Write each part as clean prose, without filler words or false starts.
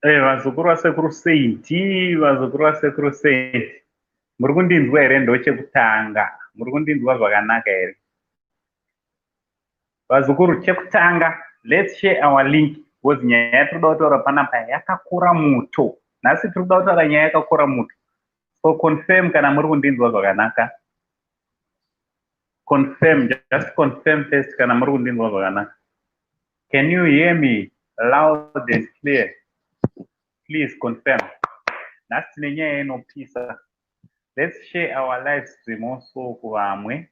Vazukuru vasekuru Saint, vazukuru vasekuru Saint. Muri kundinzwa here ndochekutanga? Muri kundinzwa zvakanaka here? Vazukuru chekutanga, let's share our link because nyaya yatiri kuda kutaura panapa yakakura muto. Nhasi tiri kuda kutaura nyaya yakakura muto. So confirm kana muri kundinzwa zvakanaka. Confirm, just confirm first kana muri kundinzwa zvakanaka. Can you hear me loud and clear? Please confirm. Nhasi tine nyaya inopisa. Let's share our live stream also kuvamwe.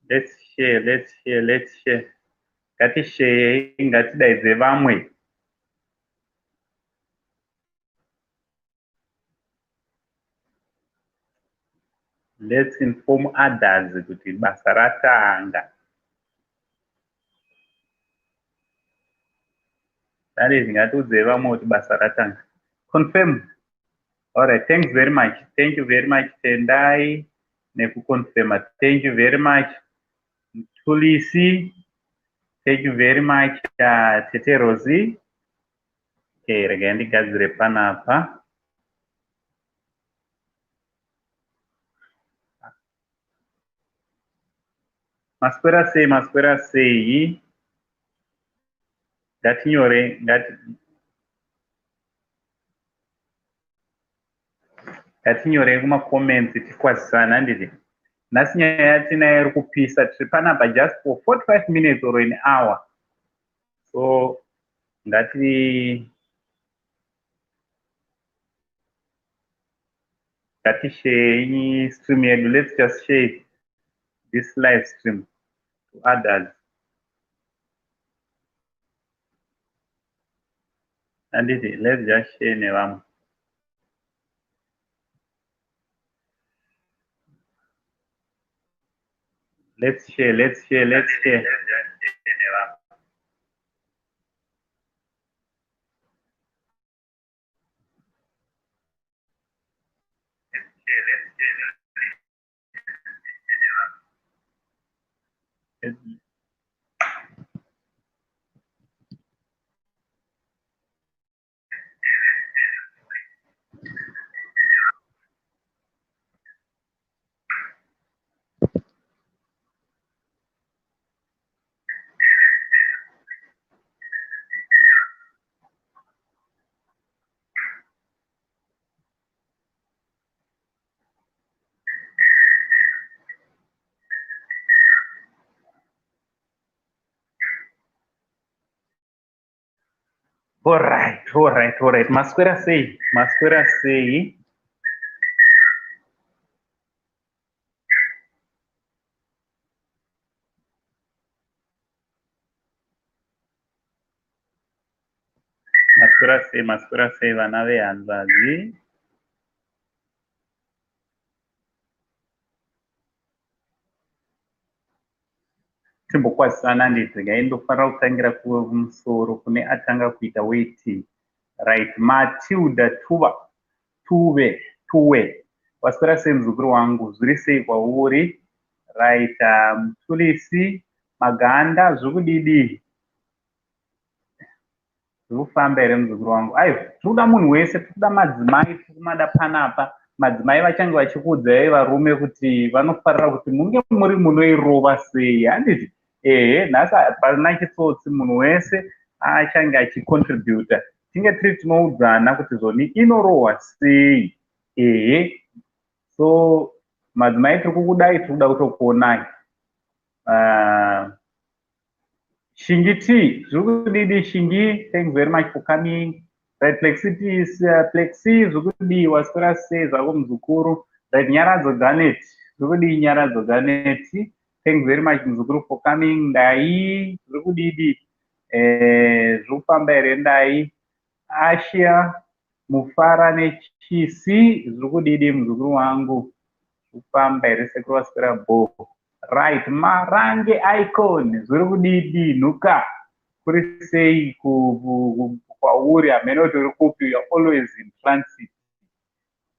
Let's share, let's share, let's share. Ngatisheyei, ngatidaidze vamwe. Let's inform others kuti basa ratanga. That is, ngatiudzei vamwe kuti basa ratanga. Confirm. All right, thanks very much. Thank you very much, Tendai, nekuconfirma. Thank you very much, Tulisi. Thank you very much, Tete Rosie. Okay, regai ndigadzire panapa. Maswera sei, maswera sei. Ngatinyore, ngatinyorei kumacomments tikwazisana handiti. Nhasi nyaya yatinayo iri kupisa, tiri panapa just for 45 minutes or an hour. So ngatisheyei stream yedu. Let's just share this live stream to others. Handiti, let's just share nevamwe. Let's share, let's share, let's share. All right, all right, all right. Maswera sei, maswera sei. Maswera sei, maswera sei vana vehanzvadzi. Timbokwazisana handiti, regai ndofanira kutangira kumusoro kune atanga kuita waiting. Right, Matilda Tuva, Tuve, Tuwe. Waswera sei muzukuru wangu, zviri sei kwauri? Right, Tulisi, Maganda, zvokudidi? Zviri kufamba here muzukuru wangu? Aiwa, tiri kuda munhu wese, tiri kuda madzimai, tiri kumada panapa. Madzimai vachange vachikuudzai varume kuti vanofarira kuti munge muri munoirova sei, handiti? Ehe, nhasi hapana chitsotsi, munhu wese achange achicontributa. Tinge tiri tinoudzana kuti zvoni inorohwa sei. Ehe, so madzimai tiri kukudai, tiri kuda kutokuonai. Shingi T, zviri kudidi Shingi? Thanks very much for coming. Right, Plexi T, Plexi, zviri kudii? Waswera sei zvako muzukuru? Right, Nyaradzo Ganet, zviri kudii Nyaradzo Ganet? Thanks very much muzukuru for coming. Ndai, zviri kudidi? Zviri kufamba here Ndai? Ashia, Mufara nechisi, zviri kudidi muzukuru wangu? Zviri kufamba here sekuru waswera bho? Right, Marange Icon, zviri kudidi nhuka? Kuri sei kwauri? Hameno kuti uri kupi, you are always in transit.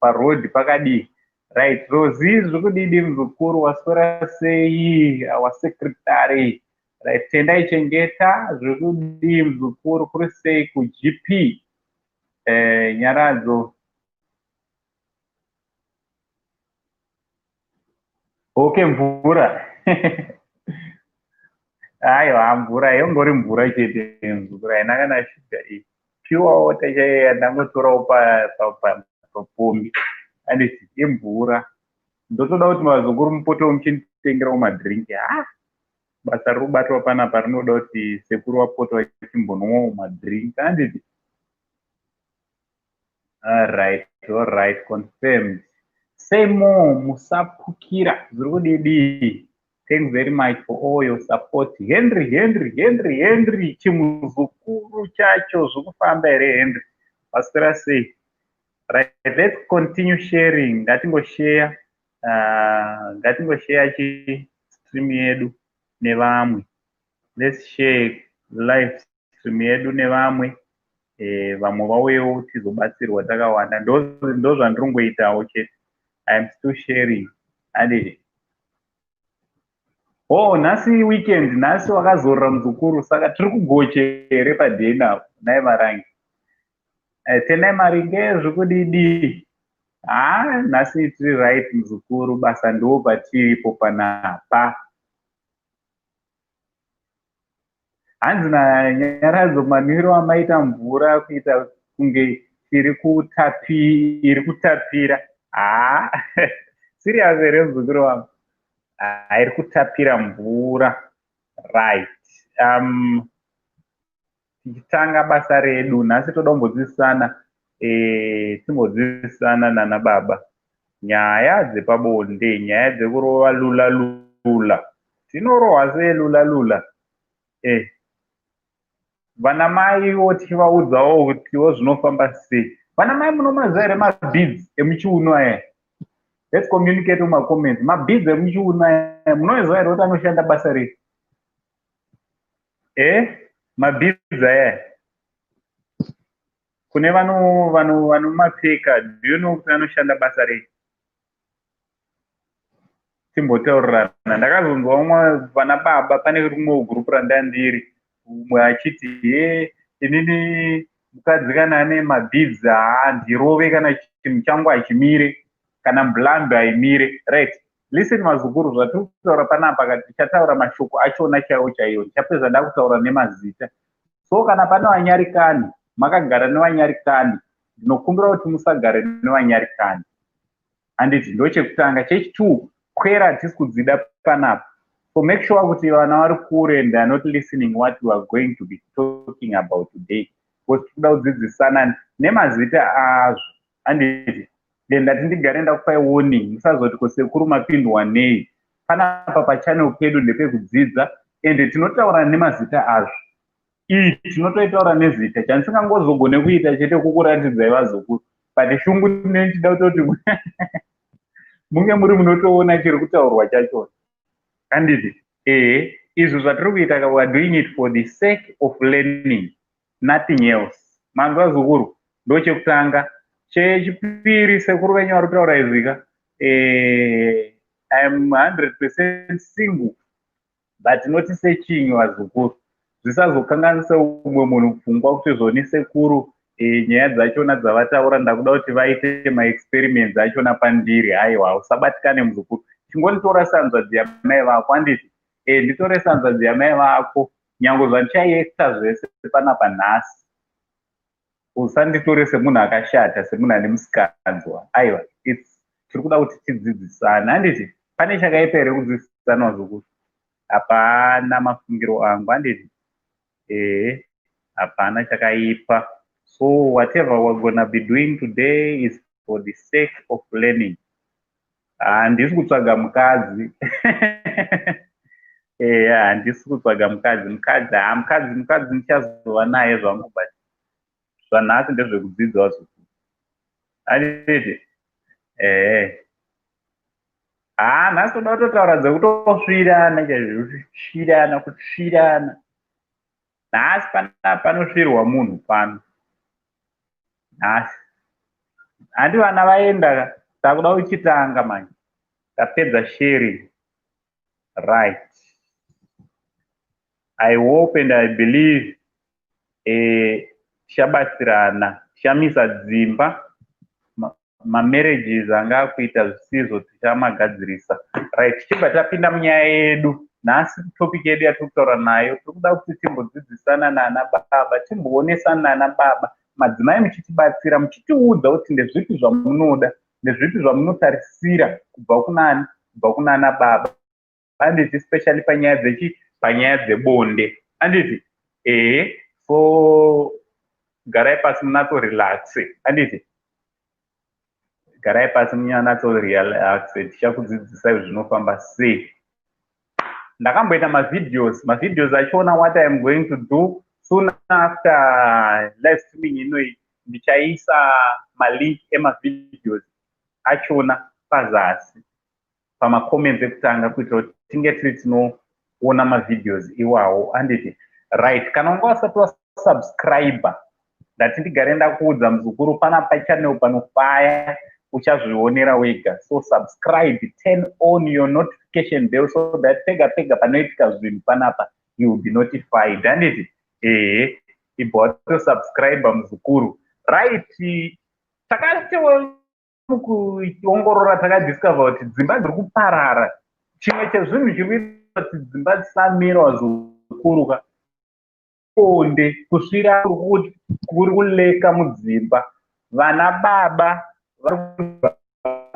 Paroad pakadii? Right, Rosie, zvekudidi muzukuru, waswera sei, our secretary? Right, Tendai Chengeta, zvekudii muzukuru, kuri sei kuGP? Nyaradzo. Okay, mvura. Aiwa, mvura yongori mvura chete muzukuru, haina kana shuga iyi. Pure water chaiyo yandangotorawo papombi. Handiti imvura. Ndotoda kuti vazukuru mupotewo muchinditengerawo madhiringi. Ha, basa riri kubatwa panapa rinoda kuti sekuru vapote vachimbonwawo madhiringi. Handiti? Alright, alright, confirmed. Say more, musapukira. Zviri kudidi? Thanks very much for all your support. Henry, Henry, Henry, Henry, chimuzukuru chacho zviri kufamba here Henry? Waswera sei? Right, let's continue sharing. Ngatingoshare, ngatingoshare chi stream yedu nevamwe. Let's share live stream yedu nevamwe. Vamwe vauyewo tizobatsirwa takawanda. Ndo zvandiri kungoitawo chete. I am still sharing. Handiti? Oh, nhasi weekend, nhasi wakazorora muzukuru, saka tiri kugoche here padheni apo, nhai Marange? Tendai Maringe, zvekudidi? Ha, nhasi tiri right muzukuru, basa ndo patiripo panapa. Hanzi naNyaradzo, manwiro amaita mvura kuita kunge iri kutapira. Ha, serious here muzukuru wangu? Ha, iri kutapira mvura. Right. Tichitanga basa redu nhasi toda kumbodzidzisana, timbodzidzisana nana baba nyaya dzepabonde, nyaya dzekurova lula lula. Tinorohwa sei lula lula? Vana maiwo tichivaudzawo kutiwo zvinofamba sei. Vana mai, munomaziva here mabeads emuchiuno aya? Let's communicate mumacomments. Mabeads emuchiuno aya munoziva here kuti anoshanda basa rei? Mabeads aya kune vanomapfeka, do you know kuti anoshanda basa rei? Timbotaurirana. Ndakazonzwa umwe vana baba pane rimwe gurupu randandiri, umwe achiti, he, inini mukadzi kana ane mabeads haandirove, kana chinhu changu hachimire, kana mblambi haimire. Right, listen mazukuru, zvatiri kutaura panapa tichataura mashoko achona chaiwo chaiwo. Ndichapedza ndakutaura nemazita. So kana pane vanyarikani, makagara nevanyarikani, ndinokumbira kuti musagare nevanyarikani, handiti? Ndo chekutanga. Chechi2, kwera hatisi kudzida panapa. So make sure kuti vana vari kure and they are not listening what we are going to be talking about today, because tiri kuda kudzidzisana nemazita azvo, handiti? Then ndati ndigare ndakupai warning, musazoti kosekuru mapindwa nei. Panapa pachannel pedu ndepekudzidza ende tinotaura nemazita azvo. Iyi tinotoitaura nezita. Chandisingangozogone kuita chete kukuratidzai vazukuru, but shungu ndinochida kutoti munge muri munotoona chiri kutaurwa chachona, handiti? Ehe, izvo zvatiri kuita, we are doing it for the sake of learning, nothing else. Manzwa zukuru? Ndo chekutanga. Chechipiri, sekuru venyu vari kutaura izvika, I am 100% single but not searching vazukuru. Zvisazokanganisa umwe munhu pfungwa kuti zvoni sekuru, nyaya dzachona dzavataura ndakuda kuti vaite maexperiments achona pandiri. Haiwa, usabatikane muzukuru, chingonditora sanzvadzi yamai vako, handiti? Nditore sanzvadzi yamai vako, nyange zvandichaita zvese panapa nhasi, usanditore semunhu akashata, semunhu ane musikanzwa. Aiwa, tiri kuda kuti tidzidzisane, handiti? Pane chakaipa here kudzidzisana vazukuru? Hapana, mafungiro angu, handiti? Ehe, hapana chakaipa. So whatever we're gonna be doing today is for the sake of learning. Handisi kutsvaga mukadzi. Eya, handisi kutsvaga mukadzi. Mukadzi, ha, mukadzi, mukadzi ndichazova naye zvangu, but zvanhasi ndezvekudzidza vazukuru, handiti? Ehe, ha, nhasi toda kutotaura dzekutosvirana chaizvo, kusvirana, kusvirana. Nhasi panapa panosvirwa munhu pano nhasi, handi? Vana vaenda. Takuda kuchitanga manje. Tapedza sharing. Right. I hope and I believe tichabatsirana, tichamisa dzimba, mamarriages anga akuita zvisizvo tichamagadzirisa. Right, tichibva tapinda munyaya yedu. Nhasi topic yedu yatiri kutaura nayo, tiri kuda kuti timbodzidzisana nana baba, timboonesana nana baba, madzimai muchitibatsira, muchitiudza kuti ndezvipi zvamunoda, ndezvipi zvamunotarisira kubva kunani, kubva kunana baba, handiti? Especially panyaya dzechi, panyaya dzebonde, handiti? Ehe, so garai pasi, munatsorelaxe, handiti? Garai pasi, munyatsorelaxe, tichakudzidzisai zvinofamba sei. Ndakamboita mavideos, mavideos achiona what I am going to do soon after live streaming inoi. Ndichaisa malink emavideos achona pazasi pamacomments ekutanga, kuitira kuti tinge tiri tinoona mavideos iwawo, handiti? Right, kana unga wasati wasubscribe, ndati ndigare ndakuudza, muzukuru, pana pachannel panofaya, uchazvionera wega. So subscribe, turn on your notification bell, so that pega pega panoitika zvinhu panapa, you will be notified, handiti? Ehe, ibva watosubscribe, muzukuru. Right, takati mukuongorora takadiscover kuti dzimba dziri kuparara. Chimwe chezvinhu chiri kuita kuti dzimba dzisamira, vazukuru ka, bonde. Kusvira kuri kuleka mudzimba. Vana baba vari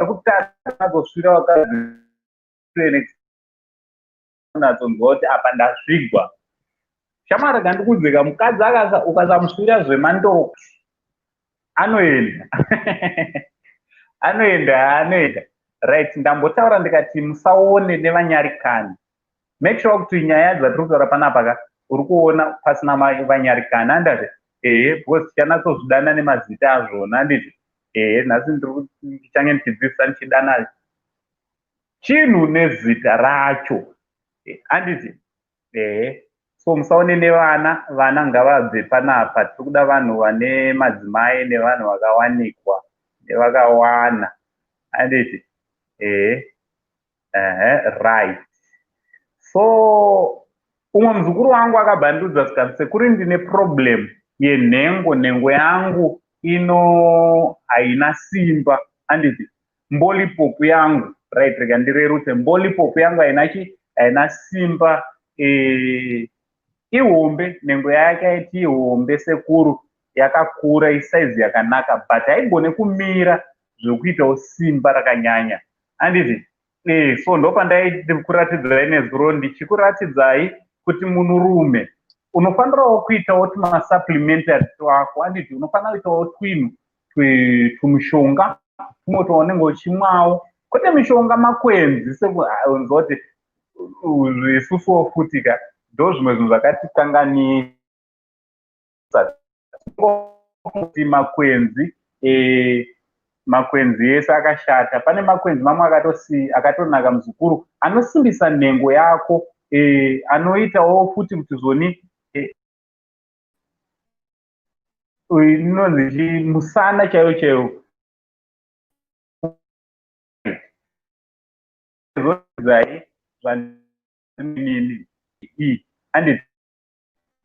kutadza kusvira vakadzi, natsonzwa kuti apa ndasvigwa. Shamwari, kandikudzeka, mukadzi ukasamusvira zvemandoko, anoenda, anoenda, anoenda. Right, ndambotaura ndikati musaone nevanyarikani. Make sure kuti nyaya dzatiri kutaura panapa ka, uri kuona pasina vanyarikani, andati? Ehe, because tichanatsozvidana nemazita azvona, handiti? Ehe, nhasi ndichange ndichidzidzisa ndichidana chinhu nezita racho, handiti? Ehe, so musaone nevana. Vana ngavabve panapa. Tiri kuda vanhu vane madzimai nevanhu vakawanikwa nevakawana, handiti? Ehe, ehe. Right, so umwe muzukuru wangu akabva andiudza zvikanzi, "Sekuri, ndine problem yenhengo. Nhengo yangu ino haina simba, handiti? Mbolipopu yangu." Right, rega ndirerutse. "Mbolipopu yangu haina chi, haina simba." Ihombe nhengo yake, aiti ihombe, sekuru, yakakura, isaizi yakanaka, but haigone kumira zvekuitawo simba rakanyanya, handiti? So ndopandakuratidzai nezuro, ndichikuratidzai kuti munhurume unofanirawo kuitawo tumasupplementary twako, handiti? Unofanira kuitawo twinhu tumushonga tumwe twaunenge uchimwawo, kwete mishonga makwenzi sekunzwa kuti isusuwo futi ka, ndo zvimwe zvinhu zvakatikanganisa kuti makwenzi, makwenzi ese akashata. Pane makwenzi mamwe akatonaka, muzukuru, anosimbisa nhengo yako, anoitawo futi kuti zvoni inonzi musana chaiwo chaiwo zai zvanini handiti?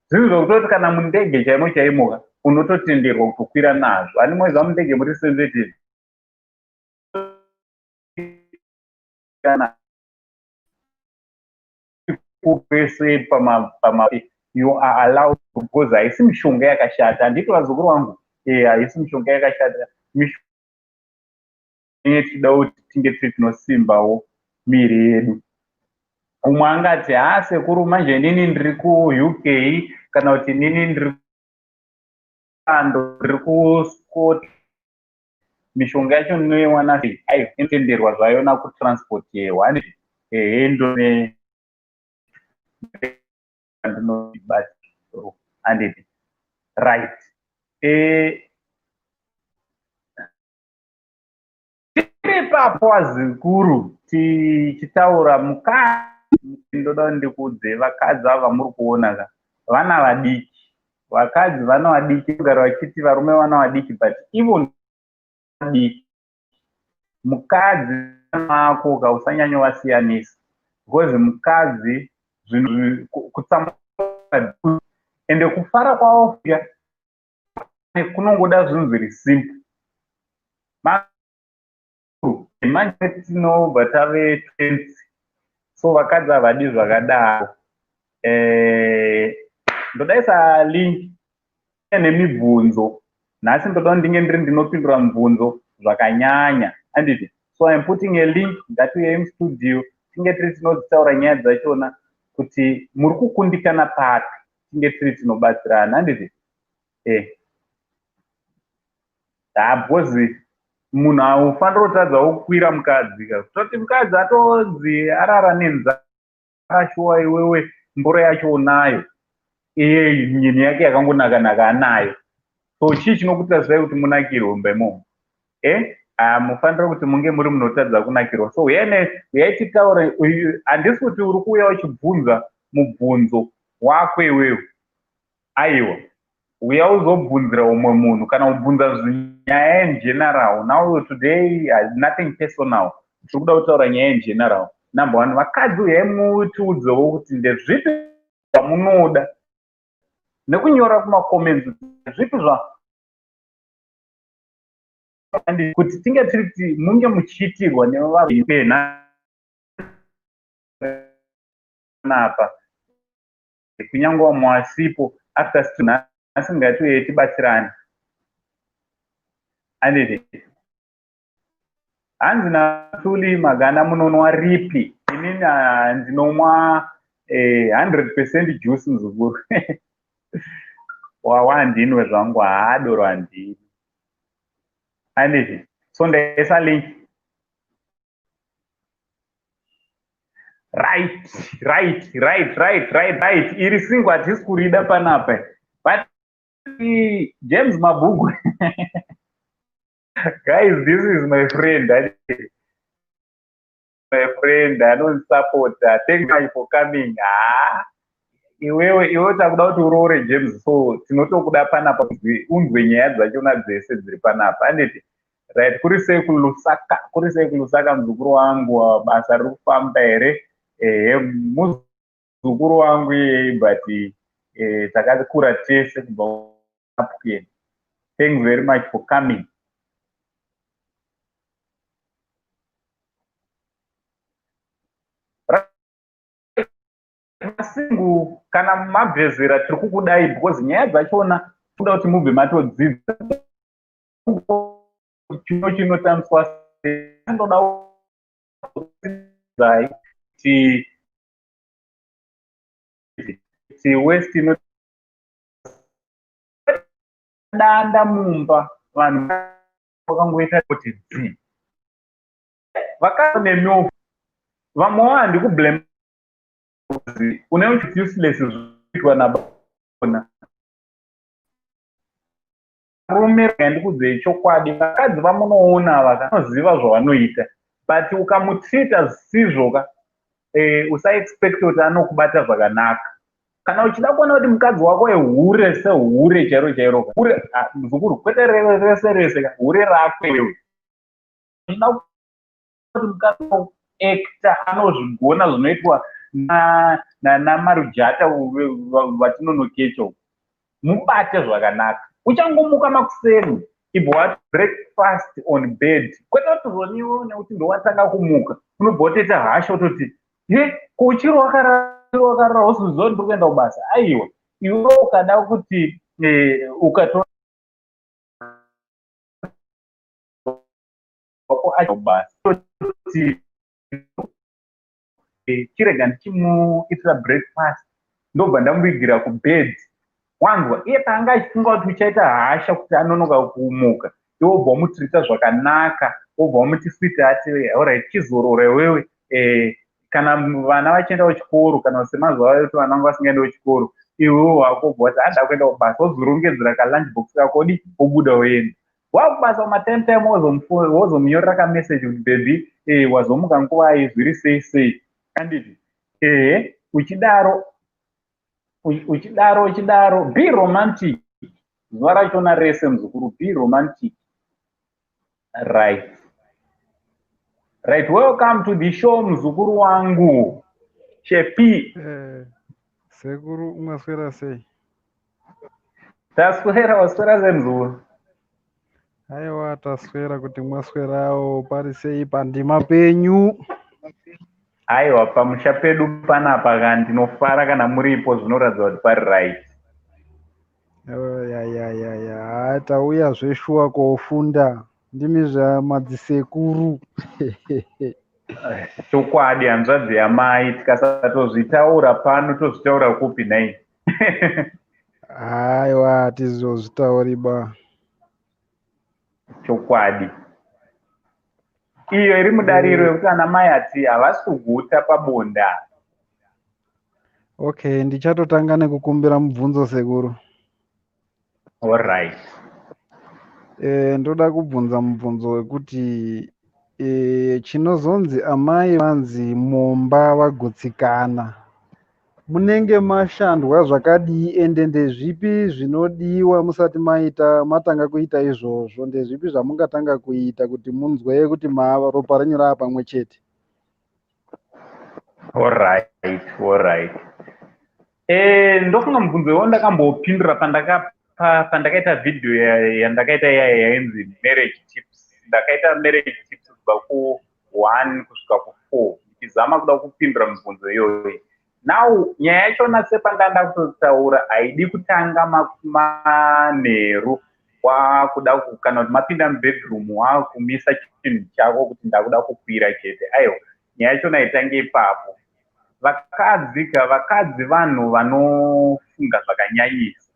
Zvinhu zvokutoti kana mundege chaimo chaimoka unototenderwa kutokwira nazvo. Ani moziva mundege muri sensitive kana kwese pama, you are allowed, because haisi mishonga yakashata, handiti, vazukuru vangu? Haisi mishonga yakashata. Tichida kuti tinge tiri tinosimbawo miri yedu. Umwe angati, "Ha, sekuru, manje inini ndiri kuUK, kana kuti inini ndiri ando, ndiri kuScot, mishonga yacho ndinoiwana sei?" Aiwa, inotenderwa zvayo nakutransportyewa, handiti? Ehe, ndone ndinobatsiro, handiti? Right, tiri ipapo, vazukuru, tichitaura mukadzi. Ndoda ndikudze, vakadzi ava vamuri kuona ka, vana vadiki. Vakadzi vana vadiki, kugara vachiti varume vana vadiki, but ivo vadiki. Mukadzi wako ka usanyanyovasiyanisa, because mukadzi zvinhu kutsamwa ende kufara kwavo kunongoda zvinhu zviri simple. Manje tinobva tave 20, so vakadzi havadi zvakadaro. Ndodaisa link nemibvunzo nhasi. Ndoda kuti ndinge ndiri ndinopindura mibvunzo zvakanyanya, anditi? So I'm putting a link. Ngatiuyei mustudio, tinge tiri tinodzitaura nyaya dzachona kuti muri kukundikana papi, tinge tiri tinobatsirana, handiti? Because munhu haufaniri kutadzawo kukwira mukadzi ka. Kutoti mukadzi atonzi arara nenzara, shuwa iwewe mboro yacho unayo, iye nyini yake yakangonaka naka anayo. So chii chinokuita kuti munakirwe mumba imomo? Hamufaniri kuti munge muri munotadza kunakirwa. So uyai titaure. Handisi kuti uri kuuya uchibvunza mubvunzo wako iwewe, aiwa. Uya uzobvunzira umwe munhu kana kubvunza nyaya in general. Now today, nothing personal, tiri kuda kutaura nyaya in general. Number one, vakadzi, uyai mutiudzewo kuti ndezvipi zvamunoda, nekunyora kumacomments zvipi zva kuti tinge tiri munge muchiitirwa nevanapa, kunyange vamwe vasipo after. Nhasi ngatiuye tibatsirane, anditi? Hanzi naTuli Magana, munonwa ripi? Inini ndinomwa 100% juice, muzukuru. Wawa handinwe zvangu, haadoro handini, anditi? So ndaisa link. Right. Iri single hatisi kurida panapa, but James Mabhugu, guys, this is my friend, my friend anondisapota. Thank you for coming. Ha, iwewe, iwewe takuda kuti uroore, James, so tinotokuda panapa kuti unzwe nyaya dzachona dzese dziri panapa, anditi? Right. Kuri sei kuLusaka? Kuri sei kuLusaka, muzukuru wangu? Basa riri kufamba here? Ehe, muzukuru wangu iyei, but takakura tese kubva apukeni. Thanks very much for coming. Masingle kana mabvezera, tiri kukudai because nyaya dzachona toda kuti mubve matodzidza chino chinotambiswa. Ndoda zai ti west ino danda mumba, vanhu vakangoita kuti dzi vakanemio. Vamwewo handikublame, une useless zvinoitwa nabona varume. Handikudzei chokwadi, vakadzi vamunoona vakanoziva zvavanoita, but ukamutreata zvisizvo ka, usaexpect kuti anokubata zvakanaka. Kana uchida kuona kuti mukadzi wako ehure sehure chairo chairo, hure, muzukuru, kwete rese rese ka, hure rako iwewe. Uchida kuti mukadzi wako actor anozvigona zvinoitwa namarujata vatinonokecha, mubate zvakanaka. Uchangomuka makuseni, ibva breakfast on bed, kwete kuti zoniwo nekuti ndowatanga kumuka unobva wotoita hasha, utoti, "He, ko uchiri wakarara, usiziva kuti ndiri kuenda kubasa?" Aiwa, iwe ukada kuti ukatora kubasa, kuti chirega ndichimuitira breakfast, ndobva ndamuvigira kubed. Wanzwa? Iye paanga achifunga kuti uchaita hasha kuti anonoka kumuka, iwe wobva wamutreata zvakanaka, wobva wamuti, "Sweetheart, alright, chizorora iwewe." Kana vana vachienda kuchikoro, kana semazuva ekuti vana vanga vasingaendi kuchikoro, iwewe wako wobva wati, "Handa kuenda kubasa," wozorongedzera kalunch box kako, odi wobuda woenda wakubasa. Kumatime time wozomunyorera kameseji kuti, "Baby, wazomuka nguvai? Zviri sei sei?" Anditi? Ehe, uchidaro, uchidaro, uchidaro. Be romantic zuva rachona rese, muzukuru, be romantic. Right. Right, welcome to the show, muzukuru wangu Shepi. Sekuru, mwaswera sei? Taswera, waswera semzukuru? Aiwa, taswera. Kuti mwaswerawo, pari sei pandima penyu? Aiwa, pamusha pedu panapa ka, ndinofara kana muripo, zvinoratidza kuti pari right. Oh, ya, ha, tauya zveshuwa kofunda ndimi zvamadzisekuru. Chokwadi, hanzvadzi yamai, tikasatozvitaura pano, tozvitaura kupi nhai? Aiwa, hatizozvitauri ba. Chokwadi, iyo iri mudariro yekuti ana mai ati havasi kuguta pabonda. Okay, ndichatotanga nekukumbira mubvunzo, sekuru. Alright. Ndoda kubvunza mubvunzo wekuti chinozonzi amai vanzi mumba vagutsikana, munenge mashandwa zvakadii, ende ndezvipi zvinodiwa musati maita matanga kuita izvozvo? Ndezvipi zvamungatanga kuita kuti munzwe kuti ropa renyu rava pamwe chete? Alright. Ndofunga mubvunzo iwo ndakambopindura pandakaita vhidhiyo yandakaita iya yainzi marriage tips. Ndakaita marriage tips kubva ku1 kusvika ku4, ndichizama kuda kupindura mibvunzo iyoyo. Now, nyaya yachona, sepandanda kutotaura, haidi kutanga manheru wakuda kana kuti mapinda mubedroom wakumisa chinhu chako kuti ndakuda kukwira chete. Aiwa, nyaya yachona haitange ipapo. Vakadzi ka, vakadzi vanhu vanofunga zvakanyanyisa,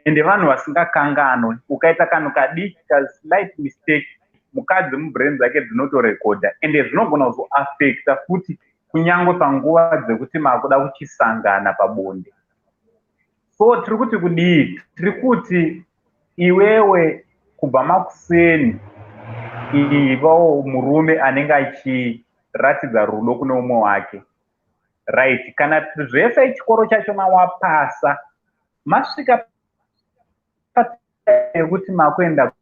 ende vanhu vasingakanganwe. Ukaita kanhu kadiki, kaslight mistake, mukadzi mubrain dzake dzinotorekodha, ende zvinogona kuzoafecta futi kunyange panguva dzekuti makuda kuchisangana pabonde. So tiri kuti kudii? Tiri kuti iwewe kubva makuseni ivawo murume anenge achiratidza rudo kune umwe wake, right? Kana zvese chikoro chachona wapasa, masvika yekuti makuenda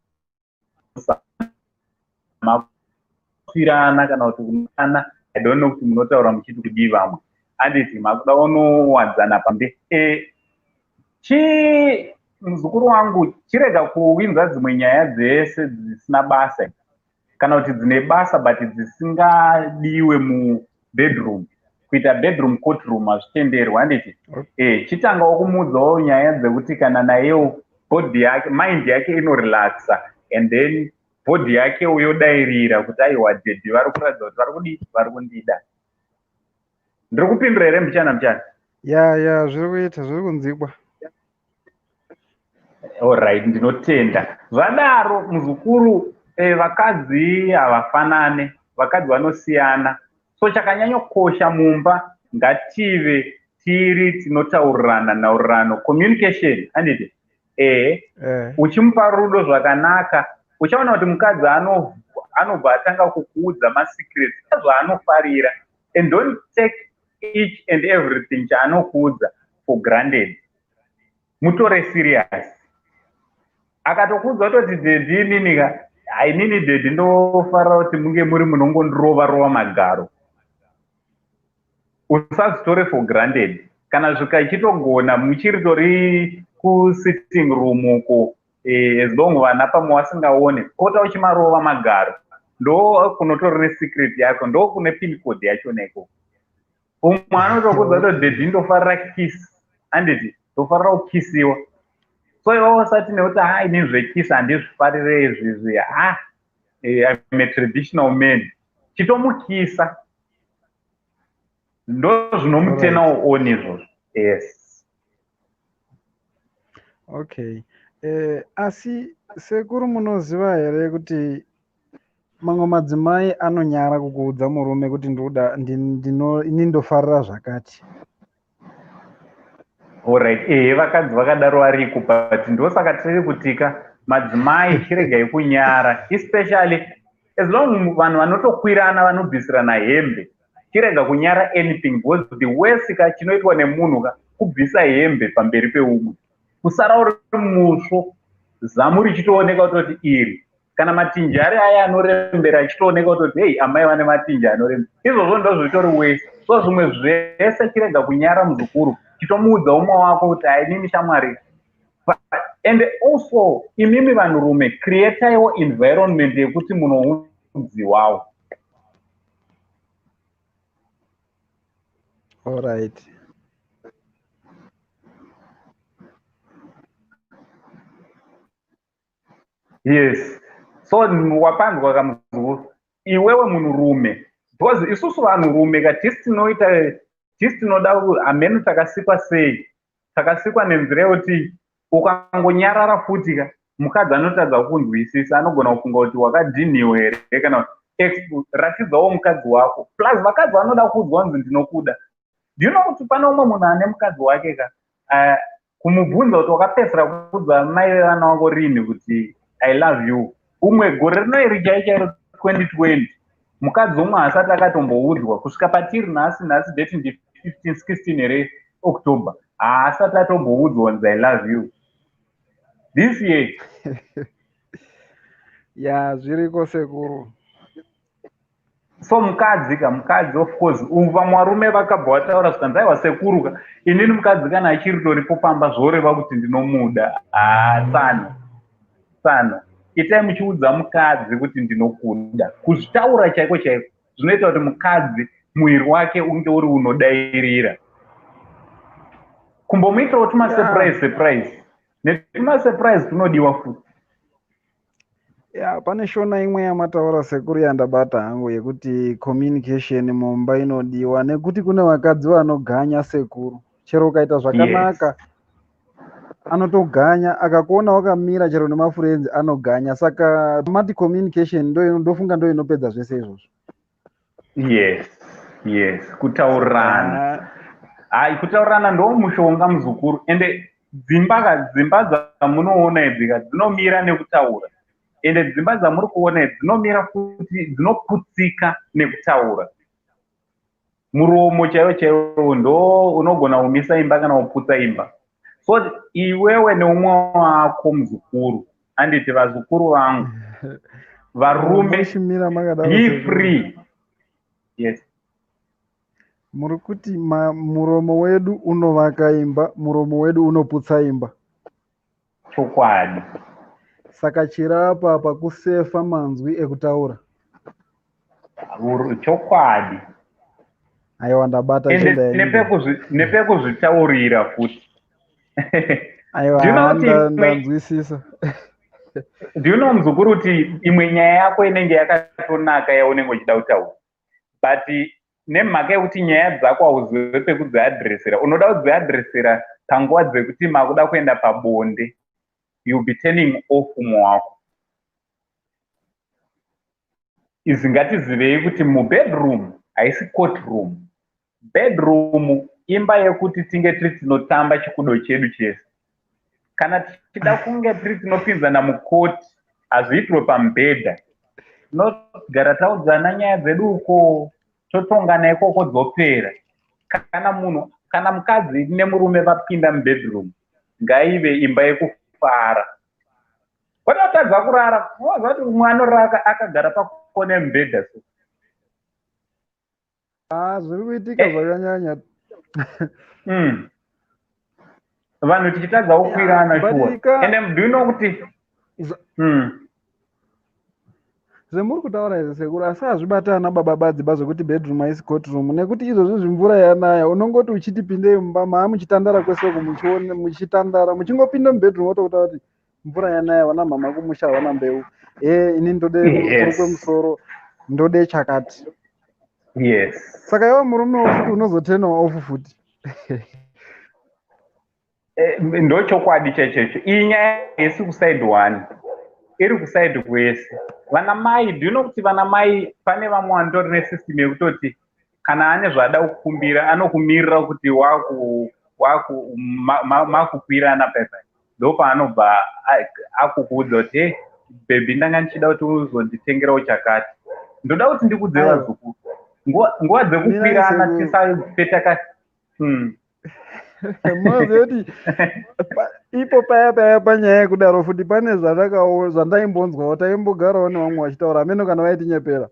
makwirana kana kuti kunana, I don't know kuti munotaura muchiti kudii vamwe, handiti? Makuda unowadzana pambe. Chi muzukuru wangu, chirega kuwinza dzimwe nyaya dzese dzisina basa, kana kuti dzine basa but dzisingadiwe mubedroom. Kuita bedroom courtroom hazvitenderwi, handiti? Chitangawo kumuudzawo nyaya dzekuti kana nayewo body yake, mind yake inorelaxa, and then body yake yodairira kuti aiwa, daddy vari kuratidza kuti vari kudii, vari kundida. Ndiri kupindura here muchana muchana? Ya, zviri kuita, zviri kunzikwa. Alright, ndinotenda. Zvadaro, muzukuru, vakadzi havafanane, vakadzi vanosiyana. So chakanyanyokosha mumba, ngative tiri tinotaurirana, nhaurirano, communication, handiti? Uchimupa rudo zvakanaka, uchaona kuti mukadzi anobva atanga kukuudza masecrets ezvaanofarira. And don't take each and everything chaanokuudza for granted, mutore serious. Akatokuudza kutoti, "Daddy, inini ka, hainini daddy, ndofarira kuti munge muri munongondirova rova magaro," usazvitore for granted. Kana zvikachitogona muchiri tori kusitting room uko, as long vana pamwe vasingaone, pota uchimarova magaro. Ndo kunotori nesecret yako, ndo kune pin code yachona ikoko. Umwe anotokuudza kuti, "Daddy, ndofarira kiss," handiti? "Ndofarira kukisiwa." So iwe usati nekuti, "Ha, ini zvekisi handizvifarire izvizvi, ha, I'm a traditional man." Chitomukisa, ndo zvinomutenawo on izvozvo, yes. Okay, asi sekuru, munoziva here kuti mamwe madzimai anonyara kukuudza murume kuti ndoda ini ndofarira zvakati? Alright, ehe, vakadzi vakadaro variko, but ndosaka tiri kutika madzimai, chiregai kunyara, especially as long vanhu vanotokwirana, vanobvisirana hembe. Chirega kunyara anything, because the worst ka chinoitwa nemunhu ka kubvisa hembe pamberi peumwe, kusara uri musvo, zamu richitooneka kutoti iri. Kana matinji ari aya anorembera achitooneka kutoti hei, amai vane matinji anorembera, izvozvo ndozvitori wese. So zvimwe zvese chirega kunyara, muzukuru. Chitomuudza umwe wako kuti hainini shamwari. And also imimi vanhurume, creataiwo environment yekuti munoudziwawo. Alright. Yes, so wapanzwa kamuzukuru, iwewe munhurume, because isusu vanhurume ka tisi tinoita, tisi tinoda hameno takasikwa sei. Takasikwa nenzira yekuti ukangonyarara futi ka, mukadzi anotadza kunzwisisa, anogona kufunga kuti wakadhinhiwa here. Kana ratidzawo mukadzi wako. Plus vakadzi vanoda kuudzwa kunzi ndinokuda. Do you know kuti pane umwe munhu ane mukadzi wake ka, kumubvunza kuti wakapedzisira kuudza mai vevana vako rini kuti "I love you"? Umwe gore rino iri chai chairo, 2020, mukadzi umwe asati akatomboudzwa kusvika patiri nhasi. Nhasi date ndi 15, 16 here, October, haasati atomboudzwa kunzi "I love you" this year. Ya, zviriko sekuru. So mukadzi ka, mukadzi, of course vamwe varume vakabva vataura zvikanzi, "Aiwa sekuru ka, inini mukadzi kana achiri toripo pamba zvoreva kuti ndinomuda." Haa, tsano, tsano, itai muchiudza mukadzi kuti ndinokuda. Kuzvitaura chaiko chaiko zvinoita kuti mukadzi muviri wake unge uri unodairira. Kumbomuitirawo tumasurprise, surprise netumasurprise tunodiwa futi. Ya, pane shona imwe yamataura sekuru yandabata hangu, yekuti communication mumba inodiwa, nekuti kune vakadzi vanoganya sekuru. Chero ukaita zvakanaka, anotoganya. Akakuona wakamira chero nemafriends, anoganya. Saka mati communication ndofunga ndo inopedza zvese izvozvo. Yes, kutaurirana. Hai, kutaurirana ndo mushonga, muzukuru. Ende dzimba ka, dzimba dzamunoona idzi ka, dzinomira nekutaura. Ende dzimba dzamuri kuona idzi dzinomira futi, dzinoputsika nekutaura. Muromo chaiwo chaiwo ndo unogona kumisa imba kana kuputsa imba. So iwewe neumwe wako, muzukuru, anditi vazukuru vangu varume, Muchimira makadaro, be sekuru. free, yes. Muri kuti muromo wedu unovaka imba, muromo wedu unoputsa imba. Chokwadi. Saka chirapa pakusefa manzwi ekutaura. Chokwadi. Aiwa, ndabata. Ende Chenda yainge. Nepekuzvitaurira futi. Aiwa. Do you know kuti Ndanzwisisa. Do you know, muzukuru, kuti imwe nyaya yako inenge yakatonaka yaunenge uchida kutaura, but nemhaka yekuti nyaya dzako hauzive pekudziadhiresera, unoda kudziadhiresera panguva dzekuti makuda kuenda pabonde, you'll be turning off umwe wako. Izvi ngatizivei kuti mubedroom haisi court room. Bedroom imba yekuti tinge tiri tinotamba chikudo chedu chese. Kana tichida kunge tiri tinopinzana mukoti, hazviitwe pamubhedha. Tinogara taudzana nyaya dzedu uko, totongana ikoko, dzopera. Kana munhu, kana mukadzi nemurume vapinda mubedroom, ngaive imba yekufara, kwete kutadza kurara. Unoziva kuti umwe anorara akagara pakona yemubhedha so. Ah, zviri kuitika zvakanyanya. Vanhu tichitadza kukwirana. But Shuwa. Ende do you know kuti Zvemuri kutaura izvi sekuru, asi hazvibata ana baba badziba zvekuti bedroom haisi courtroom, nekuti izvozvi zvimvura yanaya, unongoti uchiti pindei mumba, maa muchitandara kwese uku, muchione muchitandara, muchingopinda mubedroom wotokuta kuti mvura yanaya, vana mhama kumusha havana mbeu, e ini ndode kurukwe musoro, ndode chakati. Saka iwe murume futi unozotenawo off futi. Ndo chokwadi chaichoicho. Iyi nyaya haisi kuside one, iri kuside kwese. Vana mai, do you know kuti vana mai pane vamwe vanotori nesystem yekutoti kana ane zvaada kukumbira, anokumirira kuti waku makukwirana paipai, ndopaanobva akukuudza kuti, "Hey baby, ndanga ndichida kuti uzonditengerawo chakati." Ndoda kuti ndikudze Aiwa. vazukuru, nguva Mirai dzekukwirana sekuru. tisape taka. Munoziva kuti ipo paya paya panyaya yekudaro futi pane zvandaimbonzwawo, taimbogarawo nevamwe vachitaura, hameno kana vaitinyepera.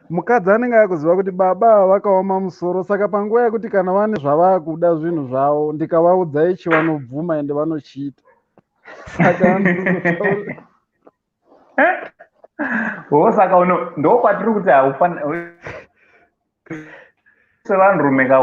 Mukadzi anenge akuziva kuti baba ava vakaoma musoro, saka panguva yekuti kana vane zvavakuda zvinhu zvavo, ndikavaudza ichi vanobvuma ende vanochiita, saka anozotaura. Wo saka uno ndokwatiri kuti haufani sevanhurume ka,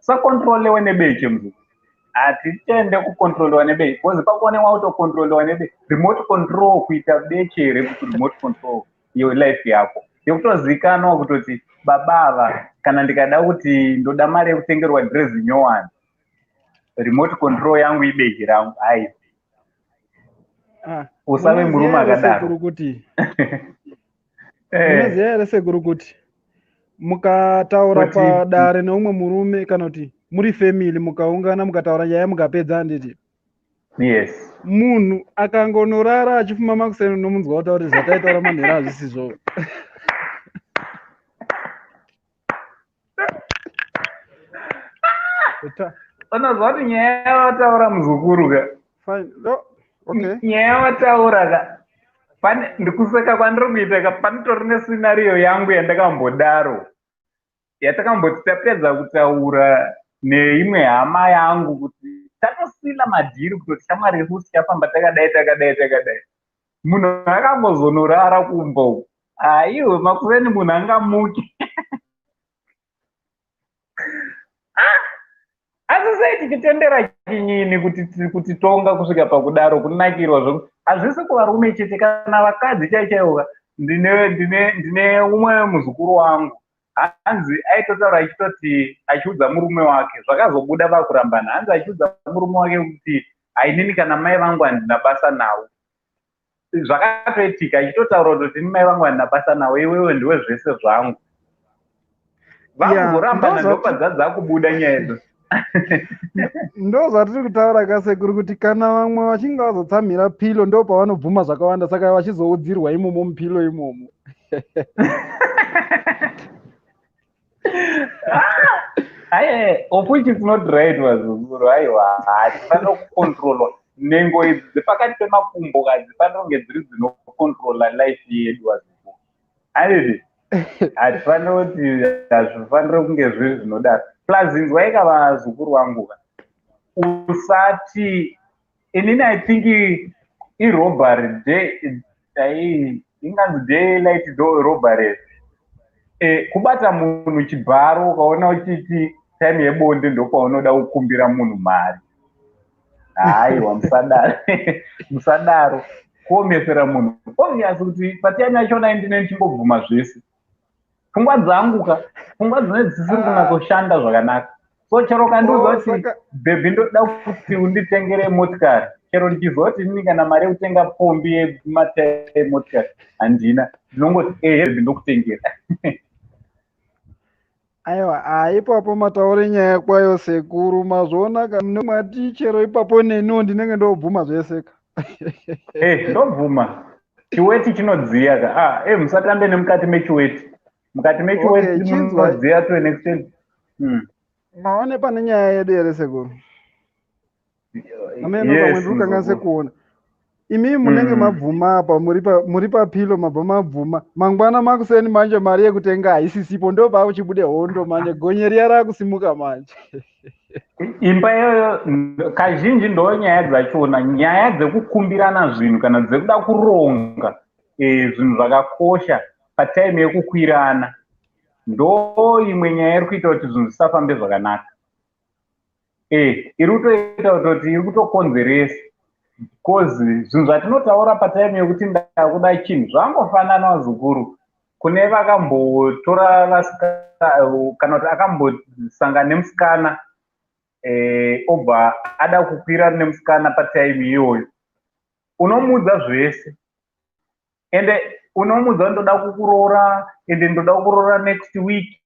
usakontrolewe nebeche muzukuru. Hatitende kukontrolewa nebeche, because pakuonekwa wakutokontrolewa nebe remote control, kuita beche here kuti remote control yelife yako, yekutozikanwa kutoti baba ava, kana ndikada kuti ndoda mari yekutengerwa dhirezi nyowani, remote control yangu ibeche rangu. Hai. Ah, Usave murume munoziva here akadaro. sekuru kuti munoziva here sekuru kuti mukataura padare neumwe murume, kana kuti muri family mukaungana, mukataura nyaya mukapedza, handiti? Yes. Munhu akangonorara achifuma, makuseni unomunzwa kutaura kuti zvataitaura manheru hazvisizvo. Unoziva kuti nyaya yavataura, muzukuru ka, Fine. No, okay. nyaya yavataura ka, pane ndikuseka kwandiri kuita ka, panotori nescenario yangu yandakambodaro, yatakamboti tapedza kutaura neimwe hama yangu kuti tatosina madhiri, kutoti shamwari yesu tichafamba takadai, takadai, takadai. Munhu akangozonorara kumba uku, aiwe, makuseni munhu angamuki. Asi sei tichitendera chinyini kuti kutitonga kusvika pakudaro, kunakirwa zvoku? Hazvisi kuvarume chete, kana vakadzi chai chaiwo. Ndine umwe muzukuru wangu, hanzi aitotaura achitoti, achiudza murume wake, zvakazobuda vakurambana, hanzi achiudza murume wake kuti hainini kana mai vangu handina basa navo. Zvakatoitika, achitotaura kutoti ini mai vangu handina basa navo, iwewe ndiwe zvese zvangu. Vakuzorambana, ndopadzadza kubuda nyaya idzo. Ndo zvatiri kutaura kasekuru, kuti kana vamwe vachinge vazotsamhira pillow, ndo pavanobvuma zvakawanda, saka vachizoudzirwa imomo mupillow imomo. Aye, of which is not right, vazukuru. Aiwa, hatifanira kukontrolwa. Nhengo idzi dzepakati pemakumbo kadzifanira kunge dziri dzinokontrola life yedu, vazukuru. Aiti hatifaniri kuti, hazvifaniri kunge zviri zvinodaro. Plus inzwaika, vazukuru vangu ka, usati inini, I think irobbery day, ai inganzi daylight do robbery, kubata munhu chibharo, ukaona uchiti time yebonde ndopaunoda kukumbira munhu mari. Haiwa, musadaro, musadaro kuomesera munhu. Obvious kuti patime yachona ndine ndichimbobvuma zvese, pfungwa dzangu ka, pfungwa dzine dzisiri kunatsoshanda zvakanaka. So chero ukandiudza kuti "Baby, ndoda kuti unditengere motikari," chero ndichiziva kuti inini kana mari yekutenga pombi yematai emotikari handina, ndinongoti, "Ehe baby, ndokutengera." Aiwa, ah, ipapo mataure nyaya kwayo sekuru, mazviona ka, mati chero ipapo neniwo ndinenge ndobvuma zvese ka. Ndobvuma. Chiweti chinodziya ka. Ah, musatambe nemukati mechiweti. Mukati mechiweti munodziya to an extent. Maone pane nyaya yedu here sekuru? Ameno Yes, pamwe ndiri kukanganise muzukuru. kuona. Imi munenge mabvuma apa, muri papillow, mabva mabvuma. Mangwana makuseni manje mari yekutenga haisisipo, ndo paakuchibude hondo manje, gonye riya raakusimuka manje. Imba iyoyo kazhinji ndo nyaya dzachona, nyaya dzekukumbirana zvinhu kana dzekuda kuronga zvinhu zvakakosha patime yekukwirana, ndo imwe nyaya iri kuita kuti zvinhu zvisafambe zvakanaka. Iri kutoita kutoti iri kutokonzeresa, because zvinhu zvatinotaura patime yekuti ndakuda chinhu zvangofanana, vazukuru, kune vakambotora kana kuti akambosangana nemusikana, obva ada kukwira nemusikana patime iyoyo. Unomuudza zvese, ende unomuudza kuti ndoda kukuroora, ende ndoda kukuroora next week,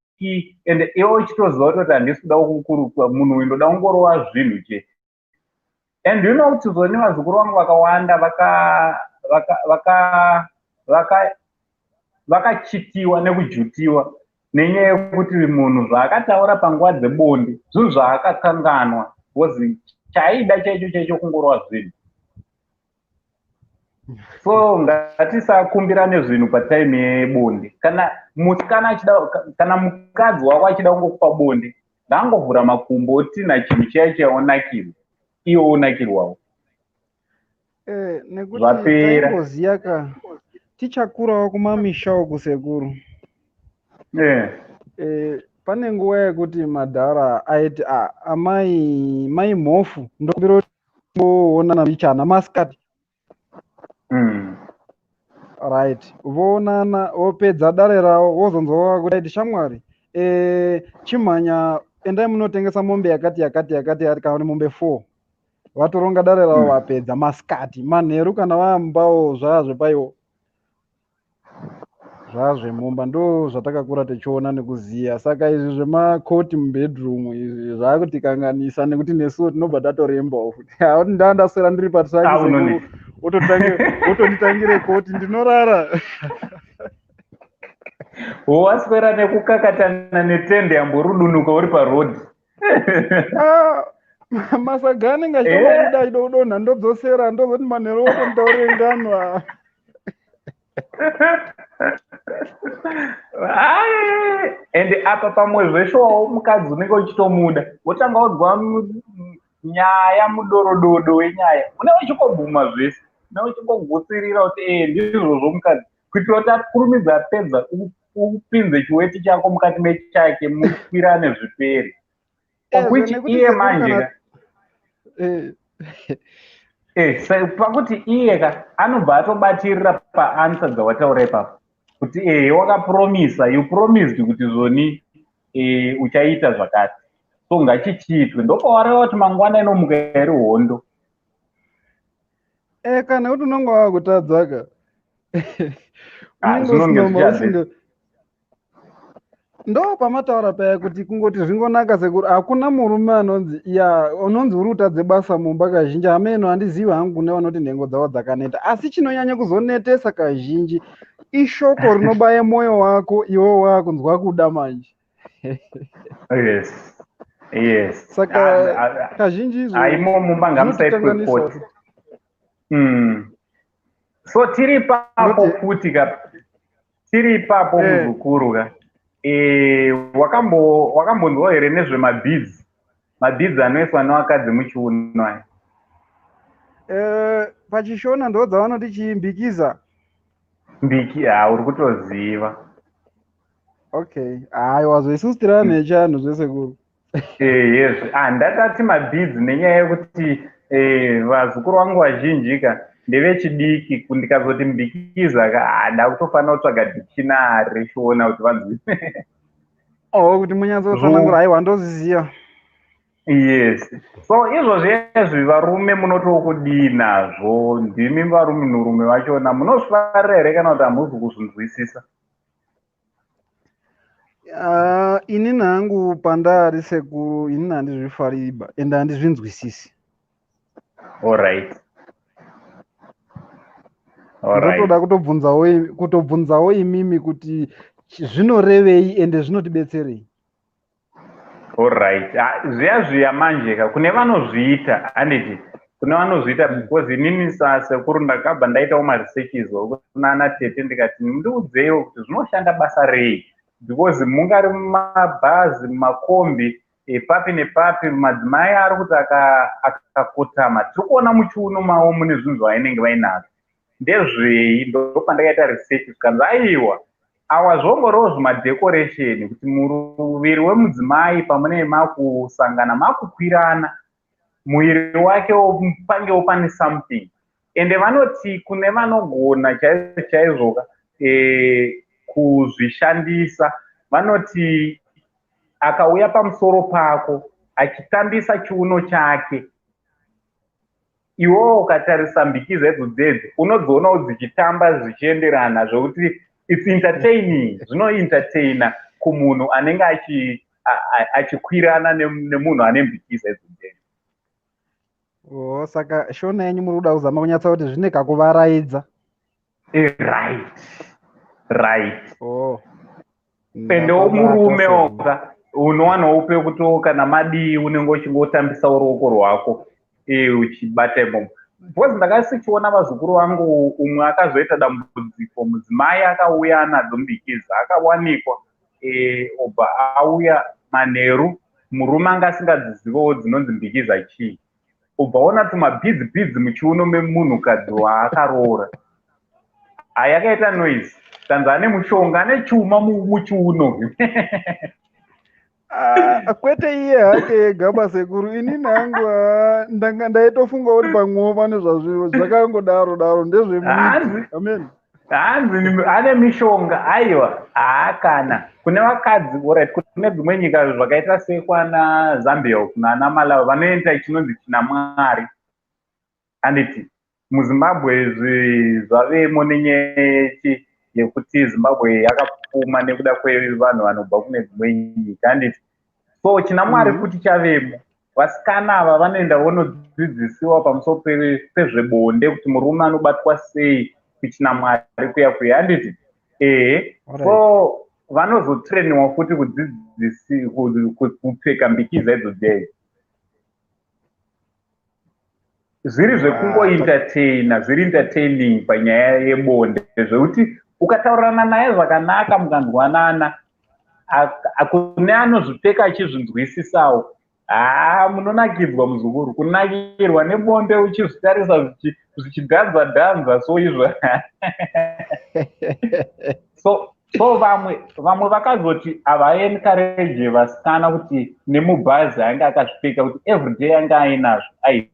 ende iwe uchitoziva kutoti handisi kuda kukukurukwa munhu uyu, ndoda kungorova zvinhu chete. And you know kuti zoni vazukuru vangu vakawanda vakachitiwa nekujutiwa. Nenyaya yekuti munhu zvaakataura panguva dzebonde zvinhu zvaakakanganwa, because chaaida chaicho chaicho kungorova zvinhu. So ngatisakumbirane zvinhu patime yebonde. Kana musikana achida, kana mukadzi wako achida kungokupa bonde, ngaangovhura makumbo, otinha chinhu chiya chiya, onakirwa, iwe onakirwawo. Nekuti Zvapera. taingoziya ka tichakurawo kumamisha uku, sekuru. Pane nguva yekuti madhara aiti, "Ah, amai mai mhofu, ndokumbira kuonana mbichana masikati." Right, voonana, vopedza dare ravo, vozonzwa kuti aiti, "Shamwari, chimhanya, endai munotengesa mombe yakati yakati yakati yakati," kana kuti mombe 4. Vatoronga dare ravo, vapedza masikati. Manheru kana vaambawo, zvazvepaiwo zvazvemumba. Ndo zvatakakura tichiona nekuziya. Saka izvi zvemakoti mubedroom izvi zvakutikanganisa, nekuti nesuwo tinobva tatorembawo futi. Hakuti ndaa ndaswera ndiri patruck, Ah, sekuru, wotonditangire koti, ndinorara. Waswera nekukakatana netende yamborudunuka uri parodhi. Ah, masaga anenge achitobuda achida kudonha, ndodzosera, ndozoti manheru wotonditaurire ngano. Ah. Ai, ende apa pamwe zveshowawo mukadzi unenge uchitomuda, wotanga wonzwa nyaya, mudorododo wenyaya, unenge uchingobvuma zvese, unenge uchingogutsirira kuti ee, ndizvozvo mukadzi, kuitira kuti akurumidza apedza, upinze chiweti chako mukati mechake, mukwirane, zvipere. Ezvo, Of which nekuti iye sekuru manje kana ka pakuti iye ka anobva atobatirira paanswer dzawataura ipapo kuti wakapromisa, you promised kuti zvoni uchaita zvakati, so ngachichiitwe. Ndopawareva kuti mangwana inomuka iri hondo. Kana kuti unonge wakutadza ka. Ah, Unenge zvinonge usina zvichadze. Ndo pamataura paya kuti kungoti zvingonaka, sekuru, hakuna murume anonzi ya unonzi uri kutadze basa mumba. Kazhinji hameno, handizivi hangu, kune vanoti nhengo dzavo dzakaneta, asi chinonyanya kuzonetesa kazhinji ishoko rinobaya mwoyo wako iwe waakunzwa kuda manje. Saka kazhinji izvo Aimo mumba ngamusaitwe zvinotikanganisa. koti. So tiri ipapo futi ka, tiri ipapo, muzukuru ka, wakambonzwa here nezvemabeads, mabeads anoiswa nevakadzi muchiuno aya? Pachishona ndo dzavanoti chimbikiza. Mbiki, ha, uri kutoziva. Okay, haiwa, isusu tiri vanhu vechianhu zvesekuru. Yes, ah, ndatati mabeads nenyaya yekuti vazukuru vangu vazhinji ka ndevechidiki. Ndikazoti mbikiza ka, ah, ndakutofanira kutsvaga dictionary rechiona kuti vanzwi. Oh, kuti munyatsotsanangura, haiwa, ndoziziva. Yes, so izvozvi ezvi varume munotokudii nazvo? Ndimi varume, nhurume vachona munozvifarira here kana kuti hamuzi kuzvinzwisisa? Uh, inini hangu pandari, sekuru, inini handizvifariba ende handizvinzwisisi. Alright. Ndotoda kutobvunzawo imimi kuti zvinorevei ende zvinotibetserei. Alright. Ah, zviya zviya manje ka, kune vanozviita, handiti, kune vanozviita, because inini sasekuru ndakabva ndaitawo maresearches kunana tete, ndikati ndiudzeiwo kuti zvinoshanda basa rei, because mungari mumabhazi, mumakombi, papi nepapi, madzimai ari kuti akakotama, tiri kuona muchiuno mavo mune zvinhu zvavainenge vainazvo, ndezvei? Ndopandakaita research, zvikanzi aiwa, awa zvongoriwo zvimadecoration, kuti muviri wemudzimai pamunee makusangana, makukwirana, muviri wake pangewo pane something. Ende vanoti kune vanogona chaizvo chaizvoka kuzvishandisa, vanoti akauya pamusoro pako achitambisa chiuno chake, iwewo ukatarisa mbikiza idzo dzedzi, unodzionawo dzichitamba zvichienderana, zvokuti it's entertaining, zvinoentertaina kumunhu anenge achikwirana nemunhu ane mbikiza idzo dzedzi. Oh, saka shona yenyu muri kuda kuzama kunyatsa kuti zvine kakuvaraidza. Right. Oh. Endewo Ndapabata murume sekuru. Oga unowanawo pekuti kana madii unenge uchingotambisawo ruoko rwako uchibata imomo, because ndakasichiona vazukuru vangu. Umwe akazoita dambudziko, mudzimai akauya anadzo mbikiza, akawanikwa obva auya manheru. Murume anga asingadzizivawo dzinonzi mbikiza chii. Ubva ona tumabhidzi bhidzi muchiuno memunhukadzi waakaroora. Hai, akaita noise, tanzi ane mushonga, ane chuma muchiuno. Ah, kwete iye hake ega basekuru, inini hangu, ah, ndanga ndaitofunga kuti pamwewo pane zvakangodaro daro ndezvemiti. Hanzi Amen. Hanzi ane mishonga. Aiwa, haakana kune vakadzi. Alright, kune dzimwe nyika zvakaita sekwana Zambia uku nana Malawi vanoenda chinonzi china Mwari, handiti? MuZimbabwe zvavemo nenyaya yekuti Zimbabwe yakapfuma nekuda kwevanhu vanobva kune dzimwe nyika, handiti? So china Mwari futi chavemo. Vasikana ava vanoenda vonodzidzisiwa pamusoro pezvebonde, kuti murume anobatwa sei kuchina Mwari kuya kuya, handiti? Ehe. So vanozotrainiwa futi kudzidzisi kupfeka mbikiza idzodzo idzi. Zviri zvekungoentertaina, zviri entertaining panyaya yebonde, zvekuti ukataurirana naye zvakanaka mukanzwanana, kune anozvipfeka achizvinzwisisawo, haa, munonakidzwa muzukuru, kunakirwa nebonde uchizvitarisa zvichidhanza dhanza. So izvo, so vamwe vakazoti havaencourage vasikana kuti nemubhazi ange akazvipfeka, kuti everyday ange ainazvo. Ai,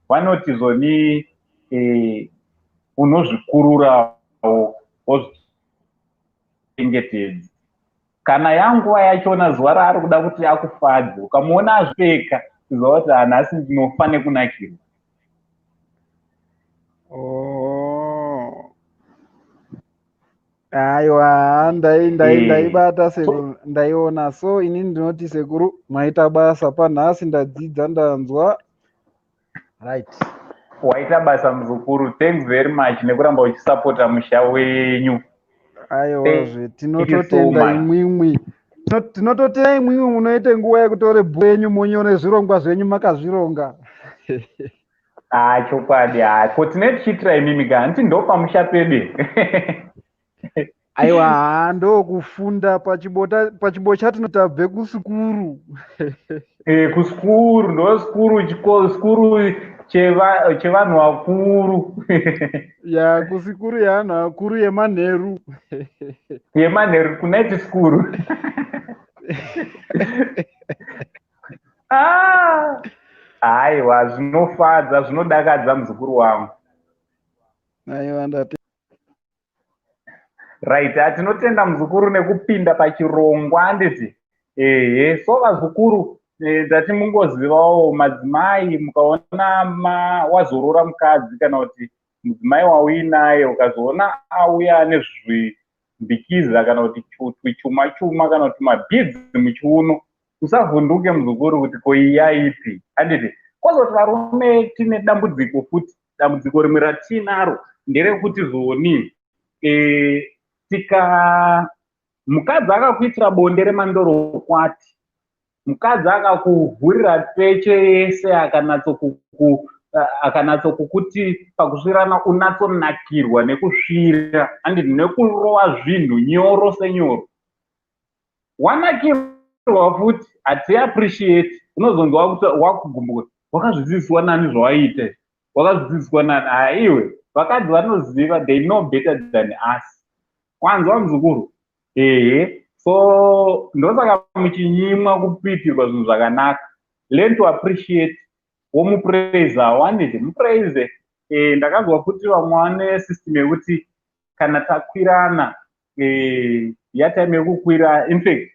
vanoti zvoni unozvikururawo wozvichengetedza. Kana yanguva yachona, zuva raari kuda kuti akufadze, ukamuona azvipfeka, ziva kuti hanhasi ndinofa nekunakirwa. Oh. Aiwa, ndaibata sekuru, ndaiona. So inini ndinoti sekuru, maita basa panhasi, ndadzidza, ndanzwa. Right. Waita basa muzukuru, thanks very much nekuramba uchisapota musha wenyu. Aiwazve, tinototenda imwimwi, tinototenda imwimwi munoite nguva yekutore bhuku yenyu munyore zvirongwa zvenyu makazvironga. Ha, chokwadi. Ha, ko tine tichiitira imimi ka, handiti? Ndo pamusha pedu. Aiwa, ha, ndokufunda pachibo chatinoti kusukuru. Kusukuru, ndo sukuru, sukuru chevanhu vakuru. Ya, kusikuru yevanhu vakuru yemanheru. Yemanheru, kunight school. Ah! Aiwa, zvinofadza, zvinodakadza muzukuru wangu. Aiwa, ndati. Right, tinotenda muzukuru nekupinda pachirongwa, handiti? Ehe. So vazukuru, ndati mungozivawo madzimai, mukaona wazorora mukadzi kana kuti mudzimai wauinaye, ukazoona auya nezvimbikiza kana kuti chuma chuma kana kuti mabhidzi muchiuno, usavhunduke muzukuru kuti ko iyi yaipi, handiti? Kwozoti varume tine dambudziko futi. Dambudziko rimwe ratinaro nderekuti zoni tika mukadzi akakuitira bonde remandorokwati, mukadzi akakuvhurira peche yese, akanatsokukuti pakusvirana unatsonakirwa nekusvira, handiti? Nekurova zvinhu nyoro senyoro, wanakirwa futi, hatiappreciate. Unozonzwa wakugumbuka, "Wakazvidzidziswa nani zvawaita? Wakazvidzidziswa nani?" Haiwe, vakadzi vanoziva, they know better than us. Kwanzwa muzukuru? Ehe. So ndosaka muchinyimwa kupitirwa zvinhu zvakanaka. Learn to appreciate, womupraisa, wanditi mupraise. Ndakanzwa kuti vamwe vane system yekuti kana takwirana, yatime yekukwira, infact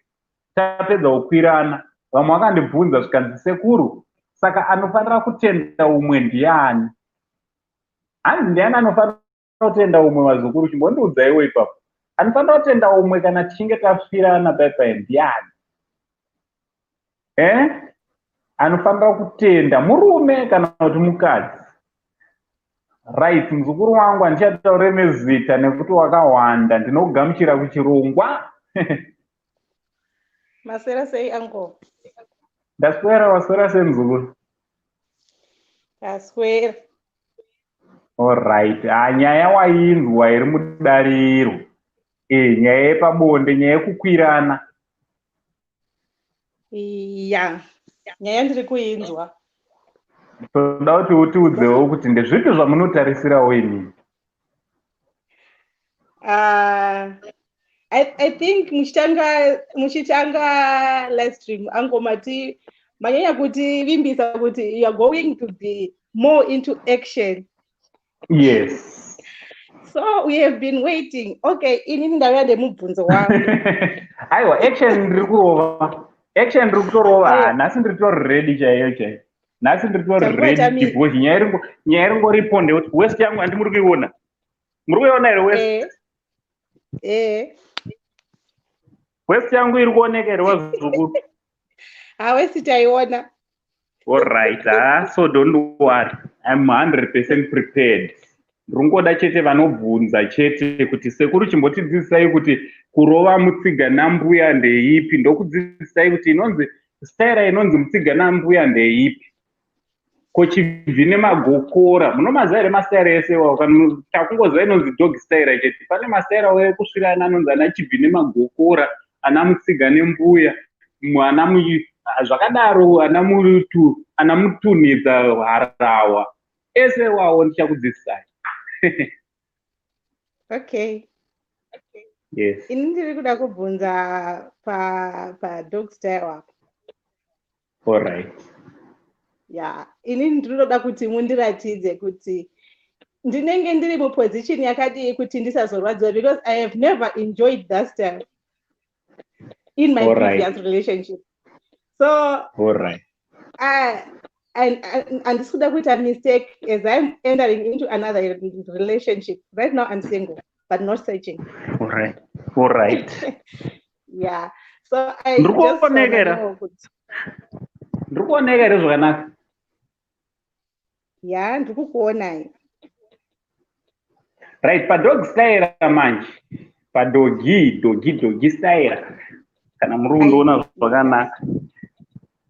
tapedza kukwirana, vamwe vakandibvunza zvikanzi, "Sekuru, saka anofanira kutenda umwe ndiani?" Hanzi, "Ndiani anofanira kutenda umwe?" Vazukuru, chimbondiudzaiwo ipapo, anofanira kutenda umwe kana tichinge tasvirana paipai ndiani? Anofanira kutenda murume kana kuti mukadzi? Right, muzukuru wangu, handichataure nezita nekuti wakawanda. Ndinokugamuchira kuchirongwa. Maswera sei, uncle? Ndaswera, waswera sei, muzukuru? Ndaswera. Alright, ha, nyaya wainzwa iri mudariro. Nyaya yepabonde, nyaya yekukwirana. Ya, nyaya ndiri kuinzwa. Toda kuti utiudzewo kuti ndezvipi zvamunotarisirawo imini. I think muchitanga live stream, uncle, mati manyanya kuti vimbisa kuti you are going to be more into action. Yes. So we have been waiting. Okay, inini ndauya nemubvunzo wangu. Aiwa, action ndiri kurova. Action ndiri kutorova. Nhasi ndiri tori ready chaiyo chaiyo. Nhasi ndiri tori ready because nyaya iringoripo ndekuti waist yangu handi muri kuiona. Muri kuiona here waist? Eh. Waist yangu iri kuoneka here, wazukuru? Ha, waist taiona. Alright, ha, so don't worry. I'm 100% prepared. Ndiri chete vanobvunza chete kuti sekuru, chimbotidzidzisai kuti kurova mutsiga nambuya ndeipi. Ndokudzidzisai kuti inonzi style inonzi mutsiga nambuya ndeipi, ko chibvi nemagokora munomaziva here? Mastyle ese iwawo takungoziva inonzi dog style chete. Pane mastyle ekusvirana anonzi ana chibvi nemagokora, ana mutsiga nembuya, ana zvakadaro, ana mutu, ana mutunhidza harawa, ese iwawo ndichakudzidzisai. Okay. Yes. Ini ndiri kuda kubvunza pa dog style apo. Alright. Ya, inini ndinoda kuti mundiratidze kuti ndinenge ndiri muposition yakadii kuti ndisazorwadziwa, because I have never enjoyed that style in my previous relationship, so Alright. Handisi kuda kuita mistake as I'm entering into another relationship. Right now I'm single but not searching. Alright. Yeah, so I Ndiri kuonekera. Ndiri kuoneka here zvakanaka? Ya, ndiri kukuonai. Right, padog style manje, padoggy, doggy, doggy style, kana muri kundiona zvakanaka,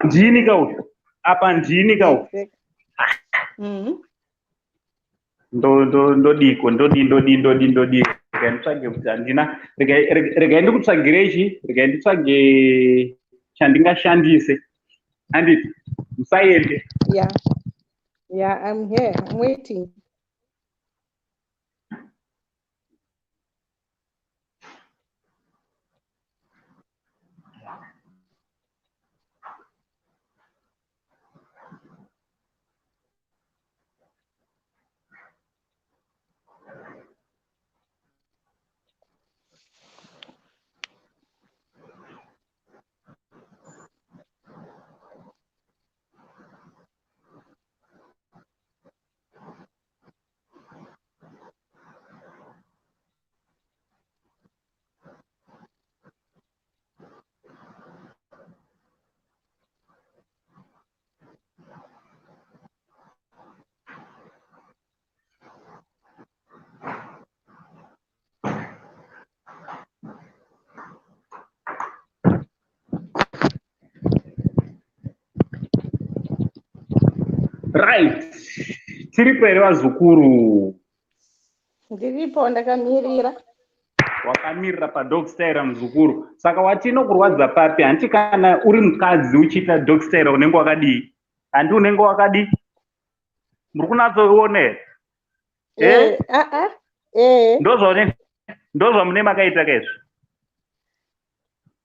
ndini kauyu apa, ndini kauyu. Ndodiko, ndodi, ndodi, ndodi, ndodi, regai nditsvage kuti handina, regai ndikutsvagirei chi, regai nditsvage chandingashandise, handiti musaende. Yeah, I'm here, I'm waiting. Right, tiripo here, vazukuru? Ndiripo, ndakamirira. Wakamirira padog style, muzukuru. Saka wati inokurwadza papi? Hanti kana uri mukadzi uchiita dog style unenge wakadii? Handi unenge wakadii? Muri kunatsoiona here? Eh, ah, ah. Eh. Ndozvamune makaita kaizvo?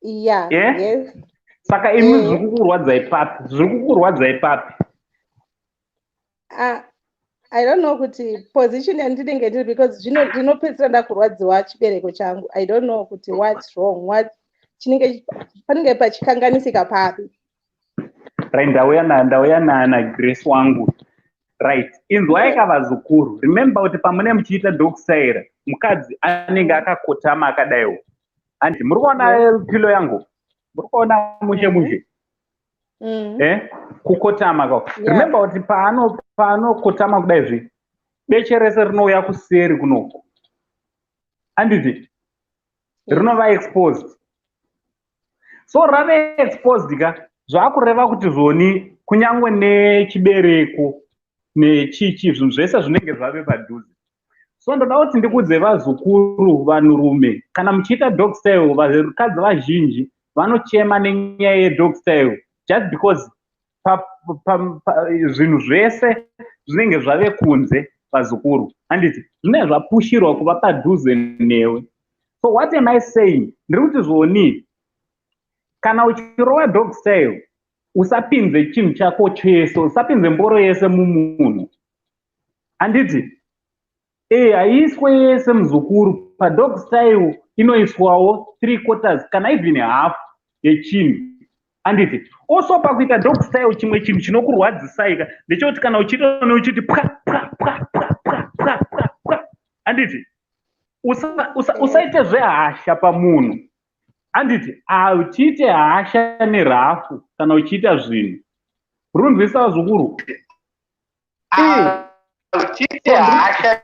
Yeah. Eh? Yes. Saka imi zviri kukurwadzai papi? Zviri kukurwadzai papi? Ah, I don't know kuti position yandinenge ndiri, because zvino ndinopedzisira ndakurwadziwa chibereko changu. I don't know kuti what's wrong, what chinenge panenge pachikanganisika papi. Right, ndauya naGrace wangu. Right, inzwai kavazukuru. Remember kuti pamune muchiita dog style, mukadzi anenge akakotama akadaiwo, handi muri kuona pillow yangu? Muri kuona mushe? Mushe. Eh, kukotama kao. Remember kuti paanokotama kudai zve, beche rese rinouya kuseri kunoku, handiti? Rinova exposed. So rave exposed ka, zvakureva kuti zvoni kunyange nechibereko nechichi, zvinhu zvese zvinenge zvave padhuze. So ndoda kuti ndikudze vazukuru, vanhurume, kana muchiita dog style, vakadzi vazhinji vanochema nenyaya yedog style just because zvinhu zvese zvinenge zvave kunze, vazukuru, handiti? Zvinenge zvapushirwa kuva padhuze newe. So what am I saying? Ndiri kuti zvoni kana uchirova dog style, usapinze chinhu chako chese, usapinze mboro yese mumunhu, handiti? E, haiiswe yese, muzukuru. Padog style inoiswawo 3/4 kana even half yechinhu, handiti? Also pakuita dog style, chimwe chinhu chinokurwadzisaika ndechekuti kana uchiita neuchiti pwa pwa pwa pwa pwa pwa pwa pwa, handiti? Usaite zvehasha pamunhu, handiti? Uchiite hasha nerafu kana uchiita zvinhu. Runzwisa, zukuru. Uchiite hasha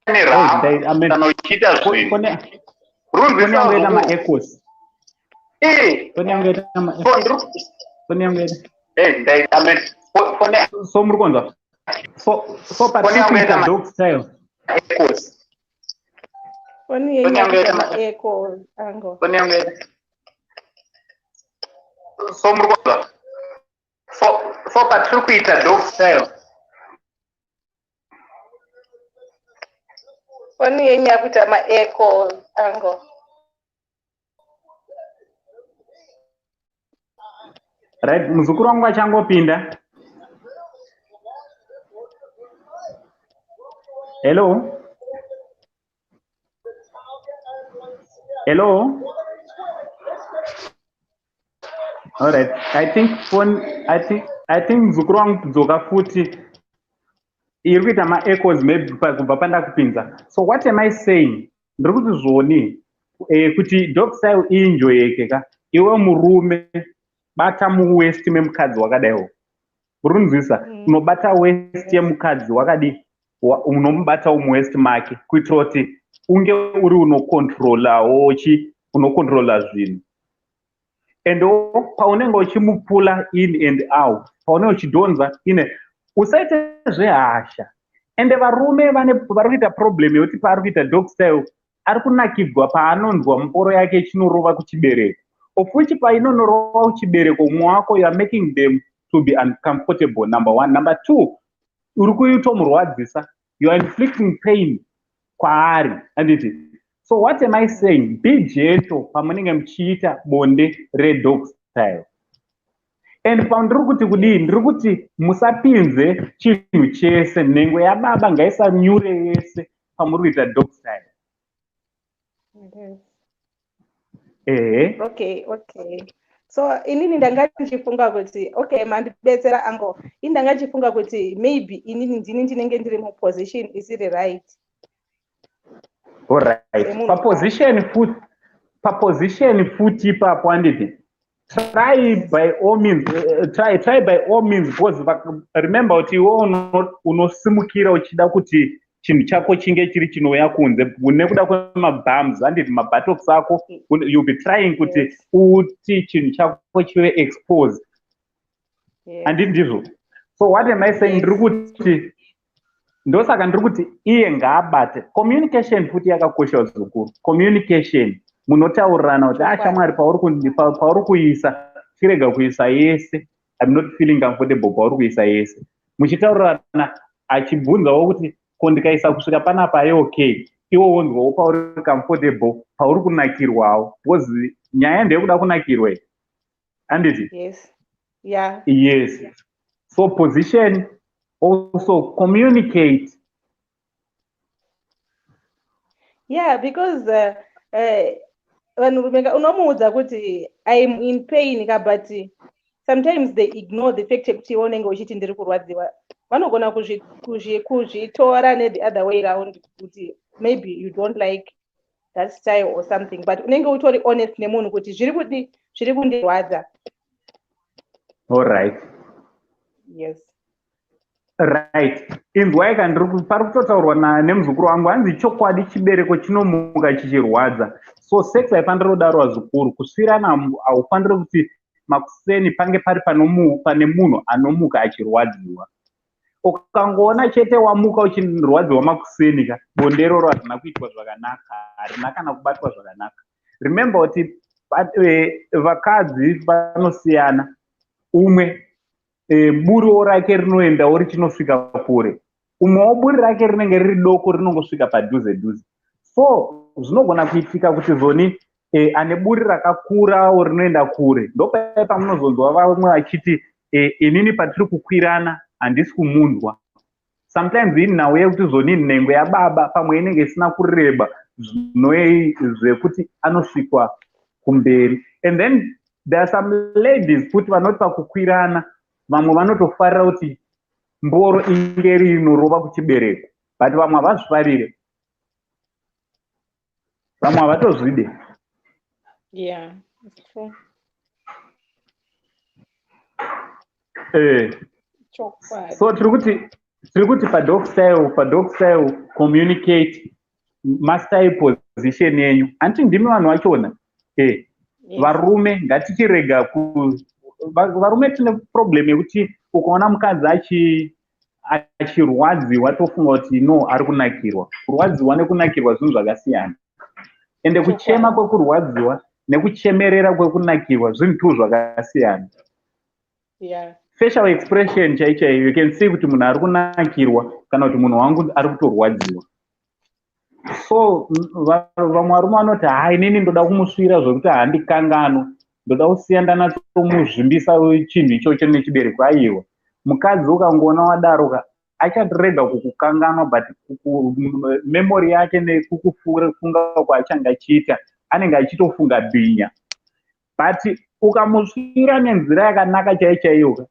nerafu kana uchiita zvinhu. Runzwisa maechoes. Foni yangu. So muri kunzwa? So patiri kuita dog style, Foni yenyu yakuita maecho, ango. So muri kunzwa? So patiri kuita dog style, Foni yenyu yakuita maecho, ango. Right, muzukuru wangu achangopinda. Hello, hello. All right, I think phone, I think muzukuru wangu kudzoka futi, iri kuita maechoes maybe kubva pandakupinza. So what am I saying? Ndiri kuti zvoni kuti dog style ienjoyeke ka, iwe murume bata muwaist memukadzi wakadaiwo. Uri kunzwisa? Unobata waist yemukadzi wakadi, unomubatawo muwaist make kuitira kuti unge uri unocontrolawo chi unocontrola zvinhu. And paunenge uchimupula in and out, paunenge uchidhonza in, usaite zvehasha. Ende varume vari kuita problem yekuti paari kuita dog style, ari kunakidzwa paanonzwa mboro yake ichinorova kuchibereko, of which painonorova kuchibereko, mumwe wako, you are making them to be uncomfortable, number one. Number two, uri kuitomurwadzisa, you are inflicting pain kwaari, handiti? So what am I saying? Be gentle pamunenge muchiita bonde redog style. And pandiri kuti kudii? Ndiri kuti musapinze chinhu chese, nhengo yababa ngaisanyure yese pamuri kuita dog style. Ehe. Okay, so inini ndanga ndichifunga kuti, okay, mandibetsera, ango. Ini ndanga ndichifunga kuti maybe inini ndini ndinenge ndiri muposition isiri right. Alright, paposition futi, paposition futi ipapo, handiti? Try by all means, try by all means, because remember kuti iwe unosimukira uchida kuti chinhu chako chinge chiri chinouya kunze nekuda kwemabums, handiti? Mabuttocks ako, you'll be trying kuti uti chinhu chako chive exposed, handiti ndizvo? So what am I saying? Ndiri kuti ndosaka ndiri kuti iye ngaabate. Communication futi yakakosha, zukuru. Communication, munotaurirana kuti, "Ah, shamwari, pauri kuisa, chirega kuisa yese. I'm not feeling comfortable pauri kuisa yese." Muchitaurirana, achibvunzawo kuti, "Ko ndikaisa kusvika panapa ye okay?" Iwo wonzwawo pauri comfortable, pauri kunakirwawo, because nyaya ndeyekuda kunakirwa, handiti? Yes, yeah. Yes, so position, also communicate. Yeah, because vanhurume unomuudza kuti, "I'm in pain ka," but sometimes they ignore the fact yekuti iwe unenge uchiti, "Ndiri kurwadziwa." Vanogona kuzvitora nethe other way round, kuti maybe you don't like that style or something, but unenge utori honest nemunhu kuti zviri kudi, zviri kundirwadza. All right. Yes. Right, inzwai ka, pari kutotaurwa nemuzukuru wangu, hanzi chokwadi chibereko chinomuka chichirwadza. So sex haifaniri kudaro, vazukuru. Kusvirana haufaniri kuti makuseni pange pari pane munhu anomuka achirwadziwa. Ukangoona chete wamuka uchirwadziwa makuseni ka, bonde iroro harina kuitwa zvakanaka, harina kana kubatwa zvakanaka. Remember kuti vakadzi vanosiyana. Umwe buriwo rake rinoendawo richinosvika kure, umwewo buri rake rinenge riri doko, rinongosvika padhuze dhuze. So zvinogona kuitika kuti zoni ane buri rakakurawo rinoenda kure, ndopai pamunozonzwa vamwe vachiti, "Inini patiri kukwirana handisi kumunzwa." Sometimes inhau yekuti zoni nhengo yababa pamwe inenge isina kureba zvekuti anosvikwa kumberi. And then there are some ladies futi vanoti pakukwirana vamwe vanotofarira kuti mboro inge rinorova kuchibereko, but vamwe havazvifarire, vamwe havatozvide. Yeah, it's true. Chokwadi. So tiri kuti padog style, communicate, master position yenyu. Handiti ndimi vanhu vachona? Yes. Varume ngatichirega ku varume tine problem yekuti ukaona mukadzi achirwadziwa, tofunga kuti no, ari kunakirwa. Kurwadziwa nekunakirwa zvinhu zvakasiyana, ende kuchema kwekurwadziwa nekuchemerera kwekunakirwa zvinhu tu zvakasiyana. Facial expression chai chaiyo, you can see kuti munhu ari kunakirwa kana kuti munhu wangu ari kutorwadziwa. So vamwe varume vanoti, "Hai, inini ndoda kumusvira zvokuti handikanganwa, ndoda kusiya ndanyatsomuzvimbisa chinhu ichocho nechibereko." Aiwa, mukadzi ukangoona wadaroka, achatirega kukukanganwa, but memory yake nekukufunga kwaachange achiita, anenge achitofunga bhinya. But ukamusvira nenzira yakanaka chaiyo chaiyoka,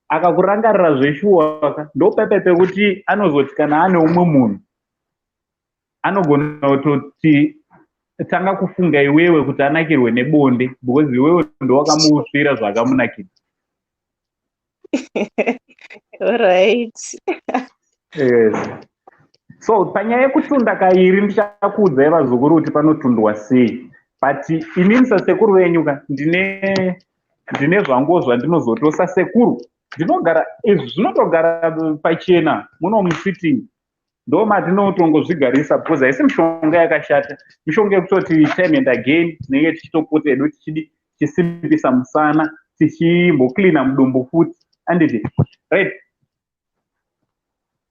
akakurangarira zveshuwaka, ndopepe pekuti anozoti kana ane umwe munhu, anogona kutoti tanga kufunga iwewe kuti anakirwe nebonde, because iwewe ndowakamusvira zvakamunakidza. Alright. Yes. So panyaya yekutunda kairi, ndichakuudzai, vazukuru, kuti panotundwa sei. But inini sasekuru venyu ka, ndine zvanguwo zvandinozoto sasekuru ndinogara, izvi zvinotogara pachena muno musitting, ndo matinotongozvigarisa, because haisi mishonga yakashata, mishonga yekutoti time and again tinenge tichitopota hedu tichidi tichisimbisa musana, tichimbocleana mudumbu futi, anditi? Right,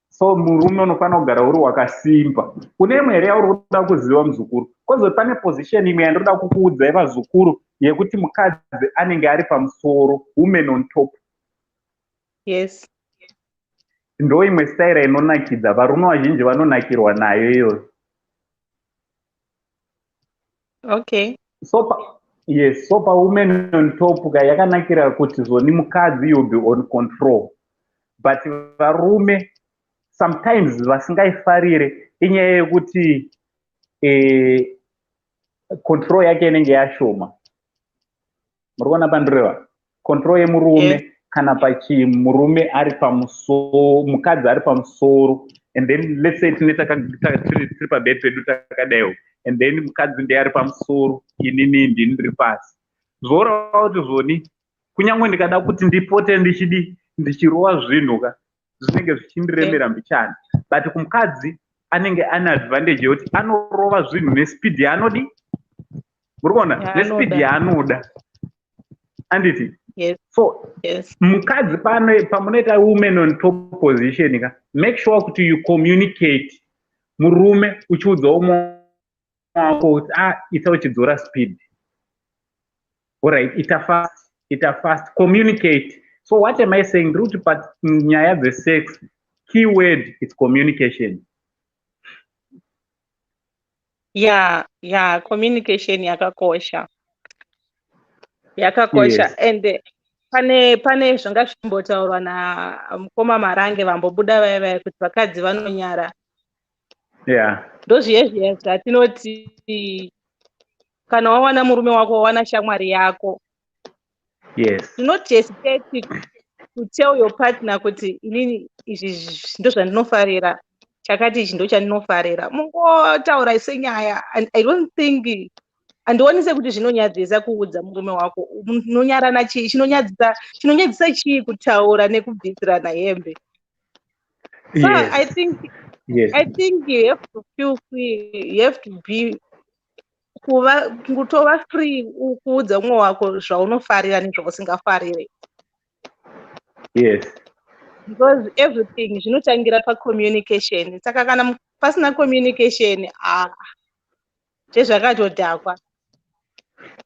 so murume unofanira kugara uri wakasimba. Une imwe here yauri kuda kuziva, muzukuru? Kozoti pane position imwe yandoda kukuudzai, vazukuru, yekuti mukadzi anenge ari pamusoro, woman on top. Yes. Ndo imwe staira inonakidza, varume vazhinji vanonakirwa nayo iyoyo. So yes, so pawoman on top ka, yakanakira kuti zvoni mukadzi you'll be on control. But varume sometimes vasingaifarire inyaya yekuti control yake inenge yashoma. Muri kuona pandireva? Control yemurume kana pachimurume ari pamusoro, mukadzi ari pamusoro, and then let's say tine tiri pabed pedu takadaiwo, and then mukadzi ndiye ari pamusoro, inini ndini ndiri pasi, zvoreva kuti zvoni kunyange ndikada kuti ndipote ndichidi ndichirova zvinhu ka, zvinenge zvichindiremera mbichana. But kumukadzi anenge ane advantage yekuti anorova zvinhu nespeed yaanodi. Muri kuona? Yaanoda. Nespeed yaanoda, anditi? Yes. So Yes. mukadzi pano pamunoita woman on top position ka, make sure kuti you communicate, murume, uchiudza umwe wako kuti, "Ah, ita uchidzora speed, alright, ita fast, ita fast." Communicate. So what am I saying? Ndiri kuti panyaya dzesex, key word is communication. Yeah, communication yakakosha, yakakosha. And pane zvanga zvimbotaurwa namukoma Marange vambobuda vaya vaya kuti vakadzi vanonyara. Ndozviye zviya zvatinoti kana wawana murume wako, wawana shamwari yako. Do not hesitate. To tell your partner kuti inini izvi ndo zvandinofarira, chakati ichi ndo chandinofarira, mungotaura senyaya. And I don't think, handioni sekuti zvinonyadzisa kuudza murume wako. Unonyarana chii? Chinonyadzisa, chinonyadzisa chii kutaura nekubvisirana hembe? So I think I think you have to feel free, you have to be kuva kutova free kuudza umwe wako zvaunofarira nezvausingafariri. Because everything zvinotangira pacommunication. Saka kana pasina communication, ah, zvezvakatodhakwa.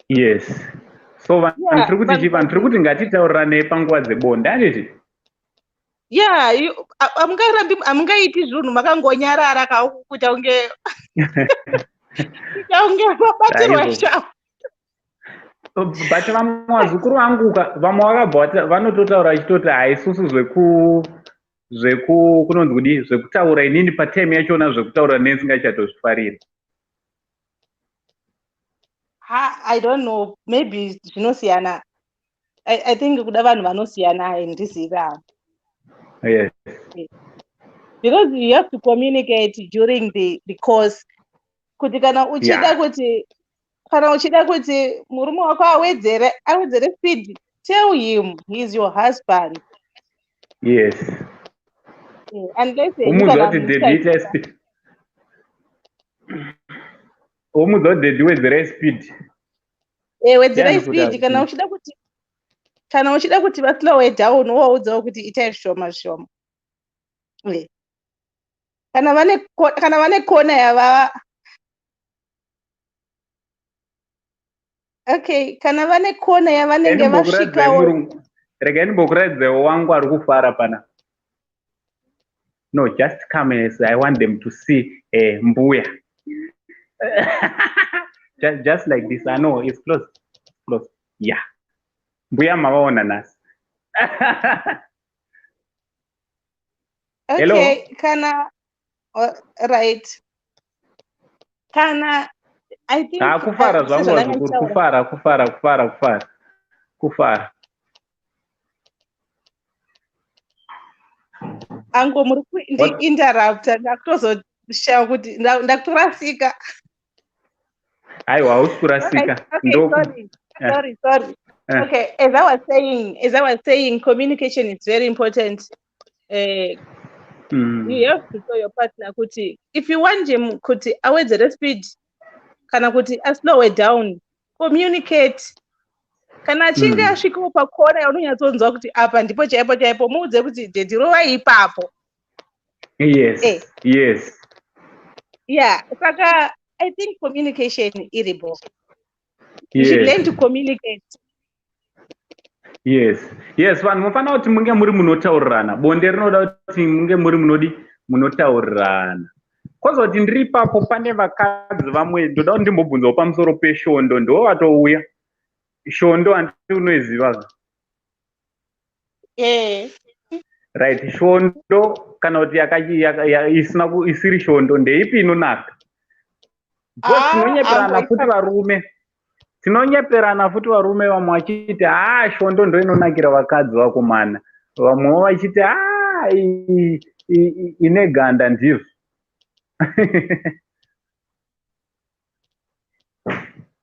Yes, so vanhu tiri kuti chi, vanhu tiri kuti ngatitauriranei panguva dzebonde, handiti? Yeah, hamungarambi, hamungaiti zvinhu makangonyarara kuita kunge mabatirwa Aizvo. Shau. But vamwe vazukuru vangu vamwe vakabva vanototaura vachitoti, "Haisusu zveku kunonzi kudii, zvekutaura, inini patime yachona zvekutaura nesingachatozvifariri." Ha, I don't know, maybe zvinosiyana. I think kuda vanhu vanosiyana, handizivi havo. Because you have to communicate during the course kuti kana uchida kuti kana uchida kuti murume wako awedzere speed, tell him. He is your husband. Unless Umuudza kana kuti, "Daddy, itai speed." Umuudza kuti, "Daddy, wedzerai speed." Wedzerai Yani kuti speed. Kana uchida kuti vaslowe down, wovaudzawo kuti itai zvishoma zvishoma. Kana vane kona yava okay, kana vane kona yavanenge vasvikawo. Regai ndimbokuratidzaiwo wangu ari kufara pana. No, just come as I want them to see mbuya. Just like this. I know it's close, close. Yeah, mbuya mavaona nhasi. Hello? Okay, kana right, kana I think Ha, kufara zvangu, sezvandanga vazukuru. ndichitaura. Kufara, kufara, kufara, kufara, kufara. Ango, muri kundiinterrupta, ndakutozoshaya kuti ndakutorasika. Aiwa, hausi kurasika. Okay, sorry, sorry, sorry. Okay, as I was saying, communication is very important. You have to tell your partner kuti if you want him kuti awedzere speed kana kuti aslowe down, communicate. Kana achinge asvikawo pakona yaunonyatsonzwa kuti apa ndipo chaipo chaipo, muudze kuti, "Daddy, rovai ipapo." Yeah, saka I think communication iripo. You should learn to communicate. Yes, vanhu munofanira kuti munge muri munotaurirana. Bonde rinoda kuti munge muri munodi munotaurirana. Kwozoti ndiri ipapo, pane vakadzi vamwe ndoda kuti ndimbobvunzawo pamusoro peshondo. Ndo vatouya shondo, handiti unoiziva? Eh. Right, shondo kana kuti isina isiri shondo, ndeipi inonaka? Because Ah, tinonyeperana futi varume, tinonyeperana futi varume, vamwe vachiti, "Ha, shondo ndo inonakira vakadzi vakomana," vamwewo vachiti, "Ha, ine ganda ndizvo."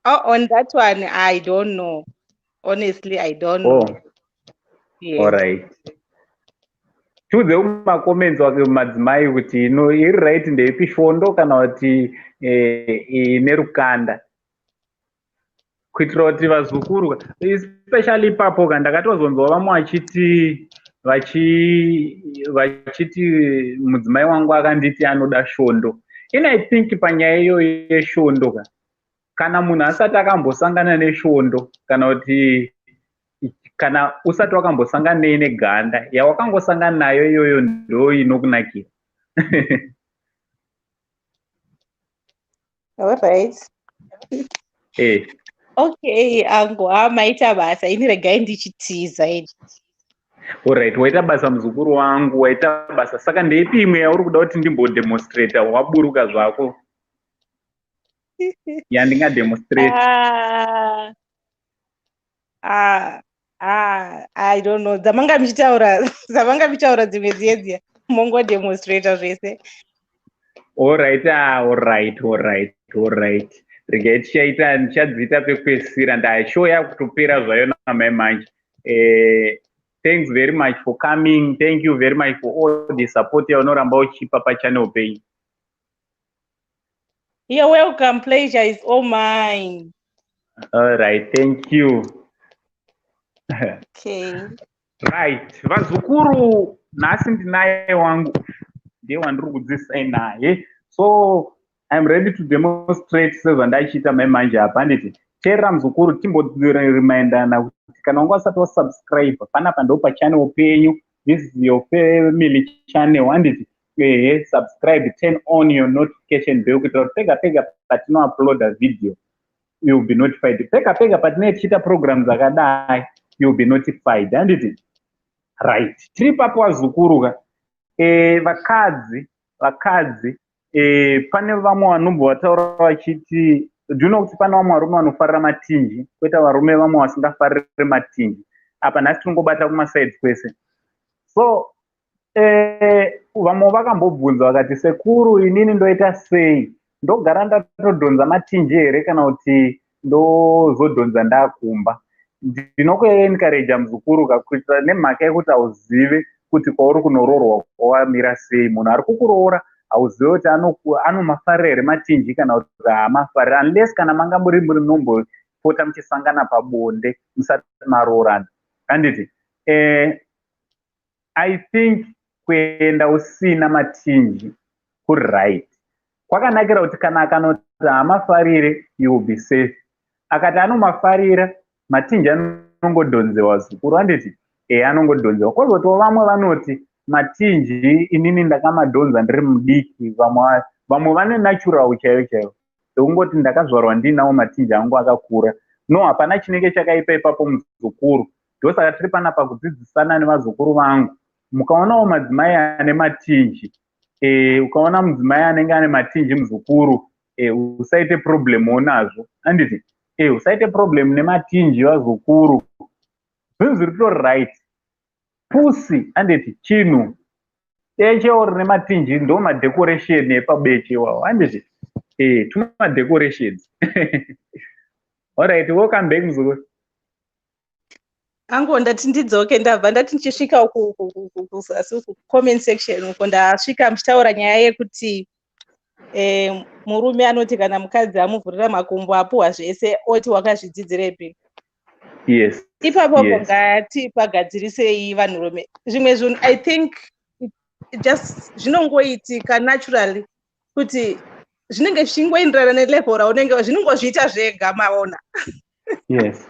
Oh, on that one, I don't know. Honestly, I don't know. Oh. Yes. Alright, tiudze mumacomments wake madzimai kuti ino iri right ndeipi, shondo kana kuti ine rukanda, kuitira kuti vazukuru, especially ipapo ka ndakatozonzwa vamwe vachiti vachiti, "Mudzimai wangu akanditi anoda shondo." In I think panyaya iyoyo yeshondo ka, kana munhu asati akambosangana neshondo, kana kuti kana usati wakambosangana neine ganda, yawakangosangana nayo iyoyo ndo inokunakira. All right. Okay, angu, ha, maita basa. Ini regai ndichitiza ini. Alright, waita basa, muzukuru wangu, waita basa. Saka ndeipi imwe yauri kuda kuti ndimbodemonstrata waburuka zvako, yandingademonstrate? Ah, ah. Ah, I don't know. Dzamanga muchitaura dzimwe dziye dziya, mongodemonstrata zvese. Alright, ah, alright. Regai tichaita, ndichadziita pekupedzisira. Ndashow yakutopera zvayo namai manje. Thanks very much for coming. Thank you very much for all the support yaunoramba uchipa pachannel penyu. You're welcome. Pleasure is all mine. All right, thank you. Okay. Right, vazukuru, nhasi ndinaye wangu, ndiye wandiri kudzidzisai naye. So I'm ready to demonstrate sezvandachiita mai manje apa. Handiti? Teerera muzukuru, timborimindana kuti kana wanga usati wasubscribe panapa, ndo pachannel penyu. This is your family channel, handiti? Ehe, subscribe, turn on your notification bell kuitira kuti pega pega patinouploada video, you will be notified. Pega pega patinenge tichiita program dzakadai, you will be notified, handiti? Right, tiri papo vazukuru ka. Vakadzi, pane vamwe vanombova vataura vachiti, do you know kuti pane vamwe varume vanofarira matinji, kwoita varume vamwe vasingafariri matinji? Apa nhasi tinongobata kumasides kwese. So vamwe vakambobvunza vakati, "Sekuru, inini ndoita sei? Ndogara ndatodhonza matinji here kana kuti ndozodhonza ndakumba?" Ndinokuencouraja muzukuru ka, kuitira nemhaka yekuti hauzive kuti kwauri kunoroorwa kwawamira sei. Munhu ari kukuroora hauzive kuti anomafarira here matinji kana kuti haamafarira, unless kana manga muri munombopota muchisangana pabonde musati maroorana, handiti? I think kuenda usina matinji kuri right. Kwakanakira kuti kana akanoti haamafarire, you will be safe. Akati anomafarira, matinji anongodhonzewa zukuru, handiti? Anongodhonzewa. Kwozotiwo vamwe vanoti matinji inini ndakamadhonza ndiri mudiki. Vamwe vane natural chaiyo chaiyo, ekungoti ndakazvarwa ndiinawo matinji angu akakura. No, hapana chinenge chakaipa ipapo muzukuru. Ndosaka tiri panapa kudzidzisana nevazukuru vangu. Mukaonawo madzimai ane matinji, ukaona mudzimai anenge ane matinji muzukuru, usaite problemwo nazvo, handiti? Usaite problem nematinji vazukuru, zvinhu zviri kutori right. Pusi, handiti? Chinhu bechewo rine matinji, ndo madecoration epabeche iwawo, handiti? Tumadecorations. Alright, welcome back muzukuru. Ango, ndati ndidzoke. Ndabva ndati ndichisvika kuzasi kucomment section uko, ndasvika muchitaura nyaya yekuti murume anoti kana mukadzi amuvhurira makumbo, apuhwa zvese, oti wakazvidzidzirepi. Ipapopo ngatipagadzirisei vanhurume. Zvimwe zvinhu, I think it just zvinongoitika naturally, kuti zvinenge zvichingoenderana nelevel raunenge, zvinongozviita zvega, maona? Yes.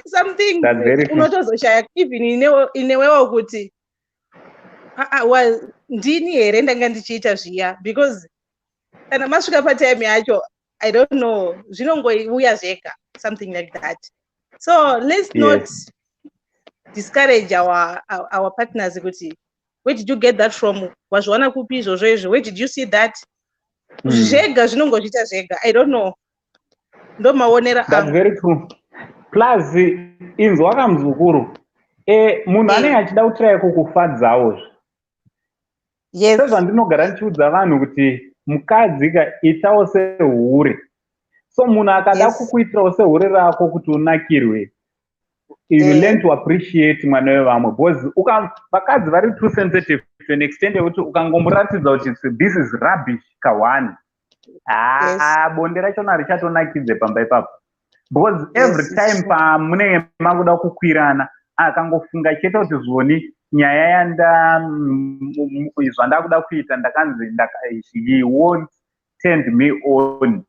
Something That's very true. unotozoshaya even inewewo kuti, "Ah, ah, ndini here ndanga ndichiita zviya?" Because kana masvika patime yacho, I don't know, zvinongouya zvega, something like that. So let's not discourage our partners kuti, "Where did you get that from? Wazviwana kupi izvozvo izvo? Where did you see that?" Zvega zvinongozviita zvega. I don't know, ndo maonero That's angu. very true. Plus inzwa kamuzukuru, munhu anenge achida kutiraya kukufadzawo. Sezvandinogara ndichiudza vanhu kuti mukadzi ka, itawo sehure. So munhu akada kukuitirawo sehure rako kuti unakirwe, you learn to appreciate mwana wevamwe, because vakadzi vari too sensitive to an extent yekuti ukangomuratidza kuti this is rubbish ka1, haa, bonde rachona richatonakidze pamba ipapo, because every time pamunenge makuda kukwirana, akangofunga chete kuti zvoni nyaya yanda zvandakuda kuita, ndakanzi he won't turned me on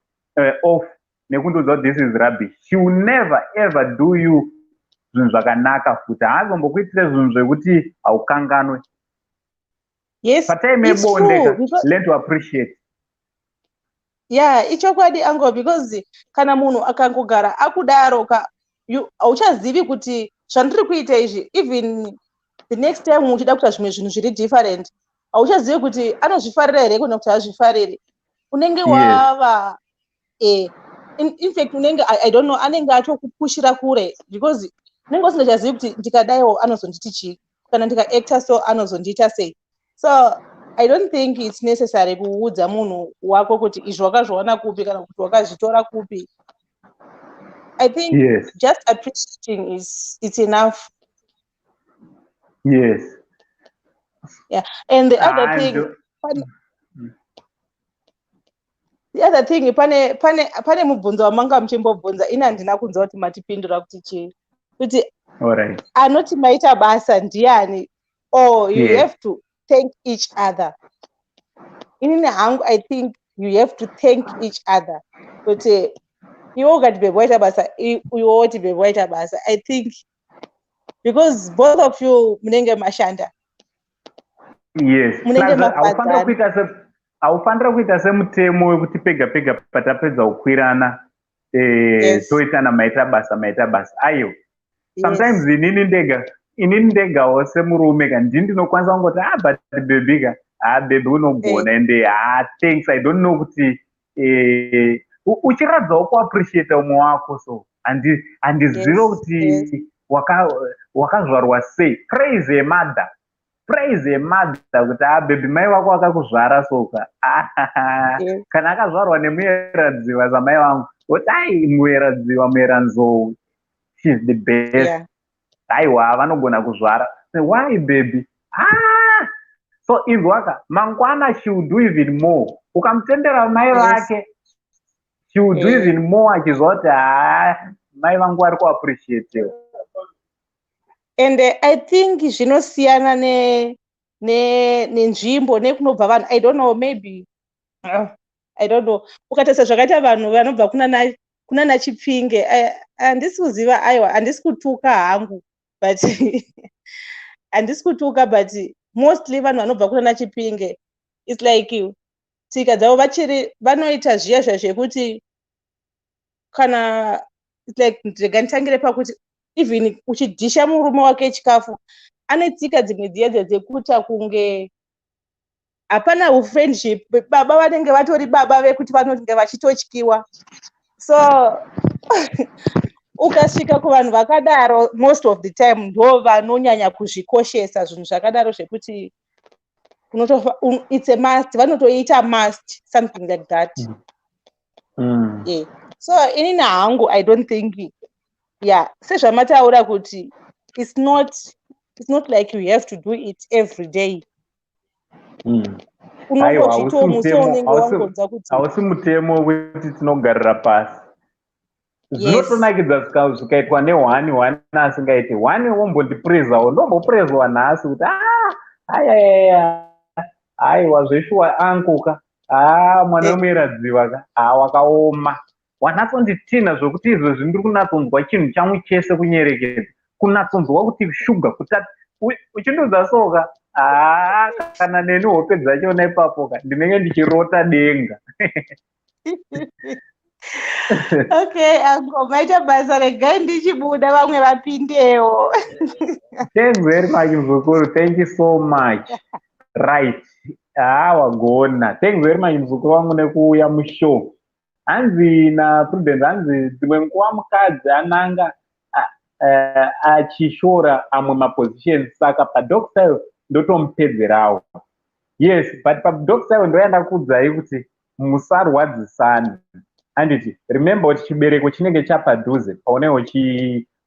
off nekundiudza kuti this is rubbish, she will never ever do you zvinhu zvakanaka futi. Haazombokuitire zvinhu zvekuti haukanganwe. Patime It's yebonde true, ka, learn to appreciate. Yeah, ichokwadi ango, because kana munhu akangogara akudaro ka, hauchazivi kuti zvandiri kuita izvi, even the next time uchida kuita zvimwe zvinhu zviri different, hauchazivi kuti anozvifarira here kana kuti haazvifariri. Unenge wava in fact unenge, I don't know, anenge atokupushira kure because Unenge usingachazivi kuti ndikadaiwo anozonditi chii, kana ndikaacta so anozondiita sei. So I don't think it's necessary kuudza munhu wako kuti izvi wakazviwana kupi kana kuti wakazvitora kupi. I think just appreciating is, it's enough. Yeah, and the other thing, the other thing, pane mubvunzo wamanga muchimbobvunza, ini handina kunzwa kuti matipindura kuti chii, kuti anoti maita basa ndiani, or you have to thank each other? Inini hangu, I think you have to thank each other, kuti iwe ukati, "Babe, waita basa," iwe woti, "Babe, waita basa." I think because both of you munenge mashanda. Munenge Plus, haufanira mafadzana. Haufanira kuita semutemo wekuti pega pega patapedza kukwirana, toitana maita basa, maita basa. Aiwa, sometimes inini ndegawo semurume ka, ndini ndinokwanisa kungoti, "Ah, but baby ka, ah, baby, unogona, ende ah, thanks." I don't know kuti uchiratidzawo kuappreciata umwe wako. So handizive kuti wakazvarwa sei. Praise a mother, praise a mother, kuti, "Ah, baby, mai vako vakakuzvara soka." Kana akazvarwa nemuyeradziwa samai vangu, woti, "Ai, muyeradziwa, muyeranzou, she's the best." Aiwa, vanogona kuzvara. Say, "Why, baby?" Ah, so inzwaka, mangwana she will do even more. Ukamutendera mai vake, she will do even more, achizwa kuti, "Haa, mai vangu vari kuappreciatewa." And I think zvinosiyana nenzvimbo nekunobva vanhu. I don't know, maybe, I don't know, ukatarisa zvakaita vanhu vanobva kunana Chipinge, handisi kuziva. Aiwa, handisi kutuka hangu, but handisi kutuka, but mostly vanhu vanobva kunana Chipinge, it's like tsika dzavo vachiri vanoita zviya zviya zvekuti kana, it's like, ndrega nditangire pakuti even uchidhisha murume wake chikafu, ane tsika dzimwe dziya dziya dzekuita kunge hapana ufriendship. Baba vanenge vatori baba vekuti vanonge vachitotyiwa. So ukasvika kuvanhu vakadaro, most of the time ndo vanonyanya kuzvikoshesa zvinhu zvakadaro, zvekuti it's a must, vanotoita must, something like that. Yeah. So inini hangu, I don't think, yeah, sezvamataura kuti it's not like you have to do it every day. Aiwa, Unongozvitiwo musi waunenge wangonzwa kuti hausi mutemo wekuti tinogarira pasi. Zvinotonakidza zvikaitwa neone one, asingaiti one wombondiprezawo, ndomboprezwa nhasi kuti, "Ah, ayayaya, aiwa, zveshuwa ankuka, haa, mwana wemuyeradziwa ka, haa, wakaoma, wanatsonditina zvokuti izvozvi ndiri kunatsonzwa chinhu changu chese kunyerekedza, kunatsonzwa kuti shuga kuta uchindiudza soka, haa, kana neni hope dzachona ipapo ka, ndinenge ndichirota denga." Okay, uncle, maita basa. Regai ndichibuda, vamwe vapindewo. Thanks very much, muzukuru. Thank you so much. Right, haa, wagona. Thanks very much, muzukuru wangu, nekuuya mushow. Hanzi naPrudence, hanzi dzimwe nguva mukadzi ananga achishora amwe mapositions, saka padog style ndotomupedzerawo. Yes, but padog style ndoyanda kuudzai kuti musarwadzisane, handiti? Remember kuti chibereko chinenge chapadhuze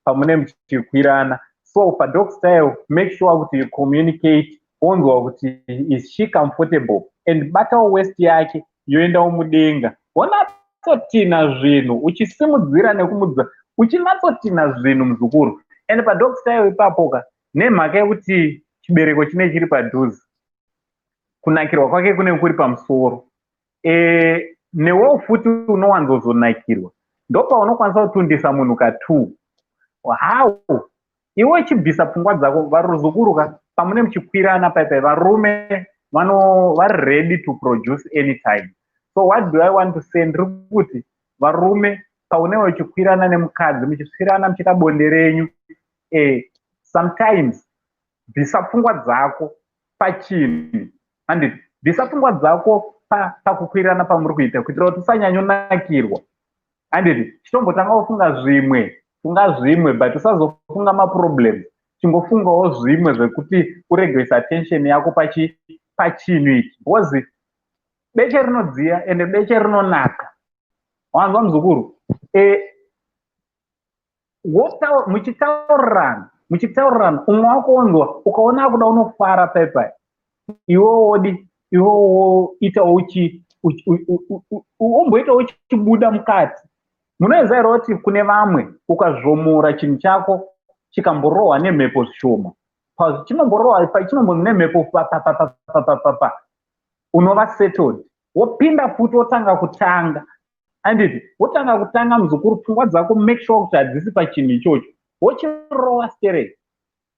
pamune muchikwirana. So padog style, make sure kuti you communicate, wonzwa kuti is she comfortable, and batawo waist yake yoendawo mudenga, wonatsotina zvinhu, uchisimudzira nekumudza, uchinatsotina zvinhu, muzukuru. And padog style ipapo ka, nemhaka yekuti chibereko chine chiri padhuze, kunakirwa kwake kunenge kuri pamusoro. Newewo futi unowanzozonakirwa, ndopaunokwanisa kutundisa munhu ka2. How? Iwe chibvisa pfungwa dzako. Varuzukuru ka, pamune muchikwirana paipai, varume vari ready to produce anytime. So what do I want to say? Ndiri kuti varume, paunenge uchikwirana nemukadzi, muchiswirana, muchiita bonde renyu, sometimes bvisa pfungwa dzako pachinhu, handiti? Bvisa pfungwa dzako pakukwirana pamuri kuita, kuitira kuti usanyanyonakirwa, handiti? Chitombotanga kufunga zvimwe. Funga zvimwe, but usazofunga maproblems. Chingofungawo zvimwe zvekuti uregesa attention yako pachinhu ichi, because beche rinodziya ende beche rinonaka. Wanzwa, muzukuru? Muchitaurirana, umwe wako onzwa, ukaona akuda unofara paipai, iwewo wodi, iwewo itawo umboitawo uchibuda mukati. Munoziva here kuti kune vamwe ukazvomora chinhu chako chikamborohwa nemhepo zvishoma, chinomborohwa, chinombonzi nemhepo papapapapapa, unova settled, wopinda futi, wotanga kutanga, anditi? Wotanga kutanga, muzukuru. Pfungwa dzako, make sure kuti hadzisi pachinhu ichocho, wochirova stereki.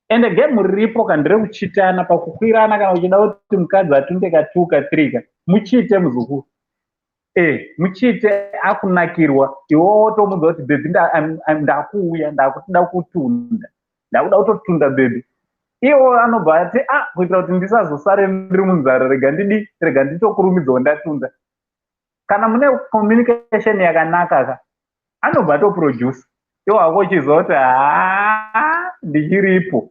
Ende game riripo kanderekuchitana pakukwirana. Kana uchida kuti mukadzi atunde ka2 ka3 ka, muchite, muzukuru. Muchite akunakirwa, iwe wotomudza kuti, "Baby, ndakuuya, ndakuda kutunda, ndakuda kutotunda, baby." Iwo anobva ati, "A ah, kuitira kuti ndisazosare ndiri munzara, rega ndidi, rega nditokurumidzawo ndatunda." Kana mune communication yakanaka ka, anobva atoproduce. Iwo hako uchiziva kuti, "Haa, ndichiripo."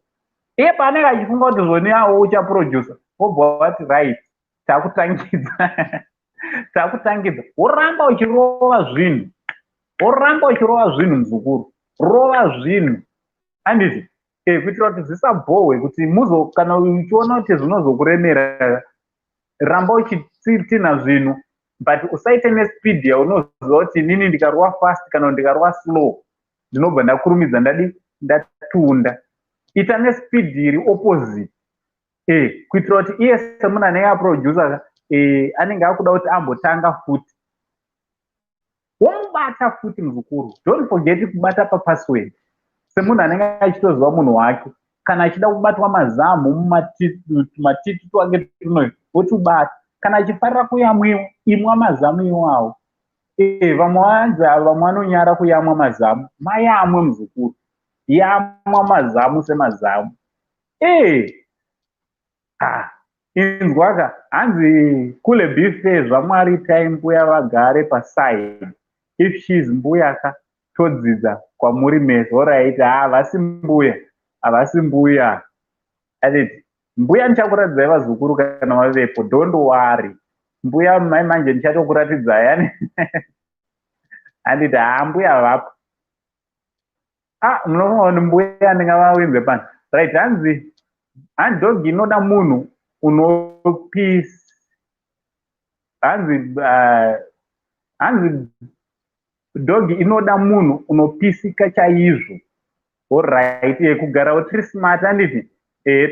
Iye paanenge achifunga kuti zvoni awo uchaproducer, wobva wati, "Right, takutangidza, takutangidza." Woramba uchirova zvinhu, woramba uchirova zvinhu, muzukuru. Rova zvinhu, handiti? Kuitira kuti zvisabhohwe, kuti muzo kana uchiona kuti zvinozokuremera, ramba uchitina zvinhu, but usaite nespeed yaunoziva kuti inini ndikarova fast kana ndikarova slow ndinobva ndakurumidza ndadi ndatunda. Ita nespeed iri opposite, kuitira kuti iye semunhu anenge aproducer, anenge akuda kuti ambotanga futi, womubata futi. Muzukuru, don't forget kubata papassword. Semunhu anenge achitoziva munhu wake, kana achida kubatwa mazamu mumatiti twake tunoyo, wotubata. Kana achifarira kuyamwiwa, imwa mazamu iwawo. Vamwe vanzi, vamwe vanonyara kuyamwa mazamu. Mayamwe, muzukuru, yamwa mazamu semazamu. Ah, inzwaka, hanzi kule bife zvaMwari, tai mbuya vagare paside. If she's mbuya ka, todzidza kwamuri mese. Alright, havasi mbuya, havasi mbuya. Anditi mbuya ndichakuratidzai, vazukuru, kana vavepo. Don't worry, mbuya mai manje ndichatokuratidzai, handiti? Haa, mbuya vapo. Ah, munofunga kuti mbuya ndingavawinze pano? Right, hanzi dog inoda munhu unopisa. Hanzi dog inoda munhu unopisika chaizvo. Alright, kugarawo tiri smart, handiti?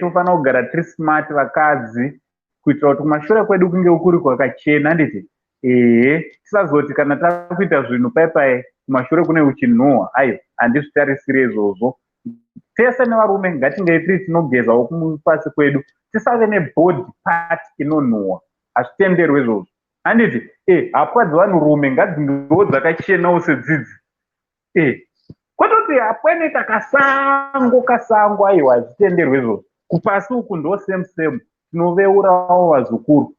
Tofanira kugara tiri smart, vakadzi, kuitira kuti kumashure kwedu kunge kuri kwakachena, handiti? Ehe, tisazoti kana takuita zvinhu paipai, kumashure kune uchinhuhwa. Aiwa, handizvitarisiri izvozvo. Tese nevarume ngatinge tiri tinogezawo kumupasi kwedu, tisave nebody part inonhuhwa. Hazvitenderwe izvozvo, handiti? Hapwa dzevanhurume ngadzingewo dzakachenawo sedzidzi. Kwetoti hapwa inoita kasango kasango, aiwa, hazvitenderwe izvozvo. Kupasi uku ndo same same, tinoveurawo, vazukuru.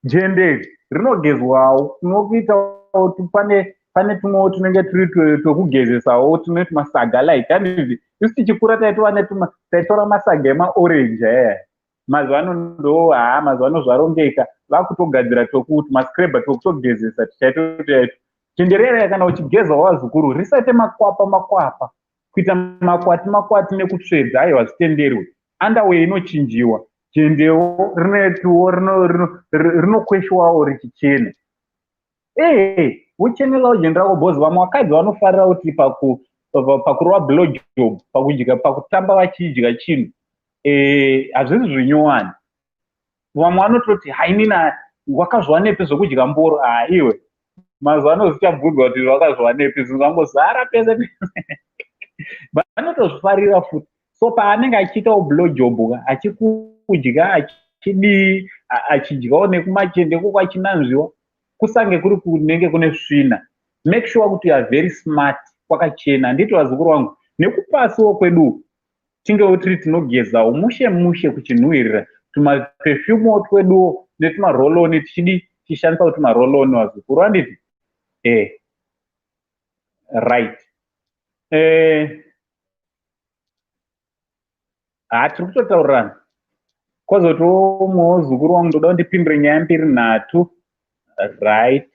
Jende rinogezwawo, tinokuitawo pane tumwewo tunenge turi twekugezesawo, tune tumasaga like, handiti? Isu tichikura taitova taitora masaga emaorange aya. Mazuva ano ndo, haa, mazuva ano zvarongeka, vakutogadzira twekuti mascrubber twekutogezesa tichaito chaito. Tenderera kana uchigezawo, vazukuru, risaite makwapa makwapa, kuita makwati makwati nekutsvedza. Aiwa, zvitenderwe. Underwear inochinjiwa, jendewo rinetuwo rinokweshwawo richichena. Ee, wochenerawo jende rako, because vamwe vakadzi vanofarira kuti pakurova blow job, pakudya, pakutamba vachidya chinhu, hazvisi zvinyowani. Vamwe vanototi, "Hainina, wakazviwanepi zvokudya mboro?" Ha, iwe, mazuva ano zvichabvunzwa kuti wakazviwanepi? Zvinhu zvangozara pese pese. Vanotozvifarira futi. So paanenge achiitawo blow job, achikudya, achidii, achidyawo nekumachende koko, achinanzviwa, kusange kuri kunenge kune svina. Make sure kuti you are very smart, kwakachena, handiti, vazukuru vangu? Nekupasiwo kwedu tingewo tiri tinogezawo mushe mushe, kuchinhuhwirira, tumaperfumewo tweduwo netumaroll-on, tichidi tichishandisa tumaroll-on, vazukuru, handiti? Right. Ha, tiri kutotaurirana. Kwozotiwo umwewo zukuru wangu, ndoda kundipindure nyaya mbiri nhatu. Right,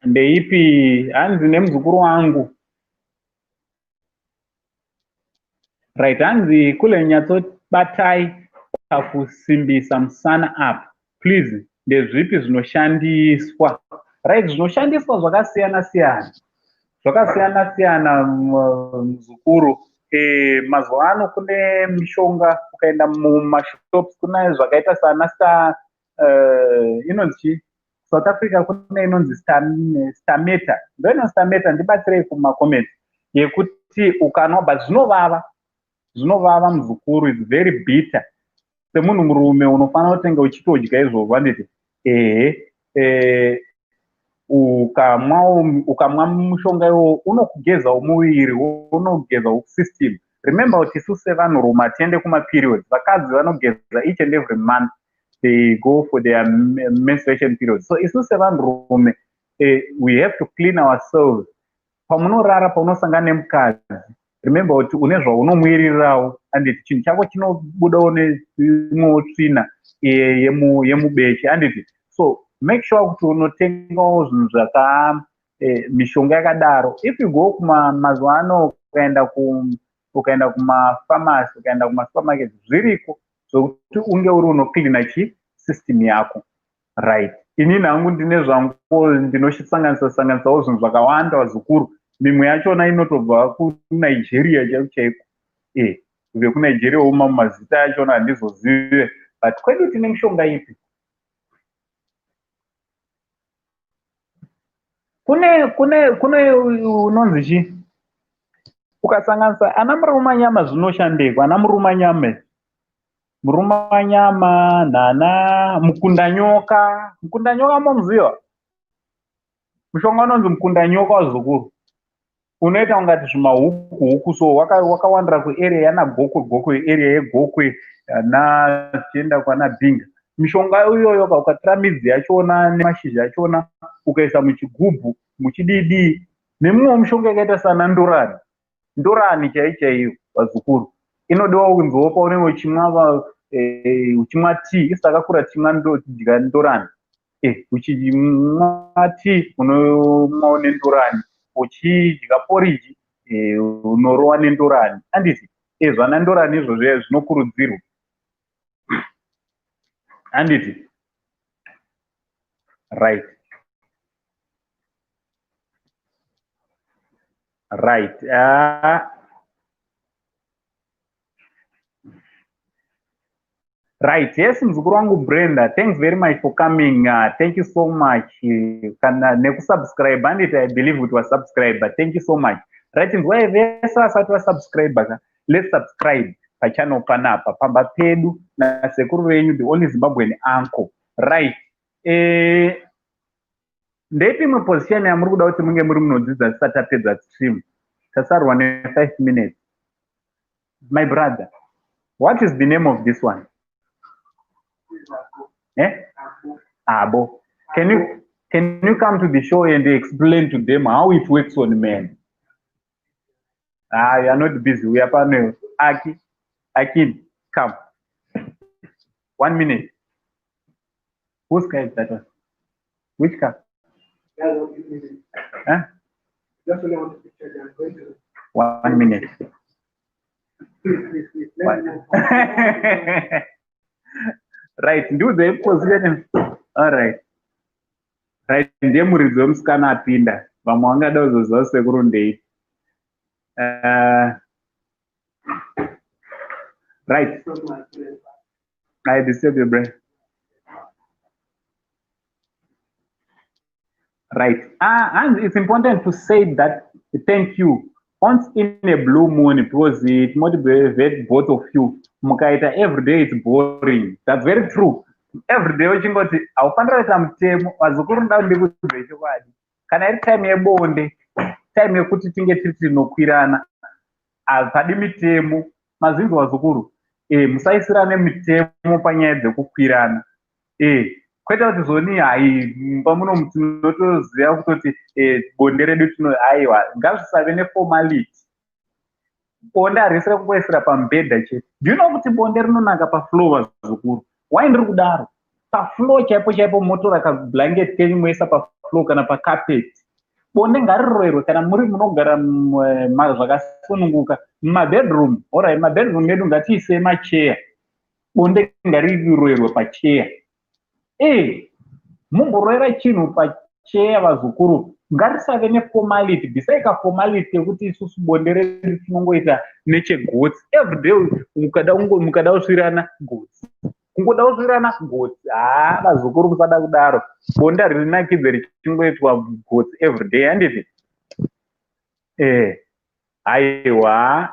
ndeipi? Hanzi nemuzukuru wangu, right, hanzi kule nyatsobatai pakusimbisa musana apa, please. Ndezvipi zvinoshandiswa? Right, zvinoshandiswa zvakasiyana siyana, zvakasiyana siyana, muzukuru. Mazuva ano kune mishonga, ukaenda mumashops kune zvakaita sana star, inonzi chii? South Africa kune inonzi Stameta, ndo inonzi Stameta, ndibatsirei kumacomments, yekuti ukanwa, but zvinovava, zvinovava muzukuru, it's very bitter. Semunhu murume unofanira kutenge uchitodya izvozvo, handiti? Ehe, ukamwa mushonga iwowo unokugezawo muviri, unogezawo system. Remember kuti isu sevanhurume hatiende kumaperiods. Vakadzi vanogeza each and every month, they go for their menstruation period. So isu sevanhurume, we have to clean ourselves. Pamunorara, paunosangana nemukadzi, remember kuti une zvaunomwirirawo, anditi? Chinhu chako chinobudawo neimwewo tsvina yemubeche, anditi? So make sure kuti unotengawo zvinhu zvaka mishonga yakadaro. If you go kuma, mazuva ano ukaenda kumafamasi, ukaenda kumasupermarket, zviriko zvokuti unge uri unocleana chi system yako, right? Inini hangu ndine zvangu, ndinosanganisa sanganisawo zvinhu zvakawanda, vazukuru. Mimwe yachona inotobva kuNigeria chaiko chaiko. Vekunigeria wo mamwe mazita achona handizozive, but kwedu tine mishonga ipi? Kune unonzi chi, ukasanganisa ana murumanyama zvinoshandekwa, ana murumanyama, murumanyama nana mukundanyoka. Mukundanyoka momuziva? Mushonga unonzi mukundanyoka, wazukuru, unoita ungati zvimahuku huku, so wakawandira kuarea yana Gokwe, Gokwe, area yeGokwe na tichienda kwana Binga. Mishonga iyoyo ukatora midzi yachona nemashizha achona, ukaisa muchigubhu muchididii, nemumwewo mishonga yakaita sana ndorani, ndorani chai chaiyo, vazukuru, inodiwa kunziwo paunenge uchimwa uchimwa tea. Isu takakura tichimwa dya ndorani. Uchimwa tea unomwawo nendorani, uchidya poriji unorowa nendorani, handiti? Zvana ndorani izvozvo zvinokurudzirwa, handiti? Right. Right, yes, muzukuru wangu Brenda, thanks very much for coming. Thank you so much. Kana nekusubscribe, handiti? I believe kuti wasubscribe, but thank you so much. Right, nzwai vese vasati vasubscribe ka, let's subscribe pachannel panapa, Pamba Pedu nasekuru venyu, the only Zimbabwean uncle. Right. Ndeipi imwe position yamuri kuda kuti munge muri munodzidza tisati tapedza stream? Tasarwa ne5 minutes. My brother, what is the name of this one? Eh? Abo. Can you come to the show and explain to them how it works on men? Ah, you are not busy. We are panel. Aki, Akin, come. One minute. Whose car is that one? Which car? Huh? Just only want to picture them. Going to One minute. Please, please, please. Let me know. Right, ndiudze position. All right. Right, ndiye muridzi wemusikana apinda. Vamwe vangada kuzoziva sekuru ndei. Right. I disturb you, brain. Right. And it's important to say that thank you once in a blue moon because it motivates both of you. Mukaita every day, it's boring. That's very true. Every day uchingoti haufanira kuita mutemo. Vazukuru, nda ndikuudze chokwadi. Kana iri time yebonde, time yekuti tinge tiri tinokwirana, hapadi mitemo. Mazinzi, vazukuru, musaisirane mitemo panyaya dzekukwirana. Kwete kuti zvoni hai, mumba muno tinotoziva kutoti bonde redu tino, aiwa, ngazvisave neformality. Bonde harisi rekungoisira pamubhedha chete. Do you know kuti bonde rinonaka pafloor, vazukuru? Wai ndiri kudaro? Pafloor chaipo chaipo, motora kablanket kenyu moisa pafloor kana pacarpet. Bonde ngariroverwe kana muri munogara zvakasununguka mumabedroom. Alright, mabedroom medu ngatiisei macheya. Bonde ngariroverwe pacheya. Mumborovera chinhu pacheya, vazukuru. Ngarisave neformality. Bvisai kaformality yekuti isusu bonde redu tinongoita nechegotsi everyday. Mukada kusvirana gotsi, kungoda kusvirana gotsi, haa, vazukuru, musada kudaro. Bonde harinakidze richingoitwa gotsi everyday, handiti? Aiwa,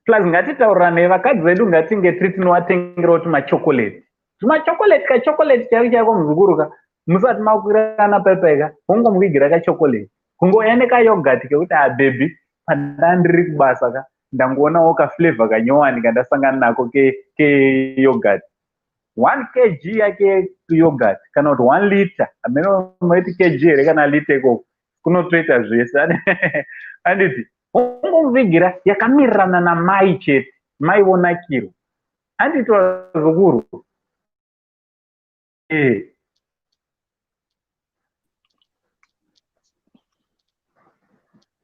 plus ngatitaurirane, vakadzi vedu ngatinge tiri tinovatengerawo tumachocolate, tumachocolate, kachocolate chaiko chaiko. Muzukuru ka, musati makwirana paipaika, ungomuvigira kachocolate, kungouya nekayoghurt kekuti, "A baby, pandandiri kubasa ka, ndangoonawo kaflavor kanyowani kandasangana nako keyoghurt." 1 kg yake yoghurt kana kuti 1 liter, hamene maiti kg here kana liter, ikoko kunotoita zvese, handiti? Ungomuvigira yakamirirana namai chete, mai vonakirwa, handiti, vazukuru?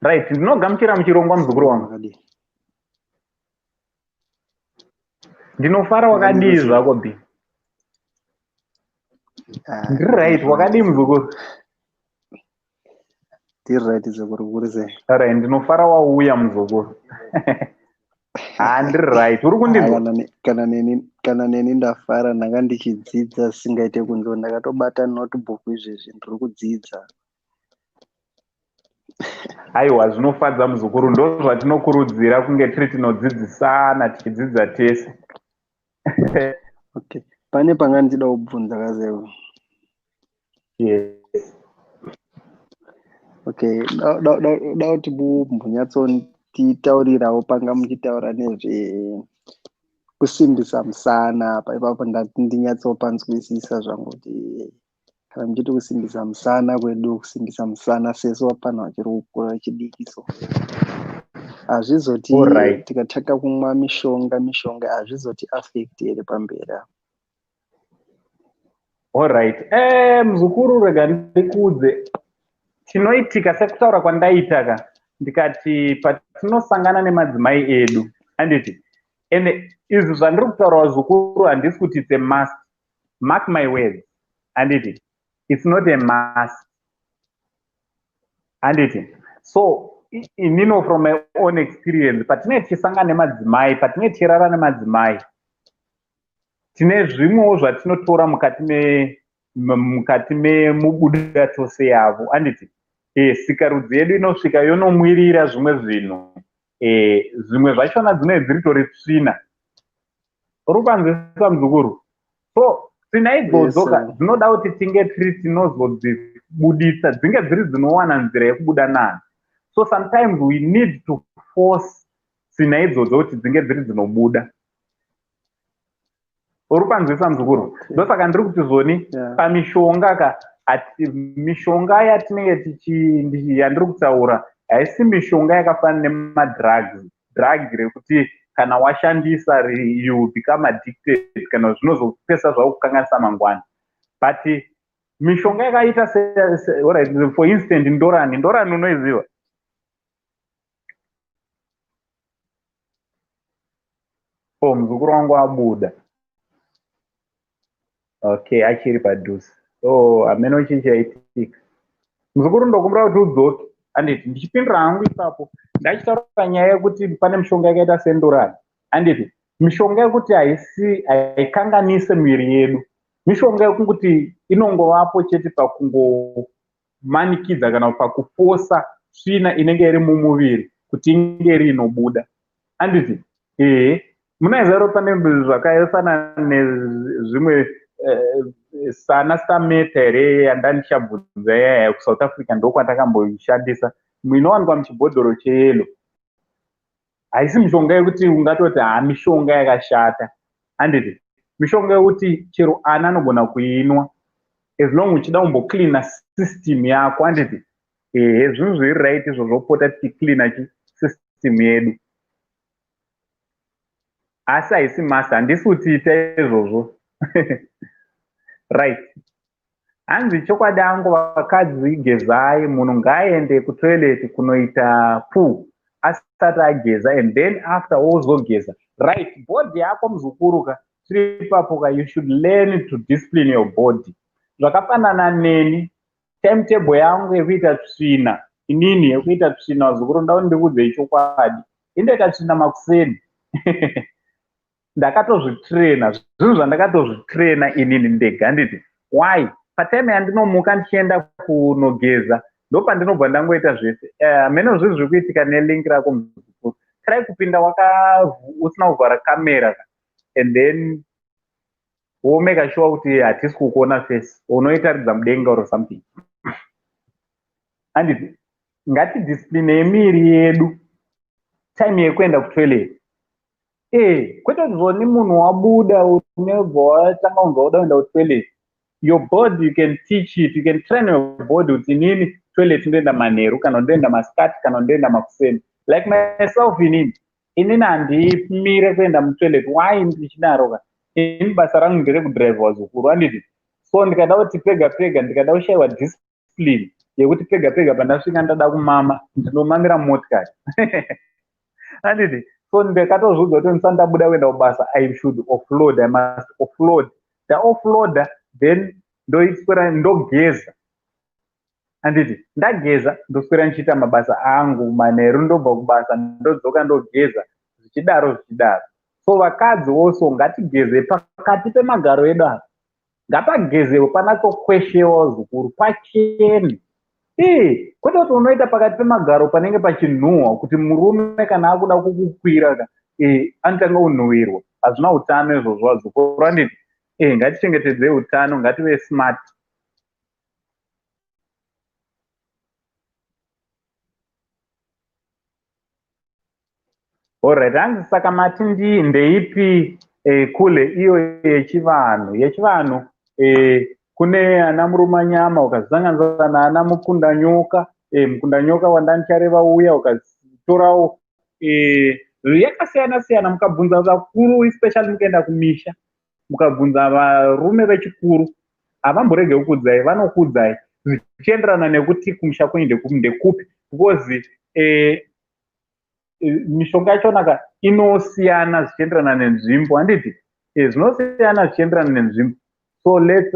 Right, ndinogamuchira muchirongwa, muzukuru wangu. Makadii? Ndinofara. Wakadii zvako, b? Ah, Ndiri right. Wakadii, muzukuru? Ndiri right, sekuru. Kuri sei? Alright, ndinofara wauya, muzukuru. Ha, ndiri right. Uri Ah, kundinzwa? Kana neni ndafara. Ndanga ndichidzidza singaite kunzwa. Ndakatobata notebook izvezvi, ndiri kudzidza. Aiwa, zvinofadza, muzukuru. Ndo zvatinokurudzira, kunge tiri tinodzidzisana, tichidzidza tese. Okay, pane panga ndichida kubvunza kazevo. Yes. Okay, da kuti mumbonyatsotitaurirawo panga muchitaura nezve kusimbisa musana apa. Ipapo ndati ndinyatsopanzwisisa zvangu kuti kana muchiti kusimbisa musana kwedu, kusimbisa musana sesu vapana vachiri kukura vechidiki, so hazvizoti tikatanga kumwa mishonga hazvizoti affect here pamberi apo? Alright, muzukuru, rega ndikuudze chinoitika. Sekutaura kwandaita ka, ndikati patinosangana nemadzimai edu, handiti? Ende izvi zvandiri kutaura, vazukuru, handisi kuti it's a must. Mark my words, handiti? It's not a must, handiti? So inino, from my own experience, patinenge tichisangana nemadzimai, patinenge tichirara nemadzimai, tine zvimwewo zvatinotora mukati memubuda tose yavo, handiti? Sikarudzi yedu inosvika yonomwirira zvimwe zvinhu. Zvimwe zvachona dzinenge dziritori tsvina. Uri kupanzwisisa, muzukuru? So tsvina idzodzo ka Yes, sir. dzinoda kuti tinge tiri tinozodzibudisa, dzinge dziri dzinowana nzira yekubuda nadzo. So sometimes we need to force tsvina idzodzo kuti dzinge dziri dzinobuda. Uri kupanzwisisa, muzukuru? Ndosaka ndiri kuti zvoni pamishonga ka, mishonga yatinenge yandiri kutaura haisi mishonga yakafanana nemadrugs, drug rekuti kana washandisa you become addicted, kana zvinozopesa zvavo kukanganisa mangwana. But mishonga yakaita alright, for instance, ndorani. Ndorani unoiziva? Oh, muzukuru wangu abuda. Okay, achiri padhuze. Oh, hameno chii chaitika. Muzukuru, ndokumbira kuti udzoke, handiti? Ndichipindura hangu ipapo, ndachitaura nyaya yekuti pane mishonga yakaita sendorani, handiti? Mishonga yekuti haisi, haikanganise miviri yedu. Mishonga yekunguti inongovapo chete pakungomanikidza kana pakufosa tsvina inenge iri mumuviri kuti inge iri inobuda, handiti? Ehe, munoziva ro, pane zvakafanana nezvimwe sana Stameta here yandandichabvunza yaya kuSouth Africa, ndokwatakamboishandisa, inowanikwa muchibhodhoro cheyellow. Haisi mishonga yekuti ungatoti ha, mishonga yakashata, handiti? Mishonga yekuti chero ana anogona kuinwa as long uchida kumbocleana system yako, handiti? Ehe, zvinhu zviri right izvozvo, kupota tichicleana system yedu, asi haisi must. Handisi kuti ita izvozvo, right? Hanzi chokwadi angu, vakadzi gezai. Munhu ngaaende kutoilet kunoita poo asati ageza, and then after wozogeza, right? Body yako, muzukuru ka, tiri ipapo ka. You should learn to discipline your body. Zvakafanana neni, timetable yangu yekuita tsvina, inini yekuita tsvina, vazukuru, ndau ndikuudzei chokwadi, indoita tsvina makuseni. Ndakatozvitraina, zvinhu zvandakatozvitraina inini ndega, handiti? Why? Patime yandinomuka ndichienda kunogeza, ndopandinobva ndangoita zvese. Mheno zvinhu zviri kuitika nelink rako, muzukuru. Try kupinda usina kuvhara camera, and then womake sure kuti hatisi kukuona face, unoitaridza mudenga or something, handiti? Ngatidisciplinei miri yedu, time yekuenda kutoilet. Kwete kuti zvoni munhu wabuda unobva watanga kunzwa uda kuenda kutoilet. Your body, you can teach it, you can train your body kuti inini toilet ndoenda manheru, kana ndoenda masikati, kana ndoenda makuseni. Like myself, inini handimire kuenda mutoilet. Why ndichidaro ka? Ini basa rangu nderekudhiraivha, vazukuru, handiti? So ndikada kuti pega pega, ndikada kushayiwa discipline yekuti pega pega pandasvika ndada kumama, ndinomamira mumotikari, handiti? So ndakatozviudza kuti ndisati ndabuda kuenda kubasa, I should offload, I must offload. Ndaoffloada, then ndoiswera ndogeza, handiti? Ndageza, ndoswera ndichiita mabasa angu. Manheru ndobva kubasa, ndodzoka, ndogeza, zvichidaro zvichidaro. So vakadzi also, ngatigeze pakati pemagaro edu apa, ngapagezewe, panatsokweshewa, zukuru, pachene. Ii, kwete kuti unoita pakati pemagaro panenge pachinhuhwa, kuti murume kana akuda kukukwira ka, anotanga kunhuhwirwa. Hazvina utano izvozvo, vazukuru, handiti? Ngatichengetedzei utano, ngative smart. Alright, hanzi saka mati ndeipi kule iyo yechivanhu? Yechivanhu, kune ana murumanyama, ukazisanganisa naana mukundanyoka, mukundanyoka wandandichareva uya, ukatorawo, yakasiyana siyana. Mukabvunza vakuru, especially mukaenda kumisha, mukabvunza varume vechikuru, havamborege kukudzai, vanokudzai zvichienderana nekuti kumusha kwenyu ndekupi, because mishonga yachonaka inosiyana zvichienderana nenzvimbo, handiti? Zvinosiyana zvichienderana nenzvimbo. So lets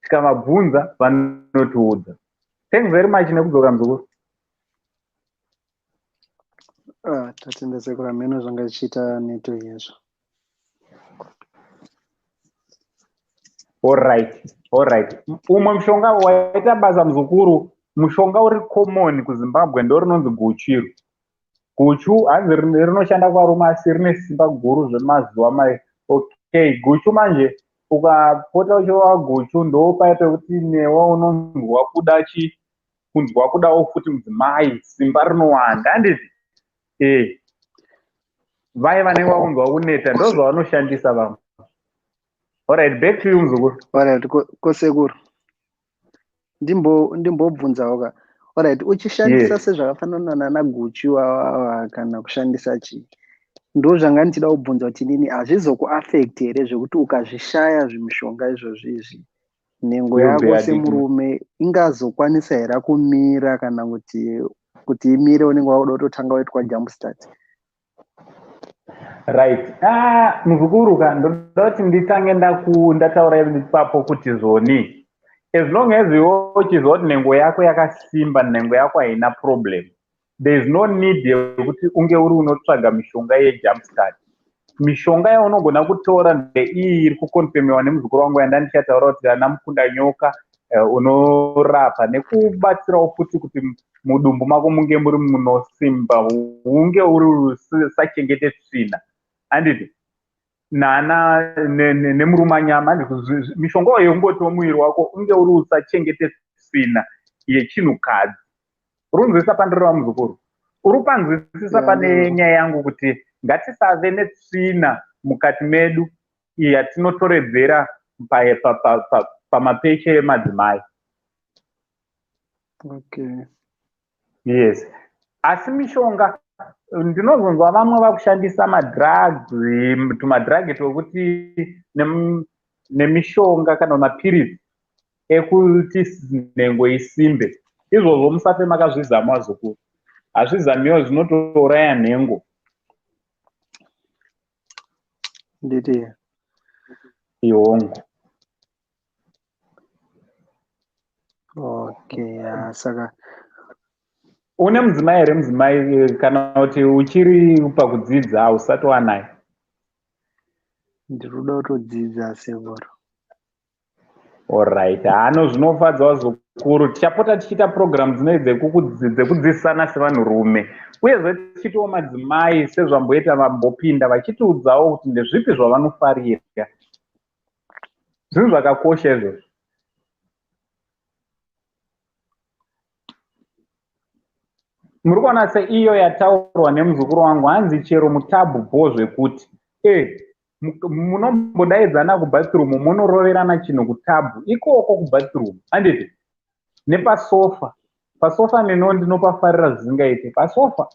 tikavabvunza, vanotiudza. Thanks very much nekudzoka, muzukuru. Ah, tatenda sekuru. Hameno zvanga zvichiita network yazvo. Alright. Umwe mushonga waita basa, muzukuru, mushonga uri common kuZimbabwe, ndo rinonzi guchu. Guchu hanzi rinoshanda kuvarume, asi rine simba guru zvemazuva mai. Okay, guchu manje, ukapota uchirova guchu, ndo paya pekuti newe unonzwa kuda chi kunzwa kudawo futi mudzimai, simba rinowanda, handiti? Vai vanenge vakunzwa kuneta, ndo zvavanoshandisa vamwe. Alright, back to you, muzukuru. Alright, kosekuru, ndimbobvunzawo ka. Alright, uchishandisa sezvakafanana nana guchu wawawa kana kushandisa chii, ndo zvanga ndichida kubvunza kuti nini hazvizokuaffect here, zvekuti ukazvishaya zvimishonga izvozvo izvi, nhengo yako semurume ingazokwanisa here kumira, kana kuti imire unenge wakuda kutotanga waitwa jumpstart? Right. Ah, muzukuru ka, ndoda kuti nditange ndataura ipapo kuti zvoni, as long as iwe uchiziva kuti nhengo yako yakasimba, nhengo yako haina problem, there is no need yekuti unge uri unotsvaga mishonga yejumpstart. Mishonga yaunogona kutora ndeiyi iri kuconfirmiwa nemuzukuru wangu yandandichataura kuti ana mukundanyoka, unorapa nekubatsirawo futi kuti mudumbu mako munge muri munosimba, unge uri usachengete tsvina, handiti? Nana nemurumanyama, handiti? Mishonga wayo yekungoti muviri wako unge uri usachengete tsvina yechinhukadzi. Uri kunzwisisa pandireva, muzukuru? Uri kupanzwisisa pane nyaya yangu kuti ngatisave netsvina mukati medu? Yatinotoredzera pamapeche emadzimai. Okay. Yes, asi mishonga ndinozonzwa vamwe vakushandisa madrugs, tumadrug twekuti nemishonga kana mapiritsi ekuti nhengo isimbe. Izvozvo musafe makazvizama, zukuru. Hazvizamiwa, zvinotouraya nhengo. Nditi. Ihongo. Okay, ya, saka Une mudzimai here, mudzimai, kana kuti uchiri pakudzidza, hausati wanaye? Ndiri kuda kutodzidza, sekuru. Alright, hano zvinofadzawo, zukuru. Tichapota tichiita program dzinoi dzekudzidzisana sevanhurume, uyezve tichiitawo madzimai sezvamboita vambopinda vachitiudzawo kuti ndezvipi zvavanofarira. Zvinhu zvakakosha izvozvo. Muri kuona seiyo yataurwa nemuzukuru wangu, hanzi chero mutabhu bho zvekuti munombodaidzana kubathroom, munoroverana chinhu kutabhu ikoko kubathroom, handiti? Nepasofa, pasofa neno ndinopafarira zvisingaite. Pasofa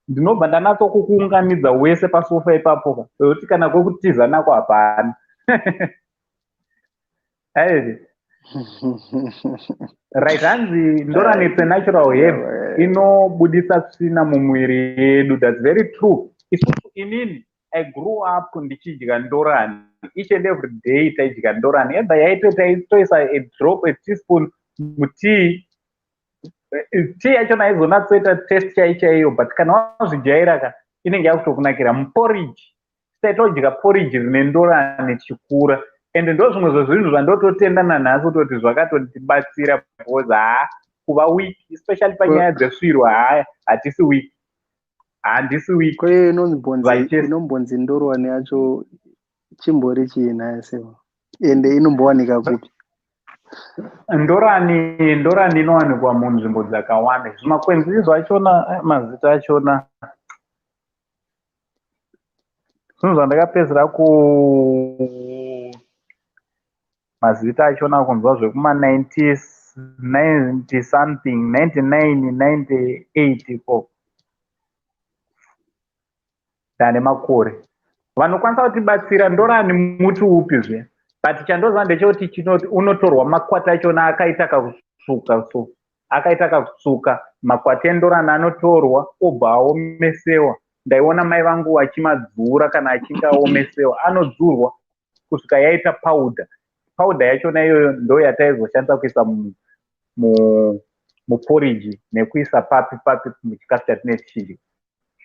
ndinobva ndanatsokukuunganidza wese pasofa ipapo, pekuti kana kwekutiza nako hapana, aizvi. Right, hanzi ndorani, it's a natural herb inobudisa tsvina mumwiri yedu. That's very true. Isusu, inini I grew up ndichidya ndorani each and every day. Taidya ndorani either yaito taitoisa a drop, a teaspoon mutii. Tea yachona haizonatsoita taste chai chaiyo, but kana wazvijaira ka, inenge yakutokunakira. Muporridge, taitodya porridge rine ndorani tichikura, and ndo zvimwe zvezvinhu zvandototenda nanhasi kutoti zvakatotibatsira, because haa, kuva weak, especially panyaya dzesviro, haa, hatisi weak, handisi weak. Ko iyo inombonzi ndorwani yacho chimbori chii nayo sevo, ende inombowanika kupi? Ndorani, ndorani inowanikwa munzvimbo dzakawanda. Zvimakwenzi zvachona, mazita achona, zvinhu zvandakapedzera ku mazita achona kunzwa zvekuma 90 90 something, 99, 98 ikoko, ndane makore. Vanokwanisa kutibatsira, ndorani muti upi zve? But chandoziva ndechekuti unotorwa makwati achona akaita kakutsvuka, so akaita kakutsvuka. Makwati endorani anotorwa obva aomesewa. Ndaiona mai vangu vachimadzura. Kana achinge aomesewa, anodzurwa kusvika yaita powder. Powder yachona iyoyo ndo yataizoshandisa kuisa muporiji nekuisa papi papi muchikafu chatinee tichidya.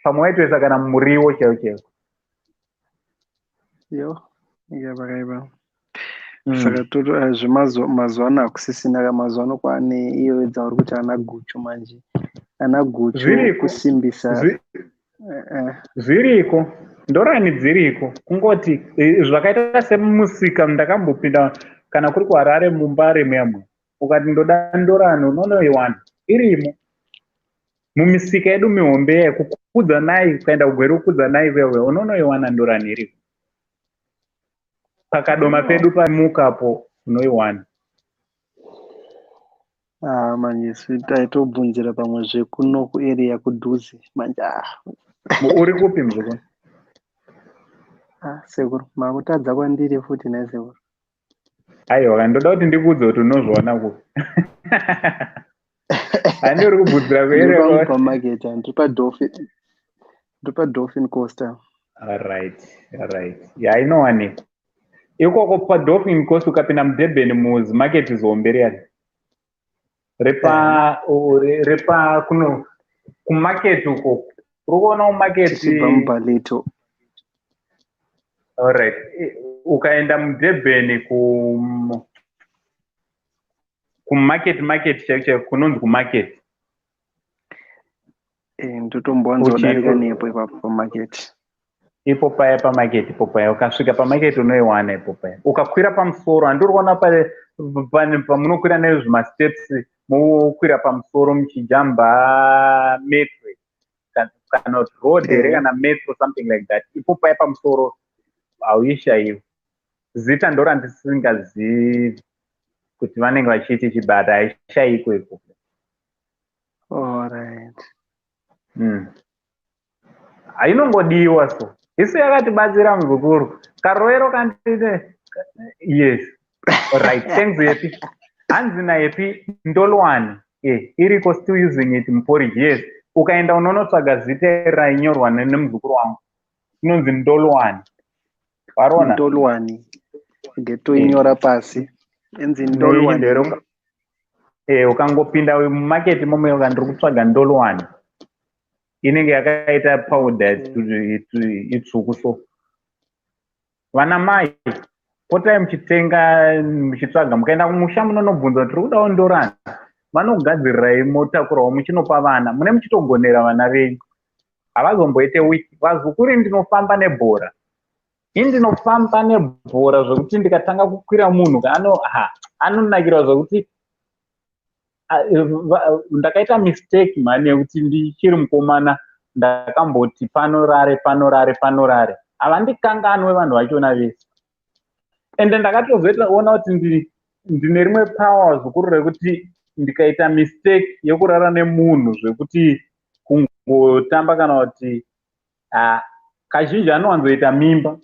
Pamwe waitoisa kana mumuriwo chaiwo chaiwo. Yo, ikapakaipa. Saka toto zvemazuva ano hakusisina ka. Mazuva ano kwaane iyo dzauri kuti ana guchu manje, ana guchu. Zviriko. Kusimbisa. Zviriko, ndorani dziriko. Kungoti zvakaita semusika, ndakambopinda kana kuri kuHarare, muMbare muyamwe, ukati ndoda ndorani, unonoiwana, irimo mumisika yedu mihombe. Yekukudza nai, ukaenda kuGweru, kukudza nai kuya, unonoiwana ndorani iriko. Pakadoma pedu pamukapo unoiwana. Ah, manje isu taitobvunzira pamwe zvekuno kuarea kudhuze manje, ah. Uri kupi, muzukuru? Ah, sekuru, makutadza kwandiri futi nhai, sekuru. Aiwa, ndoda kuti ndikuudze kuti unozviona kupi. Handi uri kubvunzira Ndiri kuarea? pangu pamarket, ndiri paDolphin Coaster. Alright, ya, inowanikwa ikoko paDolphin Coast. Ukapinda muDurban muzimarket zihombe riyani repa repa kuno kumarket uko, uri kuona kumarket. Tichibva muBalito. Alright, ukaenda muDurban kumarket, market chaiko chaiko kunonzi kumarket. Ndotombowanzodarika nepo ipapo pamarket. Ipo paya pamarket, ipo paya. Ukasvika pamarket unoiwana ipo paya. Ukakwira pamusoro, handiri kuona pamunokwira nezvimasteps, mokwira pamusoro muchijamba metro kana kuti road here, kana metro, something like that. Ipo paya pamusoro hauishaiwi. Zita ndorandisingazivi kuti vanenge vachiiti chibata haishaikwe iko. Alright. Hainongodiwa so. Isu yakatibatsira muzukuru. Karoero kandine yes. Right. Thanks Happy. Hanzi na Happy ndolwani. Iriko still using it muporridge. Yes. Ukaenda unonotsvaga zita rainyorwa nemuzukuru wangu. Inonzi ndolwani. Varona? Ndolwani. Ngetoinyora pasi. Inzi ndolwani. Ukangopinda mumarket imomo ndiri kutsvaga ndolwani. Inenge yakaita powder itsvuku so. Vana mai potai muchitenga muchitsvaga mukaenda kumusha munonobvunza kuti tiri kudawo ndorani. Vanogadzirirai motakurawo muchinopa vana. Mune muchitogonera vana venyu. Havazomboite wiki. Vazukuru ndinofamba nebhora. Ini ndinofamba nebhora zvekuti ndikatanga kukwira munhu anonakirwa zvekuti ndakaita mistake mhani yekuti ndichiri mukomana ndakamboti panorare panorare panorare. Havandikanganwe vanhu vachona vese. Ende ndakatozoona kuti ndine rimwe power zukuru rekuti ndikaita mistake yekurara nemunhu zvekuti kungotamba kana kuti kazhinji anowanzoita mimba.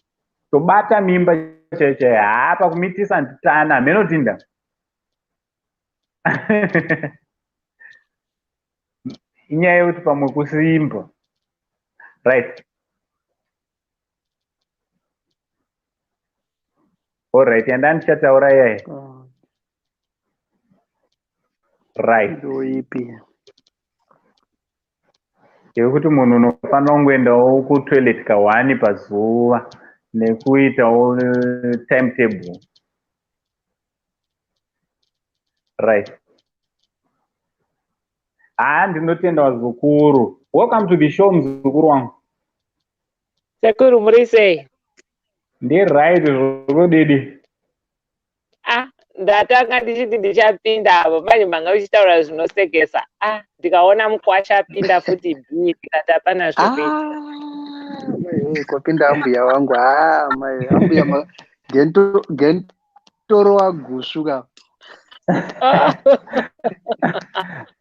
Tobata mimba chaiyo chaiyo. Haa pakumitisa nditana hamenotinda. Inyaya yekuti pamwe kusimba. Right. Alright, yanda ndichataura iyayi. Right. Ndoipi? Yekuti munhu unofanira kungoendawo kutoilet ka1 pazuva nekuitawo timetable. Right. Ndinotenda vazukuru. Welcome to the show muzukuru wangu. Sekuru muri sei? Ndi right zvokudidi. Ndatanga ndichiti ndichapinda apo manje manga uchitaura zvinosekesa. Ndikaona mukwasha apinda futi B ndikati hapana zvokuita. Kwapinda ambuya wangu. Mai ambuya gentoro wagusvu ka.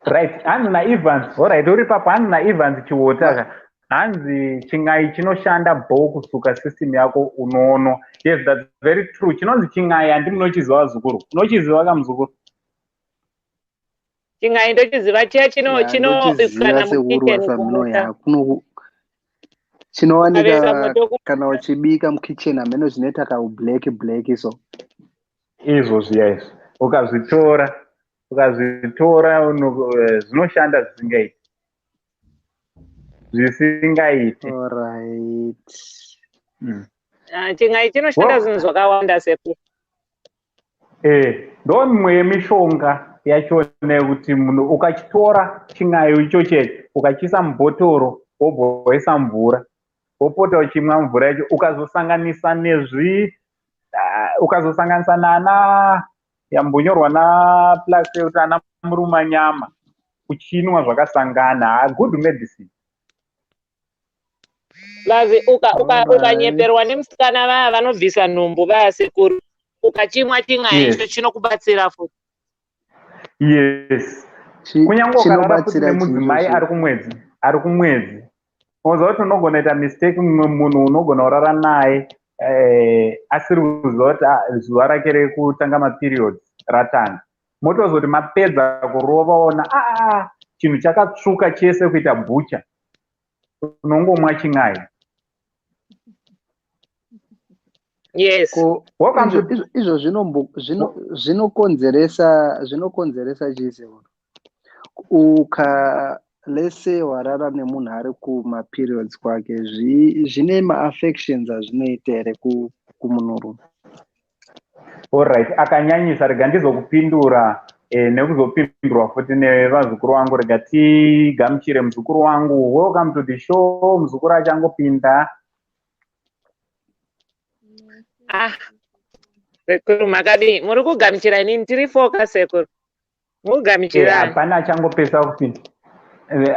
Right, hanzi naEvans. Alright, uri papo hanzi naEvans Chiwota ka. Hanzi chin'ai chinoshanda bho kusuka system yako unono. Yes, that's very true. Chinonzi chin'ai handi munochiziva zukuru. Unochiziva ka muzukuru? Chin'ai ndochiziva chiya chinoiswa mukitchen kumota. Chinowanika kana uchibika mukitchen hameno zvinoita ka black black so. Izvo zviya izvo. Ukazvitora zvinoshanda zvisingaiti. Zvisingaiti. Alright. Chin'ai chinoshanda zvinhu zvakawanda seku. Ndo mimwe yemishonga yachona yekuti munhu ukachitora chin'ai icho checho ukachiisa mubhotoro wobhoisa mvura wopota uchimwa mvura yacho ukazosanganisa ukazosanganisa nana yambonyorwa naplus yekuti ana murumanyama uchinwa zvakasangana. Good medicine. Plus ukanyeperwa nemusikana vaya vanobvisa nhumbu vaya sekuru ukachimwa chin'ai icho chinokubatsira futi. Yes. Kunyange ukarara futi nemudzimai ari kumwedzi unoziva kuti unogona kuita mistake mumwe munhu unogona kurara naye asiri kuziva kuti zuva rake rekutanga maperiods ratanga. Motozoti mapedza kurova ona chinhu chakatsvuka chese kuita bhucha. Unongomwa chin'ai. Yes. Izvo zvinokonzeresa chii sekuru? Uka lese warara nemunhu ari kumaperiods kwake zvine maaffections azvinoita here kumunhurume? Alright, akanyanyisa rega ndizokupindura nekuzopindurwa futi nevazukuru vangu. Rega tigamuchire muzukuru wangu. Welcome to the show. Muzukuru achangopinda. Sekuru makadii? Muri kugamuchira inini tiri foka sekuru. Mugamuchirani. Hapana achangopesa kupinda.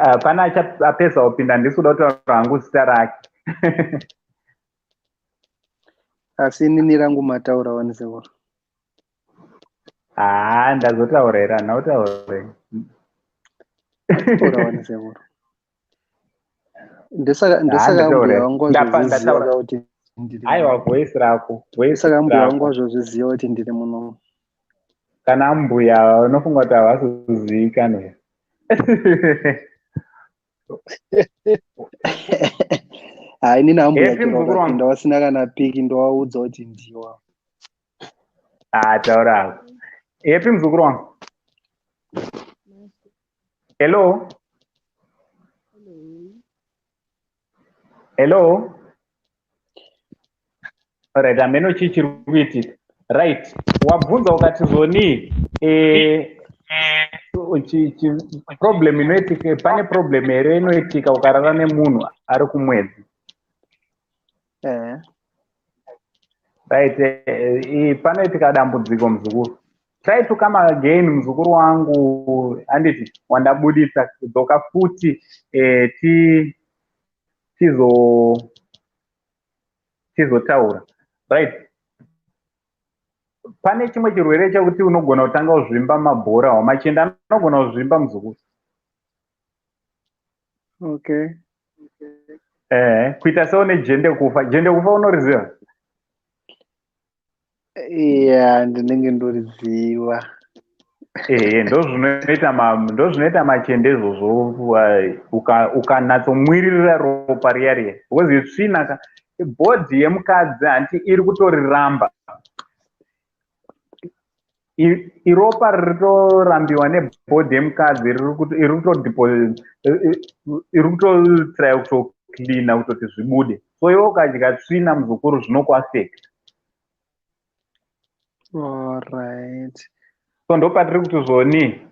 Hapana achapesa kupinda, handisi kuda kutaura hangu zita rake. Asi inini rangu mataura wani sekuru. Haa, ndazotaura here? Handina kutaura. Taura wani sekuru. Ndosaka mbuya vangu vazozviziva kuti ndiri. Aiwa, voice rako. Ndosaka mbuya vangu vazozviziva kuti ndiri muno. Kana mbuya unofunga kuti havasi. Hai, inini ambuya chero vasina kana piki ndovaudza kuti ndiwa. Ah, taura hako. Yepi muzukuru wangu? Hello? Hello? Alright, hameno chii chiri kuitika. Right, wabvunza ukati zvoni problem inoitika, pane problem here inoitika ukarara nemunhu ari kumwedzi? Right, panoitika dambudziko muzukuru. Try to come again muzukuru wangu, handiti wandabudisa, dzoka futi tizotaura. Right, pane chimwe chirwere chekuti unogona kutanga kuzvimba mabhora, wamachenda anogona kuzvimba muzukuru. Okay. Kuita seune jende kufa. Jende kufa unoriziva? Yeah, ndinenge ndoriziva. Ndozvinoita machende izvozvo, ukanatsomwiririra ropa riya riya. Because itsvina, bhodhi yemukadzi hanti iri kutoriramba. Iropa riri nebhodhi yemukadzi iri kutotraya kutoklina kutoti zvibude. So iwe ukadya tsvina muzukuru zvinokuafekta. Alright. So ndopatiri kuti zvoni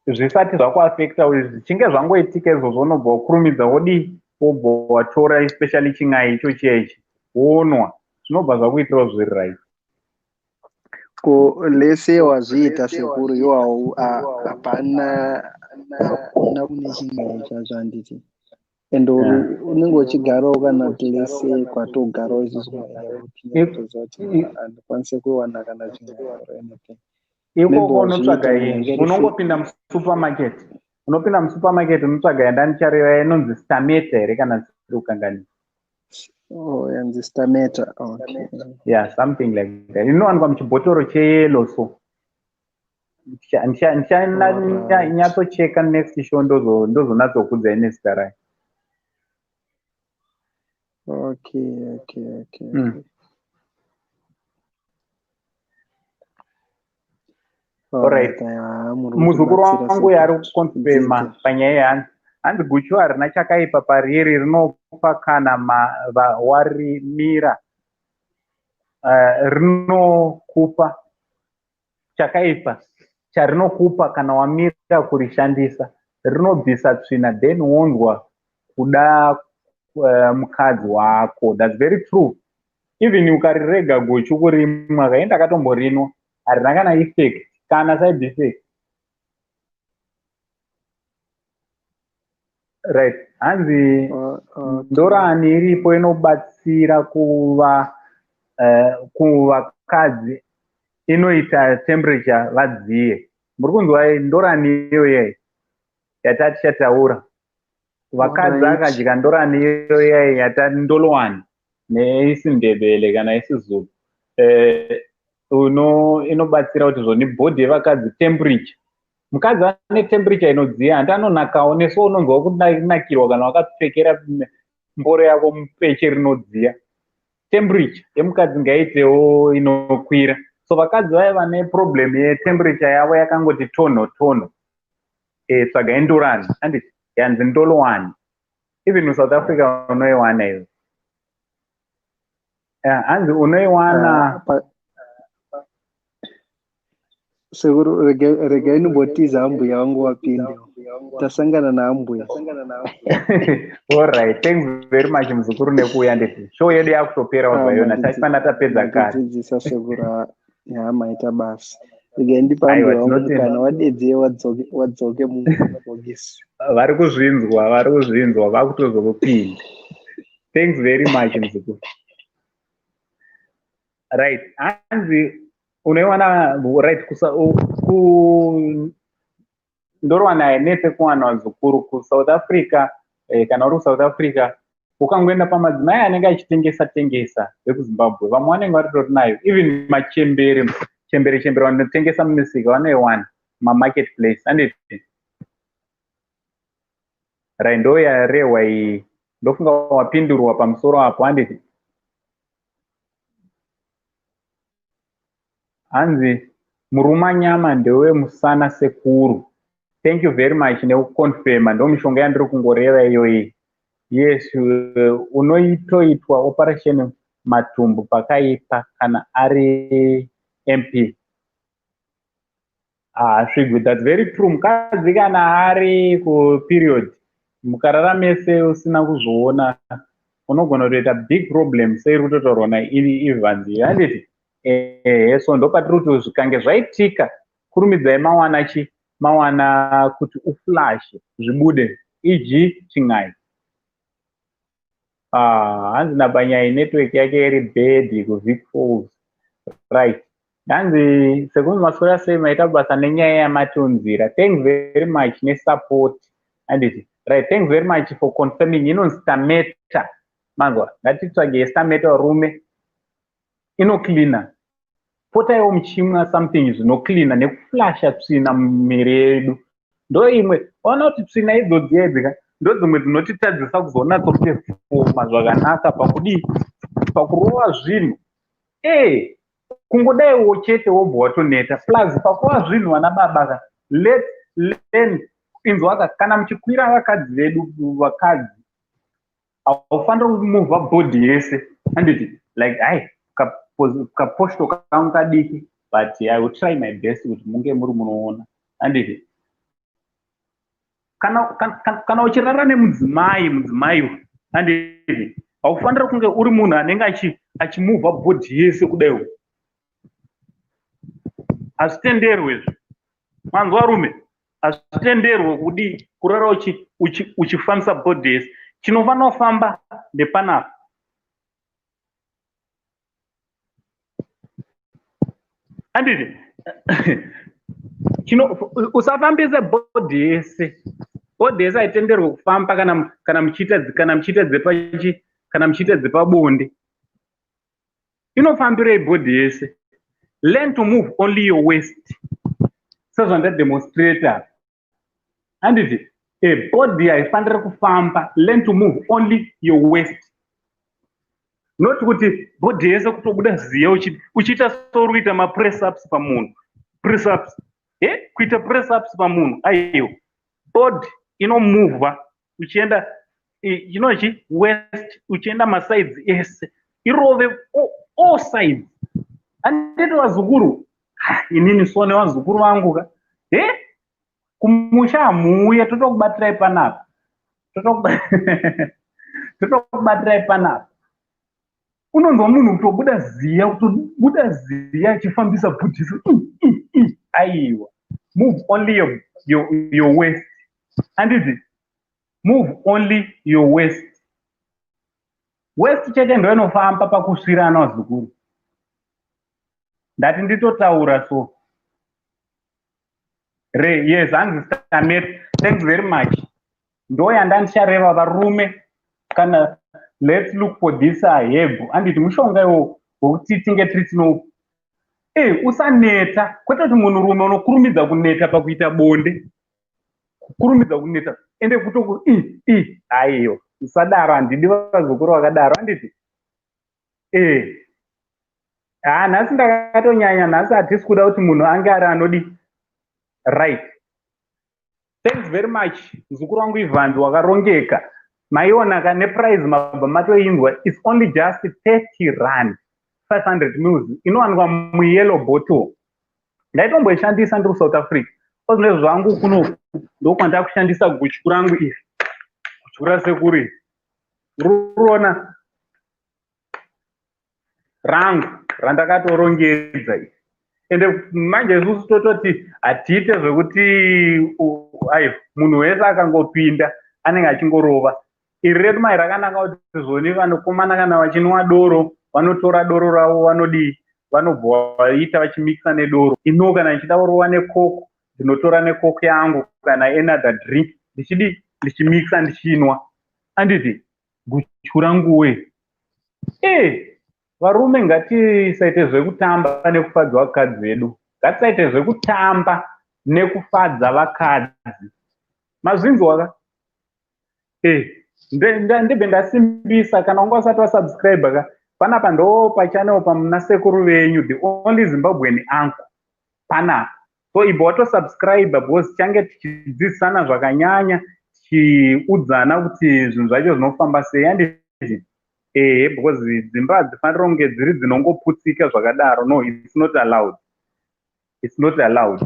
zvisati zvakuafekta, zvichinge zvangoitika izvozvo unobva wakurumidza wodii, wobva watora especially chin'ai icho chiya ichi wonwa, zvinobva zvakuitirawo zviri right. Ko lese wazviita sekuru, iwawo hapana hakuna kune chin'ai chacho handiti? And unenge uchigarawo kana lese kwatogarawo isusu kutoziva kuti handikwanisi kuwana kana chin'ai or anything. Ikoko unotsvaga, unongopinda musupermarket, unopinda musupermarket unotsvaga yandandichareva inonzi Stameta here kana ndisiri kukanganisa. Oh, yanzi Stameta, okay. Yeah, something like that. Inowanikwa muchibhotoro cheyellow, so ndichanyatsocheka next show ndozonatsokudzai nezita rayo. Okay. Alright, muzukuru wangu ari kuconfirma panyaya yehanzi, hanzi guchu harina chakaipa pariri, rinopa kana warimira, rinokupa chakaipa charinokupa kana wamira kurishandisa, rinobvisa tsvina then wonzwa kuda mukadzi wako. That's very true. Even ukarirega guchu kurimwa, kaenda akatomborinwa, harina kana effect, kana side effect. Right, hanzi ndorani iripo inobatsira kuva kuvakadzi, inoita temperature vadziye. Muri kunzwa ndorani iyoyo yatati chataura? Vakadzi akadya ndorani iyoyo yatati ndolowani neisiNdebele kana isiZulu, inobatsira kuti zvoni bhodhi yevakadzi temperature, mukadzi ane temperature inodziya handi anonakawo, nesu unonzwa kunakirwa kana wakapfekera mboro yako mupeche rinodziya. Temperature yemukadzi ngaitewo inokwira. So vakadzi vaya vane problem yetemperature yavo yakangoti tonho tonho, tsvagai ndorani, handiti yanzi ndolowani. Even muSouth Africa unoiwana iyo. Hanzi unoiwana. Sekuru, regai ndimbotiza, ambuya vangu vapinde, tasangana naambuya. Alright, thanks very much muzukuru nekuuya. Nditi show yedu yakutoperawo zvayona, taifana tapedza kare. Dzidzisa sekuru, ya maita basa. Regai ndipe ambuya vangu mukana wadedzei wadzoke mubhokisi. Vari kuzvinzwa, vari kuzvinzwa, vakutozokupinda. Thanks very much muzukuru. Right, hanzi unoiwana, right, kusa, ku ndorowana nepekuwana vazukuru kuSouth Africa. Kana uri kuSouth Africa, ukangoenda pamadzimai anenge achitengesa tengesa vekuZimbabwe, vamwe vanenge varitori nayo. Even machembere chembere chembere vanotengesa mumisika vanoiwana mamarket place, handiti? Right, ndo yarehwa iyi. Ndofunga wapindurwa pamusoro apo, handiti? Hanzi murumanyama ndewemusana sekuru. Thank you very much nekuconfirma. Ndo mishonga yandiri kungoreva iyoyi. Yes, unoitoitwa operation matumbu pakaipa kana ari MP. Ah, svigwi, that's very true. Mukadzi kana ari kuperiod, mukarara mese usina kuzviona, unogona kutoita big problem seiri kutotaurwa naEvans, handiti? Ehe, so ndopatiri kuti zvikange zvaitika, kurumidzai mawana chi mawana kuti uflashe zvibude, eg chin'ai. Ah, hanzi naBanyai network yake iri bad kuVic Falls. Right, hanzi sekunzi maswera sei, maita basa nenyaya yamatonzira. Thanks very much nesupport, handiti? Right, thanks very much for confirming. Inonzi Stameta, manzwa? Ngatitsvage Stameta, varume, inocleana. Potaiwo muchimwa something zvinocleana nekuflasha tsvina mumiri yedu. Ndo imwe ona kuti tsvina idzodzi edzika ndo dzimwe dzinotitadzisa kuzonatsoperforma zvakanaka pakudii, pakurova zvinhu. E kungodaiwo chete wobva watoneta. Plus pakurova zvinhu, vana baba ka, let's learn. Inzwaka, kana muchikwira vakadzi vedu, vakadzi haufaniri kumuvha body yese, handiti? Like hai kaposito kangu kadiki, but I will try my best kuti munge muri munoona, handiti? Kana uchirara nemudzimai, mudzimai, handiti, haufaniri kunge uri munhu anenge achimuvha body yese kudaiwo. Hazvitenderwe izvo, manzwa varume? Hazvitenderwe kudi kurara uchifambisa body yese. Chinofanira kufamba ndepanapa, handiti? Usafambise body yese. Body yese haitenderwe kufamba kana muchiita dzepachi, kana muchiita dzepabonde. Inofambirei body yese? Learn to move only your waist, sezvandademonstrata, handiti? Body haifaniri kufamba. Learn to move only your waist, not kuti body yese kutobuda ziya uchiita souri kuita mapress ups pamunhu. Press ups, kuita press ups pamunhu, aiwa. Body inomuvha uchienda chinochi waist, uchienda masides ese, irove all sides, handiti vazukuru? Inini so nevazukuru vangu ka, kumusha hamuuye, totokubatirai panapa, totokubatirai panapa. Unonzwa munhu kutobuda ziya, kutobuda ziya achifambisa bhudhiso. Aiwa, move only your waist, handiti? Move only your waist. Waist chete ndo inofamba pakusvirana, vazukuru. Ndati nditotaura so re. Yes, hanzi Stamet, thanks very much. Ndo yandandichareva, varume. Kana let's look for this herb, handiti? Mushonga iwo wekuti tinge tiri tino usaneta. Kwete kuti munhurume unokurumidza kuneta pakuita bonde, kukurumidza kuneta ende kutoku i i aiyo, usadaro. Handidi vazukuru vakadaro, handiti? Ha, nhasi ndakatonyanya. Nhasi hatisi kuda kuti munhu ange ari anodi. Right, thanks very much, muzukuru wangu Ivhanzi, wakarongeka. Maiona ka neprice mabva matoinzwa. It's only just R30, 500 mils, inowanikwa muyellow bottle. Ndaitomboishandisa ndiri kuSouth Africa. Ozvino zvangu kuno ndokwandakushandisa gutyu rangu iri, gutyu rasekuru ruriona rangu randakatorongedza iri. Ende manje isusu tototi hatiite zvekuti aiwa, munhu wese akangopinda anenge achingorova. Iri redu mai rakanaka kuti zvoni vanokomana kana vachinwa doro vanotora doro ravo, vanodii. Vanobva vaita vachimikisa nedoro. Ino kana ndichida kurova neCoke, ndinotora neCoke yangu kana another drink, ndichidi ndichimikisa, ndichinwa, anditi guchu rangu we. Varume, ngatisaite zvekutamba nekufadza vakadzi vedu. Ngatisaite zvekutamba nekufadza vakadzi. Mazvinzwa ka? Ndibve ndasimbisa, kana unga usati wasubscribe ka, panapa ndo pachannel pamuna sekuru venyu, the only Zimbabwean uncle panapa. So ibva watosubscribe, because tichange tichidzidzisana zvakanyanya, tichiudzana kuti zvinhu zvacho zvinofamba sei, handiti? Ehe, because dzimba hadzifaniri kunge dziri dzinongoputsika zvakadaro. No, it's not allowed, it's not allowed.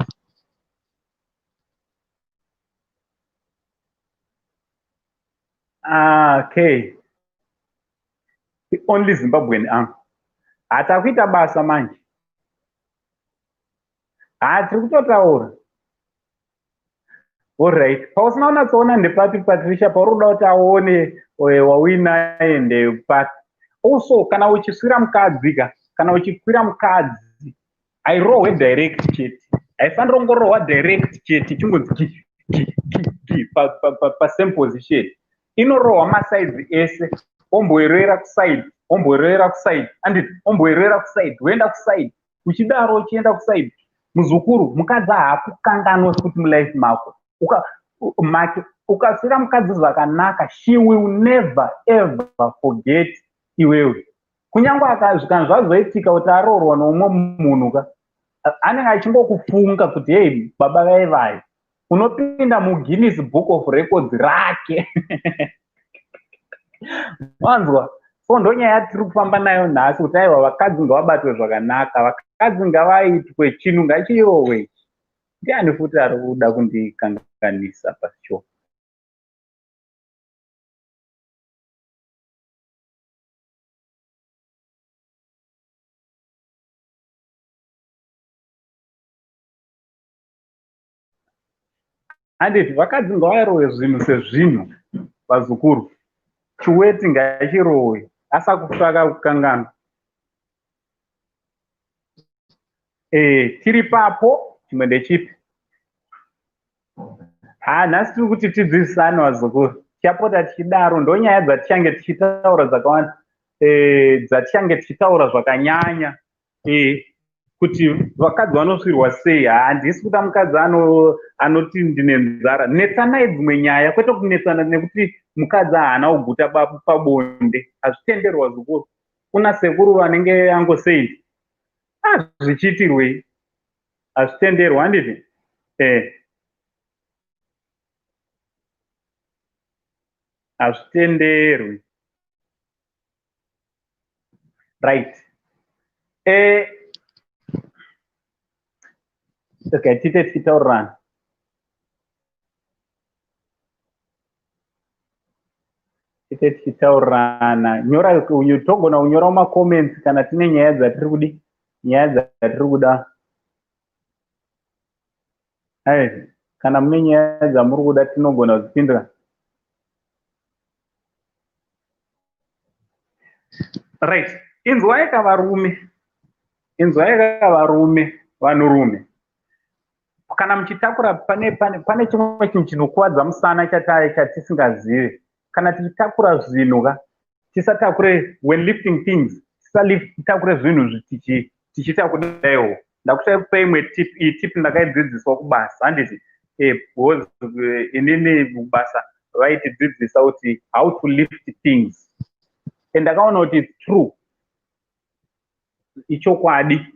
Ah, okay, the only Zimbabwean uncle. Hatakuita basa manje, ha, tiri kutotaura. Alright, pausina kunatsoona ndepapi, Patricia, pauri kuda kuti aone wauinaye ndepapi? Also, kana uchiswira mukadzi ka, kana uchikwira mukadzi, hairohwe direct chete. Haifaniri kungorohwa direct chete, chingonzi gi gi gi gi pasame position. Inorohwa masides ese, omboerera kuside, omboerera kuside, anditi? Omboerera kuside, woenda kuside, uchidaro, uchienda kuside. Muzukuru, mukadzi haakukanganwe futi mulife mako make. Ukaswira mukadzi zvakanaka, she will never ever forget iwewe. Kunyange kana zvazoitika kuti aroorwa noumwe munhu ka, anenge achingokufunga kuti, "Hei, baba vaivai." Unopinda muGuinness Book of Records rake, wanzwa? So ndonyaya yatiri kufamba nayo nhasi, kuti aiwa, vakadzi ngavabatwe zvakanaka, vakadzi ngavaitwe chinhu ngachirohwe. Ndiani futi ari kuda kundikanganisa pashow? Handiti vakadzi ngavarohwe zvinhu sezvinhu, vazukuru? Chiweti ngachirohwe, asakufa kukanganwa. Tiri papo. Chimwe ndechipi? Ha, nhasi tiri kuti tidzidzisane, vazukuru. Tichapota tichidaro. Ndo nyaya dzatichange tichitaura dzakawanda, dzatichange tichitaura zvakanyanya, kuti vakadzi vanosvirwa sei. Handisi kuda mukadzi anoti, "Ndine nzara." Netsanai dzimwe nyaya, kwete kunetsana nekuti mukadzi haana kuguta pabonde. Hazvitenderwa, zvikuru kuna sekuru vanenge angosei zvichiitirwei. Hazvitenderwa, handiti? Hazvitenderwi. Right, okay, tiite tichitaurirana, tiite tichitaurirana. Nyora, togona kunyora mumacomments kana tine nyaya dzatiri kudi, nyaya dzatiri kuda. Ai, kana mune nyaya dzamuri kuda, tinogona kudzipindura. Right, inzwai ka varume, inzwai ka varume, vanhurume, kana muchitakura, pane chimwe chinhu chinokuvadza musana chatisingazive. Kana tichitakura zvinhu ka, tisatakure, when lifting things, tisatakure zvinhu tichiita kudaiwo. Ndakutai kupa imwe tip. Iyi tip ndakaidzidziswa kubasa, handiti? Because inini kubasa vaitidzidzisa kuti how to lift things, and ndakaona kuti it's true, ichokwadi.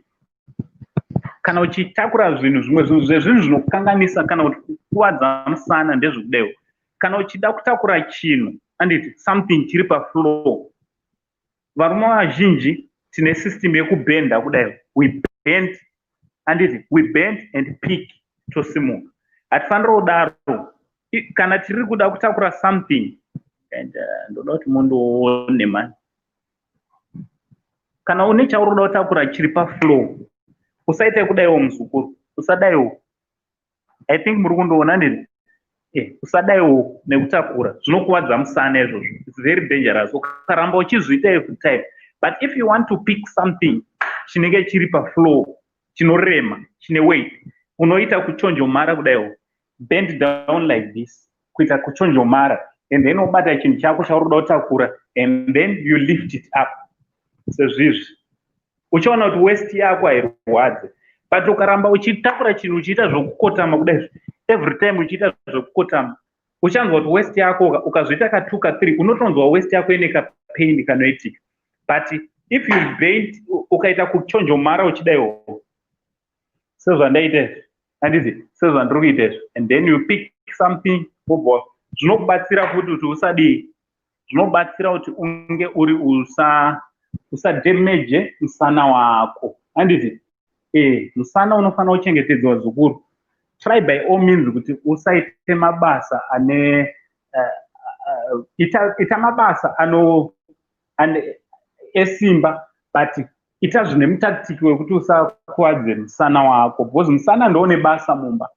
Kana uchitakura zvinhu, zvimwe zvinhu zvezvinhu zvinokanganisa kana kuti kukuvadza musana ndezvekudaiwo. Kana uchida kutakura chinhu, anditi, something chiri pafloor, varume vazhinji tine system yekubhenda kudai. We bend, anditi? We bend and pick, tosimuka. Hatifaniri kudaro kana tiri kuda kutakura something. And ndoda kuti mundione mani. Kana une chauri kuda kutakura chiri pafloor, usaite kudaiwo, muzukuru, usadaiwo. I think muri kundiona, ndini? Usadaiwo nekutakura, zvinokuvadza musana izvozvo. It's very dangerous ukaramba uchizviita every time. But if you want to pick something chinenge chiri pafloor, chinorema, chine weight, unoita kuchonjomara kudaiwo, bend down like this, kuita kuchonjomara, and then wobata chinhu chako chauri kuda kutakura, and then you lift it up sezvizvi. Uchaona kuti waist yako hairwadze. But ukaramba uchitakura chinhu uchiita zvokukotama kudai, every time uchiita zvokukotama, uchanzwa kuti waist yako ukazviita ka2 ka3, unotonzwa waist yako ine kapain kanoitika. But if you bend, ukaita kuchonjomara uchidaiwo sezvandaita izvi, handiti, sezvandiri kuita izvi, and then you pick something, wobva zvinokubatsira futi kuti usadii, zvinobatsira kuti unge uri usadhemeje musana wako, handiti? Musana unofanira kuchengetedzwa, zukuru. Try by all means kuti usaite mabasa ane ita mabasa ano ane esimba, but ita zvine mutaktiki wekuti usakuvadze musana wako, because musana ndoune basa mumba,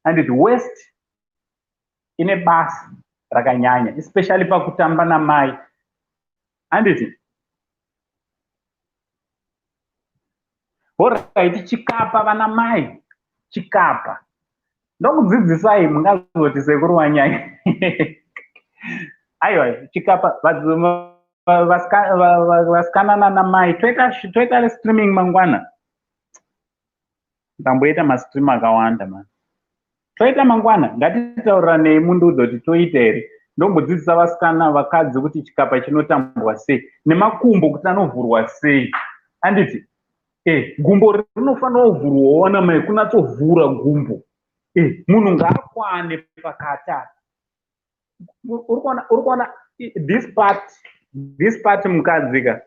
handiti? Waist ine basa rakanyanya, especially pakutamba namai, handiti? Alright, chikapa, vana mai, chikapa ndokudzidzisai. Mungazoti sekuru wanyanya. Aiwa, chikapa, vasikana nanamai, toita streaming mangwana. Ndamboita mastream akawanda man. Toita mangwana, ngatitauranei, mundiudza kuti toita here. Ndombodzidzisa vasikana, vakadzi kuti chikapa chinotambwa sei, nemakumbo kuti anovhurwa sei, handiti? Gumbo rinofanira kuvhurwawo, vana mai, kunatsovhura gumbo. Munhu ngaakwane pakati apa. Uri kuona this part, this part, mukadzi ka,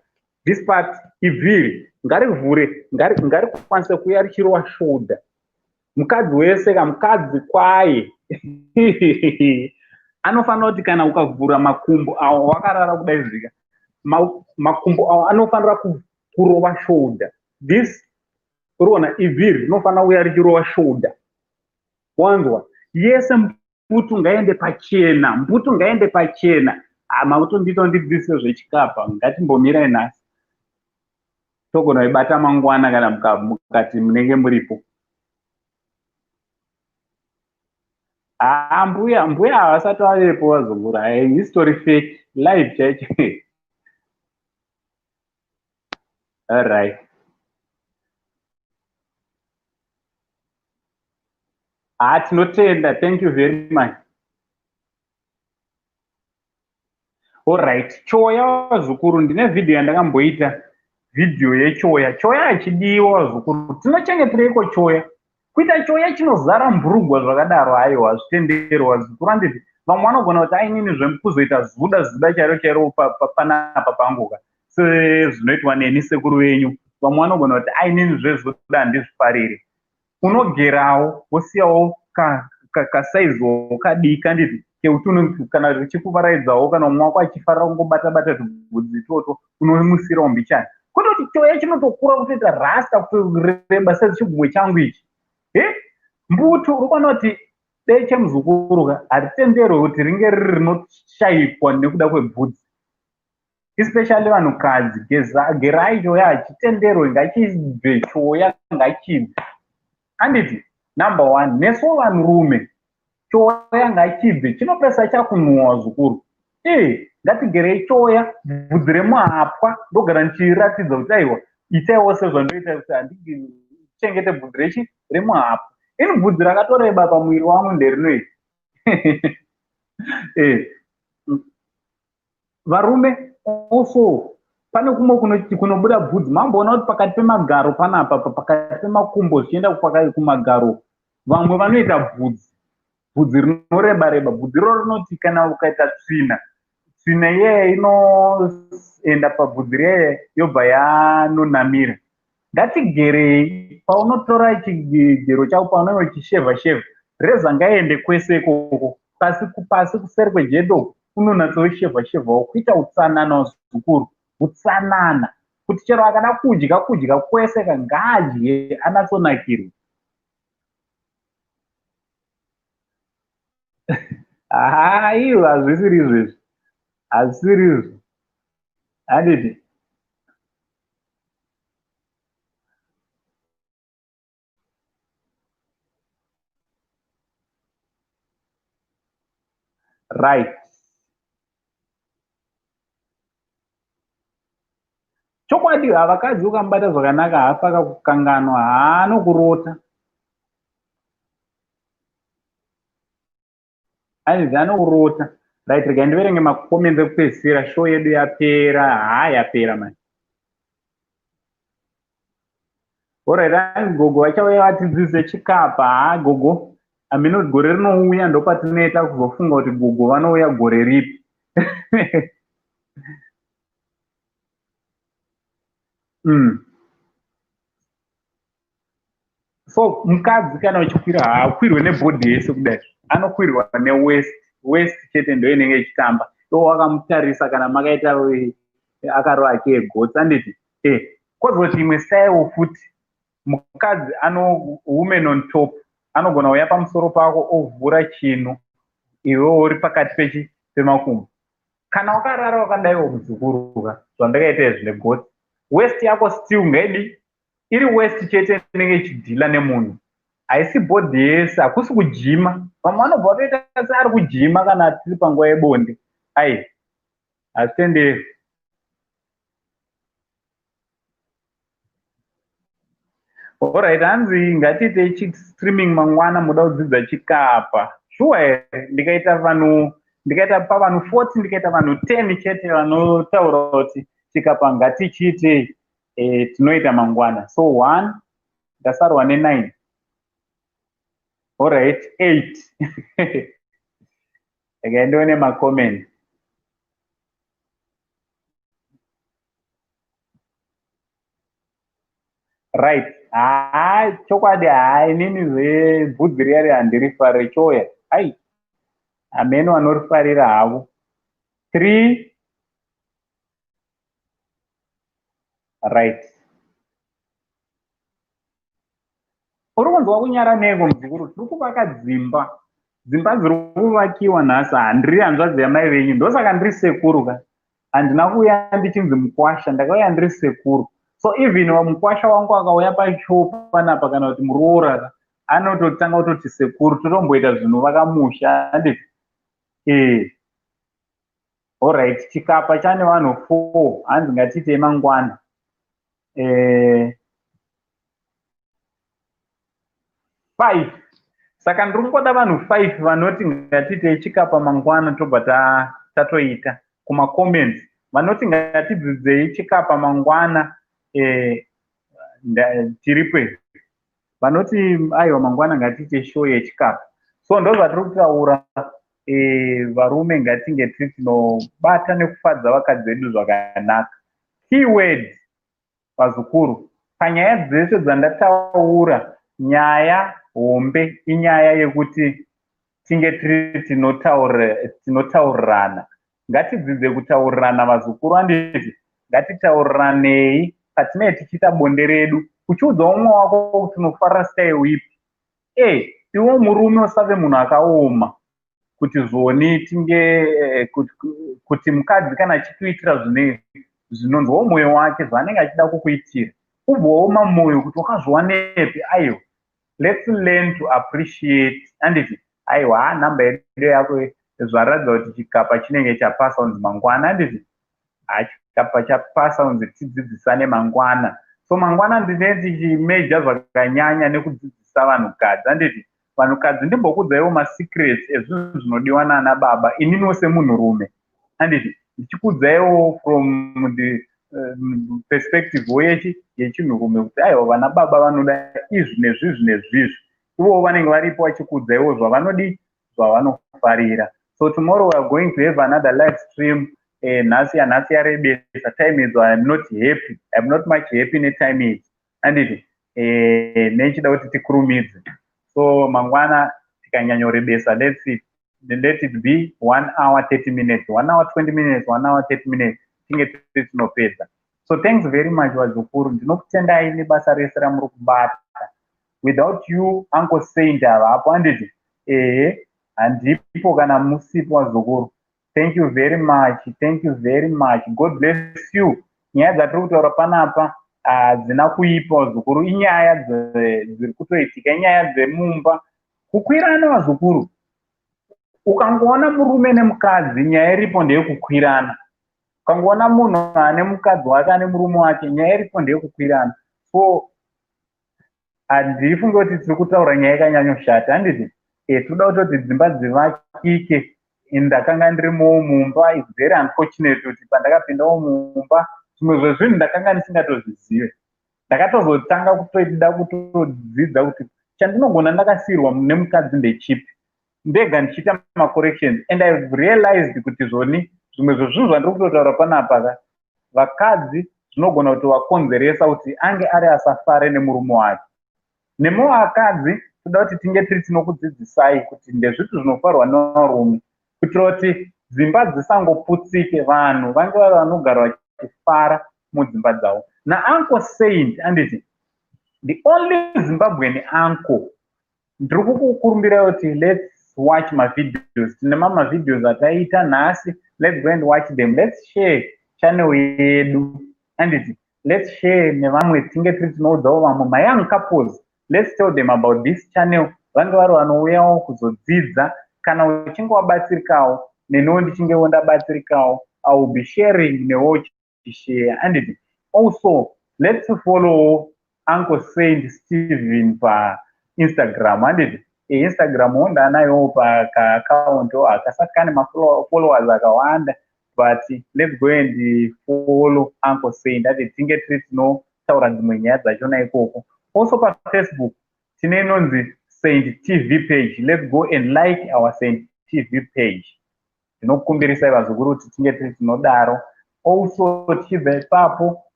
this part, ibviri ngarivhure, ngarikwanise kuuya richirova shoulder. Mukadzi wese ka, mukadzi kwaye anofanira kuti kana ukavhura makumbo awo wakarara kudai zvika, makumbo awo anofanira kurova shoulder. This, uriona ivhiri rinofanira kuuya richirova shoulder, wanzwa? Yese mbutu ngaende pachena, mbutu ngaende pachena. Makutondiita ndidzidzise zvechikapa. Ngatimbomirai nhasi, togona kuibata mangwana kana mukati munenge muripo. Haa, mbuya havasati vavepo, vazukuru. Hai, history fake live chaicho. Alright, haa, tinotenda, thank you very much. Alright, choya, vazukuru, ndine vhidhiyo yandakamboita, vhidhiyo yechoya. Choya hachidiwa, vazukuru. Tinochengetereiko choya? Kuita choya chinozara mburugwa zvakadaro, haiwa, hazvitenderwa, vazukuru, handiti? Vamwe vanogona kuti ainini zvekuzoita zuda zuda chairo chairo panapa panguka sezvinoitwa neni sekuru venyu. Vamwe vanogona kuti ainini zvezuda handizvifariri. Unogerawo, wosiyawo kasaiziwo kadiki, handiti, kekuti kana richikuvaraidzawo, kana mumwe wako achifarira kungobata bata tubvudzi itwotwo, unomusirawo mbichana, kwete kuti choya chinotokura kutoita rasta, kutoreba sechigumwe changu ichi. He, mbutu, uri kuona kuti beche, muzukuru ka, haritenderwe kuti ringe riri rinoshayikwa nekuda kwebvudzi, especially vanhukadzi. Gerai choya, hachitenderwe, ngachibve choya, ngachibve, handiti? Number one, nesuwo vanhurume, choya ngachibve, chinopesa chakunhuhwa, zukuru. Ngatigerei choya, bvudzi remuhapwa. Ndogara ndichiratidza kuti aiwa, itaiwo sezvandoita, kuti handichengete bvudzi rechi remuhapwa. Ini bvudzi rakatoreba pamuviri wangu nderinoiti. Varume also, pane kumwe kunobuda bvudzi. Mamboona kuti pakati pemagaro panapa, pakati pemakumbo zvichienda kumagaro, vamwe vanoita bvudzi, bvudzi rinoreba reba. Bvudzi iroro rinoti kana ukaita tsvina, tsvina iyeye inoenda pabvudzi riyeye, yobva yanonamira. Ngatigerei. Paunotora chigero chako, paunenge uchishevha shevha, reza ngaiende kwese ikoko, pasi pasi, kuseri kwejedo, unonatsoshevha shevhawo, kuita utsanana, zukuru, utsanana, kuti chero akada kudya, kudya kwese ka, ngaadye anatsonakirwa. Haiwa, hazvisiri izvezvi, hazvisiri izvo, handiti? Right. Chokwadi, havakadzi ukamubata zvakanaka haafi akakukanganwa, haanokurota. Ainzi anokurota. Right, regai ndiverenge macomments ekupedzisira. Show yedu yapera, haa yapera mani. Alright, hanzi gogo vachauya vatidzidzise chikapa. Haa gogo, hameno gore rinouya ndopatinoita kuzofunga kuti gogo vanouya gore ripi. So mukadzi kana uchikwira haakwirwe nebhodhi yese kudai, anokwirwa newaist. Waist chete ndo inenge ichitamba. Iwo wakamutarisa kana makaita akarova achiegotsa, handiti? Kozoti imwe style futi, mukadzi ano woman on top anogona kuuya pamusoro pako ovhura chinhu, iwewo uri pakati pechi pemakumbo. Kana wakarara wakadaiwo muzukuru, zvandakaita izvi negotsi, waist yako still ngaidi iri waist chete inenge ichidhila nemunhu, haisi bhodhi yese. Hakusi kujima. Vamwe vanobva vatoita seari kujima kana tiri panguva yebonde. Ai, hazvitenderi. Alright, hanzi ngatiitei chistreaming mangwana, muda kudzidza chikapa. Shuwa here? Ndikaita vanhu, ndikaita pavanhu 40, ndikaita vanhu 10 chete vanotaura kuti chikapa ngatichiitei, tinoita mangwana. So 1 ndasarwa ne9. Alright, 8. Regai ndione macomment. Right, haa chokwadi, haa inini zvebvudzi riya riya handirifarire choya. Ai, hameno vanorifarira havo. 3. Right, uri kunzwa kunyara neko muzukuru? Tiri kuvaka dzimba, dzimba dziri kuvakiwa nhasi. Handiri hanzvadzi yamai venyu, ndosaka ndiri sekuru ka. Handina kuuya ndichinzi mukwasha, ndakauya ndiri sekuru. So even mukwasha wangu akauya pashow panapa kana kuti muroora ka, anototanga kutoti sekuru, totomboita zvinhu vakamusha, handiti? Alright, chikapa chane vanhu 4. Hanzi ngatiitei mangwana. 5. Saka ndiri kungoda vanhu 5 vanoti ngatiitei chikapa mangwana, tobva tatoita. Kumacomments vanoti ngatidzidzei chikapa mangwana, tiripo. Vanoti aiwa, mangwana ngatiite show yechikapa. So ndo zvatiri kutaura, varume ngatinge tiri tinobata nekufadza vakadzi vedu zvakanaka. Keyword, vazukuru, panyaya dzese dzandataura, nyaya hombe inyaya yekuti tinge tiri tinotaurirana. Ngatidzidze kutaurirana, vazukuru, handiti? Ngatitauriranei patinenge tichiita bonde redu, uchiudza umwe wako kuti unofarira style ipi. Iwe murume usave munhu akaoma kuti zvoni tinge kuti mukadzi kana achikuitira zvine zvinonzwawo mwoyo wake zvaanenge achida kukuitira, ubva waoma mwoyo kuti wakazviwanepi. Aiwa, let's learn to appreciate, handiti? Aiwa, nhamba yedu yako zvaratidza kuti chikapa chinenge chapasa unzi mangwana, handiti? Chikapa chapasa unzi tidzidzisane mangwana. So mangwana ndinee tichimeja zvakanyanya nekudzidzisa vanhukadzi, handiti? Vanhukadzi, ndimbokudzaiwo masecrets ezvinhu zvinodiwa naana baba, ininiwo semunhurume, handiti? Ndichikudzaiwo from the perspective yechi yechinhurume kuti aiwa, vana baba vanoda izvi nezvizvi nezvizvi. Ivowo vanenge varipo vachikudzaiwo zvavanodi, zvavanofarira. So tomorrow we are going to have another live stream. Nhasi yanhasi yarebesa time idzo. I am not happy, I am not much happy netime idzi, handiti? Nechida kuti tikurumidze. So mangwana tikanyanyorebesa, let it be 1 hour 30 minutes, 1 hour 20 minutes, 1 hour 30 minutes, tinge tiri tinopedza. So thanks very much, vazukuru. Ndinokutendai nebasa rese ramuri kubata. Without you, Uncle Saint havapo, handiti? Ehe, handipo kana musipo, vazukuru. Thank you very much, thank you very much. God bless you. Nyaya dzatiri kutaura panapa hadzina kuipa, vazukuru. Inyaya dziri kutoitika, inyaya dzemumba, kukwirana, vazukuru. Ukangoona murume nemukadzi, nyaya iripo ndeyekukwirana. Ukangoona munhu ane mukadzi wake, ane murume wake, nyaya iripo ndeyekukwirana. So handifunge kuti tiri kutaura nyaya yakanyanyoshata, handiti? Toda kutoti dzimba dzivakike. Ndakanga ndirimowo mumba. It's very unfortunate kuti pandakapindawo mumba, zvimwe zvezvinhu ndakanga ndisingatozvizive. Ndakatozotanga kutoida kutodzidza kuti chandinogona ndakasiyirwa nemukadzi ndechipi, ndega ndichiita macorrections, and I've realized kuti zvoni zvimwe zvezvinhu zvandiri kutotaura panapa ka, vakadzi zvinogona kuti vakonzeresa kuti ange ari asafare nemurume wake. Nemo vakadzi, toda kuti tinge tiri tinokudzidzisai kuti ndezvipi zvinofarwa nevarume, kuitira kuti dzimba dzisangoputsike, vanhu vange vari vanogara vachifara mudzimba dzavo. NaUncle Saint, anditi, the only Zimbabwean uncle, ndiri kukukurumbirai kuti let's watch mavideos. Tine mamavideos ataita nhasi. Let's go and watch them. Let's share channel yedu, anditi? Let's share nevamwe, tinge tiri tinoudzawo vamwe mayoung couples. Let's tell them about this channel, vange vari vanouyawo kuzodzidza. Kana uchinge wabatsirikawo, neniwo ndichingewo ndabatsirikawo, I will be sharing, newo uchishare, anditi? Also, let's follow Uncle Saint Stephen paInstagram, handiti? Instagram wo ndaanayowo pakaaccount, hakasati kane mafollowers akawanda, but let's go and follow Uncle Saint, ati tinge tiri tinotaura dzimwe nyaya dzachona ikoko. Also paFacebook tine inonzi Saint TV page. Let's go and like our Saint TV page. Ndinokukumbirisai, vazukuru, kuti tinge tiri tinodaro. Also, tichibva ipapo,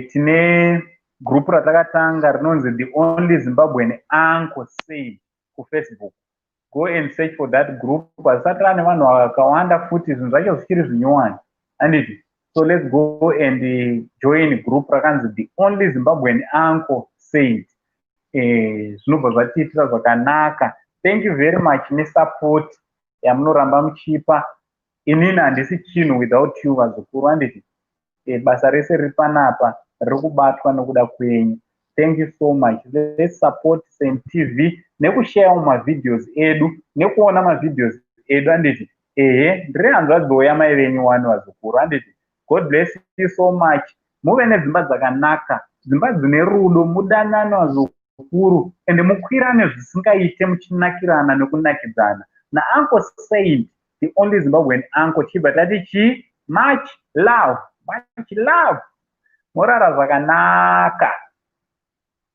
tine group ratakatanga rinonzi The Only Zimbabwean Uncle Saint kuFacebook. Go and search for that group. Hazisati rane vanhu vakawanda futi, zvinhu zvacho zvichiri zvinyowani, handiti? So let's go and join group rakanzi The Only Zimbabwean Uncle Saint. Zvinobva zvatiitira zvakanaka. Thank you very much nesupport yamunoramba muchipa. Inini handisi chinhu without you, vazukuru, handiti? Basa rese riri panapa riri kubatwa nokuda kwenyu. Thank you so much. Let's support Saint TV nekusharewo mavideos edu, nekuona mavideos edu, handiti? Ehe, ndiri hanzvadziwo yamai venyu wani, vazukuru, handiti? God bless you so much. Muve nedzimba dzakanaka, dzimba dzine rudo, mudanane, vazukuru, ende mukwirane zvisingaite, muchinakirana nekunakidzana. NaUncle Saint, the only Zimbabwean uncle, tichibva tati chii? Much love, much love. Morara zvakanaka.